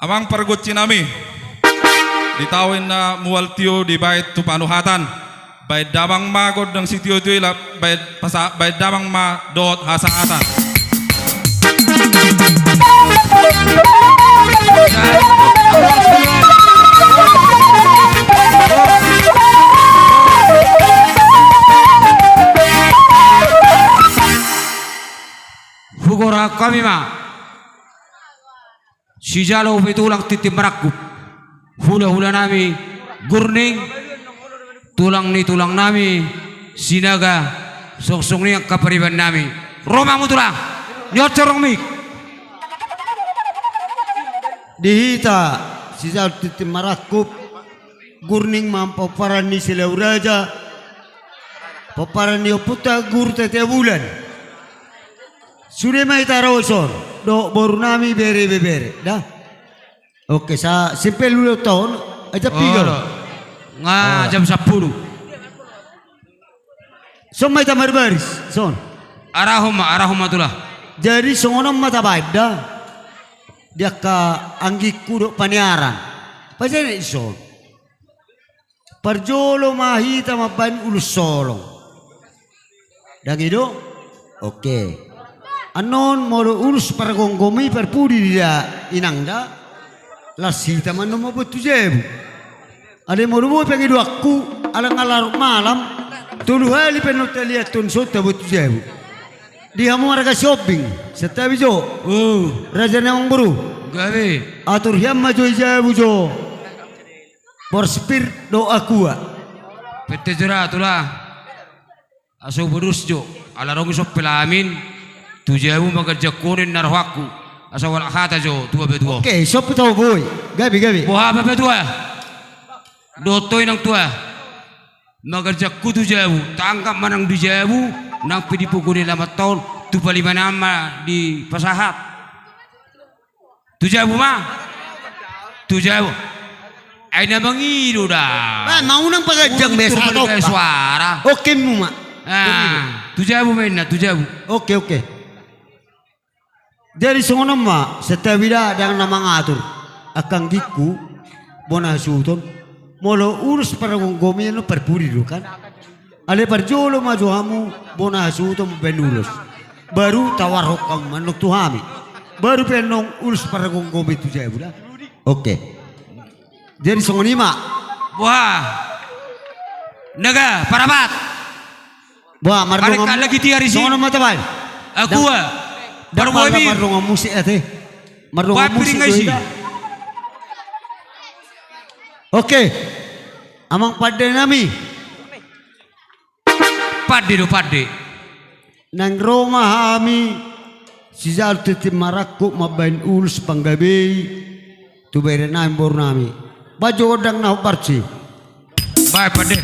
Amang pargonsinami, di taon na mual tio dibaen tu panuhatan, baen damang ma gondang sitio-tio i, la-, baen pasa-, baen damang ma dohot hasahatan. Hugoarhon hami ma. Sijalo pe tulang tintin marangkup. Hula-hulanami Gurning, tulang ni tulangnami Sinaga, songon i angka paribannami. Ro ma hamu tulang. Nioncor mik. Di hita sijalo tintin marangkup, Gurning ma pomparan ni Silau Raja, pomparan ni ompunta Guru Tatea Bulan. Sude ma hita ro dison, dohot borunami bere ibebere, da. Oke, sa simpel dulu taon, ai jam piga? Olo. Nga jam sampulu. Son ma hita marbaris, son. Arahon ma, arahon ma tulang. Jadi songon on ma tabaen da. Di angka anggingku dohot paniaran. Pajae dison. Parjolo ma hita mambaen ulos holong. Ndang i do? Oke. Annon molo ulos pargomgom i parpudi di da inang da, las hita ma annon mambaen tu jabu. Alai molo boi pangidoanku, ala nga larut malam, tolu hali pe annon taliathon so taboan tu jabu. Di hamu marga Siombing, santabi jo. Raja ni amangboru. Gabe. Atur hian ma jo i jabu jo. Borspir do akua. Pette jo da tulang. Asa hubodos jo. Ala adong i son pelamin. Tu jabu ma ganjangkon ninna rohangku. Asa hualap hata jo tu bapatua. Oke, so pe tau boi. Gabe, gabe. Boha bapatua? Dohot ho inang tua. Manganjangku tu jabu, tanggap ma nang di jabu, nang pe di pogu ni alaman ta on, tu palimanan ma dipasahat. Tu jabu ma. Tu jabu. Ai na mangido da. Ba, mau nang paganjang be, untung sahat ma suara. Oke mu ma. Ah, tu jabu ma inna, tu jabu. Oke, oke. Jadi songon on ma, santabi da, ndang na mangatur. Angka anggingku, bona hasuhuton. Molo ulos pargomgom i annon parpudi do kan. Alai parjolo ma jo hamu, bona hasuhuton mambaen ulos. Baru tawarhon hamu ma annon tu hami. Baru pe annon ulos pargomgom i tu jabu da. Oke. Jadi songon i ma. Boha. Naga, Parapat. Boha, mardongan. Parik lagi tiar isi. Songon on ma tabaen. Akua. Ndang, ndang mardongan musik ate. Mardongan musik do hita. Oke. Amang pande nami. Pande do, pande. Naeng ro ma hami sijalo tintin marangkup mambahen ulos panggabei tu bere nami boru nami. Baen jo gondang na hombar si. Baen pande.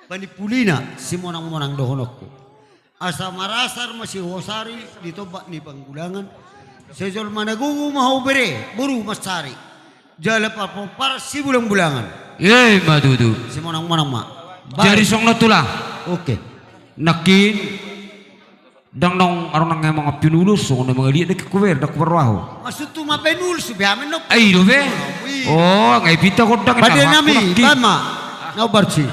Panimpulina, simonang-monang dohononku. Asa marasar ma sihosari di tombak ni panggulangan. Sejolma na gogo ma ho bere, boru mansari. Jala parpompar sibulang-bulangan. Ia ma tutu. Simonang-monang ma. Baik. Jadi songon on tulang. Oke. Nangkin, ndang naung adong nang mangampu ulos, songon na mangaliat nangkin huber, ndang huber rohahu. Maksudhu mambahen ulos, be amen no. Ai dope. Oh, nga i pinta gondang. Pande nami, baen ma. Na hombar si.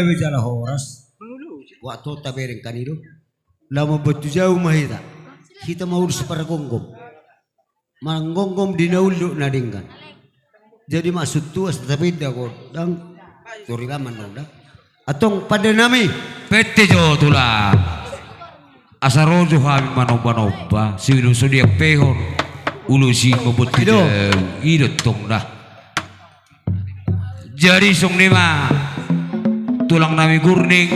Be jala horas. Waktu tabereng kan i do. Laho mambuat tu jabu ma hita. Hita ma urus pargomgom. Manggonggom di na uli dohot na denggan. Jadi maksud tu asa tapinda godang. Sori laman dong da. Antong pande nami. Pete jo tulang. Asa ro jo hami manomba-nomba, sebelum so diampehon ulos i mambuat tu jabu. I do antong da. Jadi songon i ma tulang nami Gurning,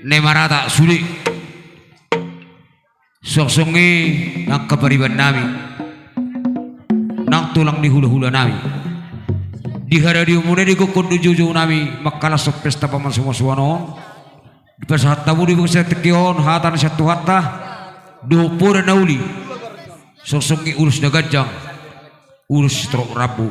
na marata sude. Songon i angka pariban nami, nang tulang ni hula-hula nami. Di haradeon muna i di gokhon dohot jou-jou nami mangkalashon pesta pamasumasuon on. Dipasahat hamu di bagasan tingki on hata na sian Tuhanta dohot poda na uli. Songon i ulos na ganjang, ulos sitorop rambu.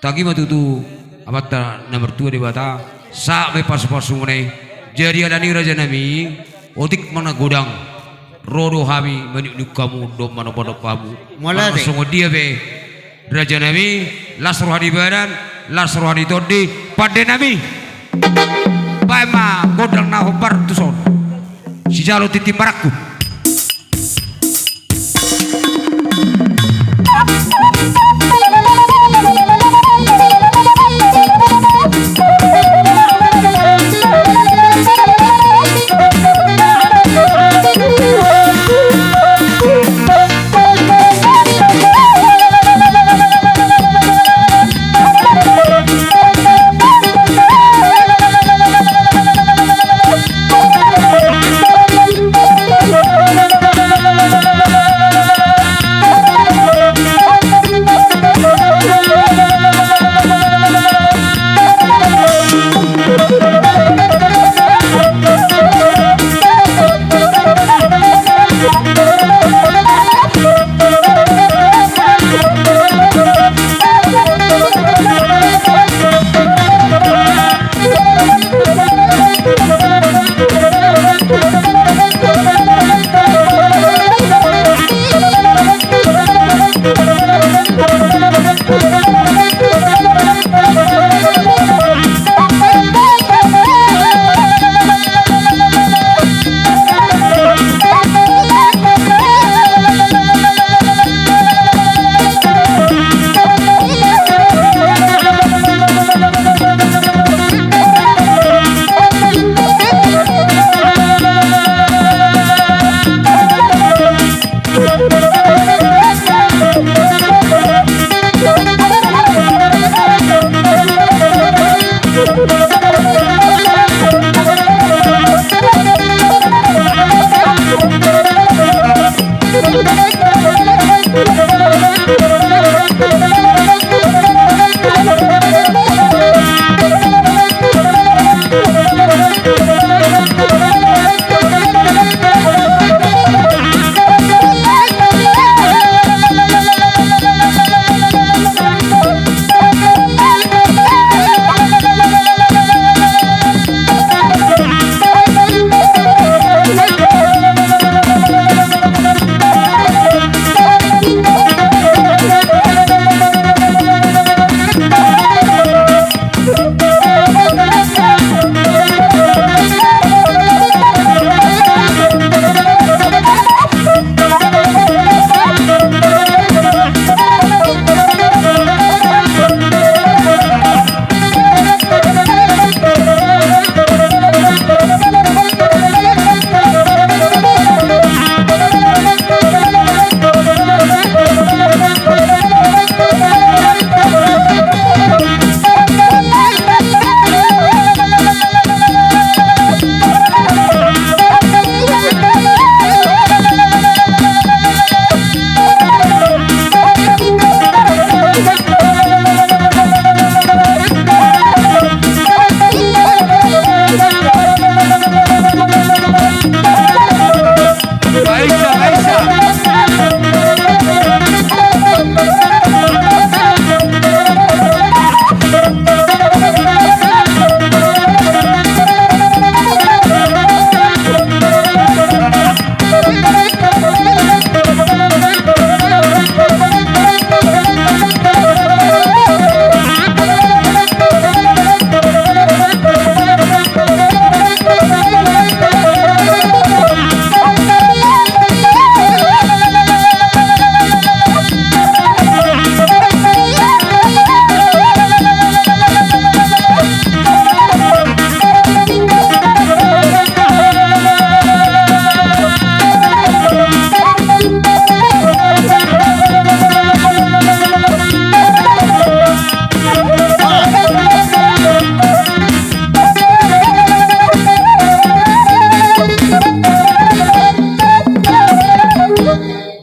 Tagi ma tutu Amanta na martua Debata, sahat ma i pasu-pasu muna i. Jadi alani i raja nami, otik ma na godang. Ro do hami maniuk-niuk hamu dohot manomba-nomba hamu. Manang songon dia pe raja nami, las roha ni badan, las roha ni tondi, pande nami. Baen ma gondang na hombar tuson. Sijalo tintin marangkup.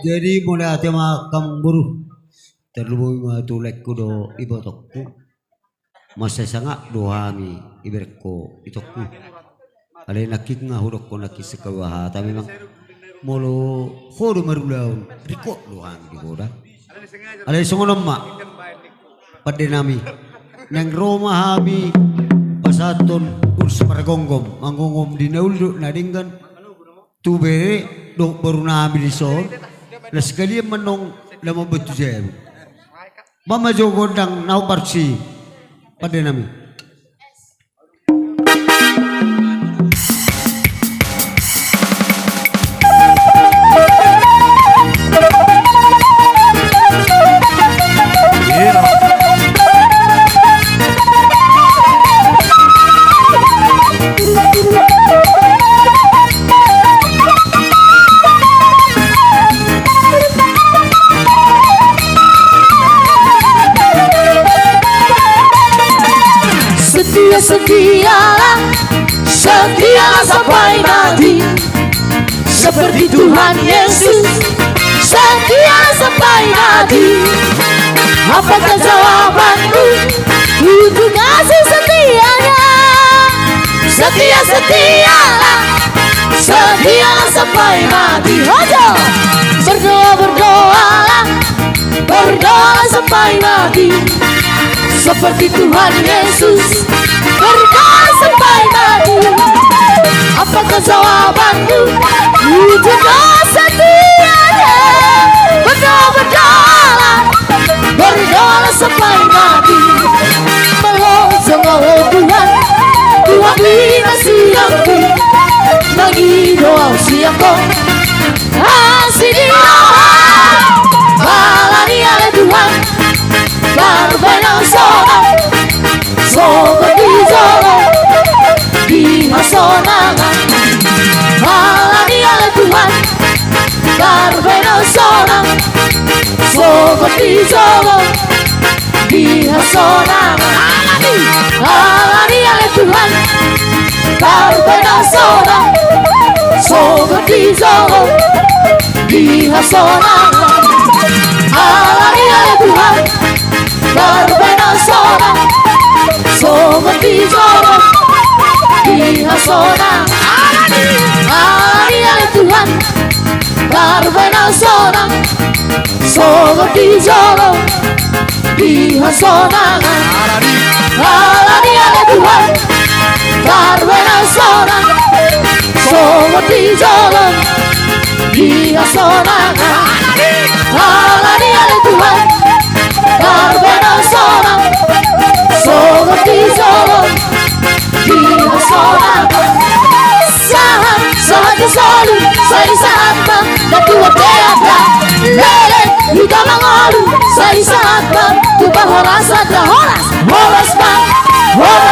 Jadi mauliate ma hamu boru. Tarlumobi ma tu laengku dohot ibotongku. Mansai sangap do hami iberengko itongku. Alai nangkin nga hudokkon nangkin sangkap hata memang. Molo ho do marulaon, ringkot do hami di godang. Alai songon on ma, pande nami. Naeng ro ma hami pasahathon ulos pargomgom, manggomgom di na uli dohot na denggan. Tu bere dohot boru nami dison. Laos kalian manang na mambantu jabu. Mama jo gondang na hombar si pande nami. Setia, setialah, setialah sampai mati. Seperti Tuhan Yesus, setia sampai mati. Apakah jawabanmu untuk kasih setianya? Setia, setialah, setialah sampai mati. Hojo! Berdoa, berdoalah, berdoa sampai mati. Seperti Tuhan Yesus, berdoa sampai mati. Apakah jawabanmu untuk kesetiaannya? Berdoa, berdoalah, berdoalah sampai mati. Molo songon on Tuhan, Tuhan di nasiam, mangido au sian Ho. Asi ni roha, ala ni ale Tuhan, tarbaen au sonang, songon di jolo, di hasonangan. Ala ni ale Tuhan, tarbaen au sonang, songon di jolo, di hasonangan. Ala ni, ala ni ale Tuhan, tarbaen au sonang, songon di jolo, di hasonangan. Ala ni ale Tuhan, tarbaen au sonang, songon di jolo, di hasonangan. Ala ni, ala ni ale Tuhan, tarbaen au sonang, songon di jolo, di hasonangan. Ala ni ale Tuhan, tarbaen au sonang, songon di jolo, di hasonangan. Ala ni ale Tuhan, tarbaen au sonang, songon di jolo, di hasonangan. Sahat, sahat ni solu, sai sahat ma, na tua teata, lele, hita mangolu, sai sahat ma, tu parhorasan na horas, horas ma, horas.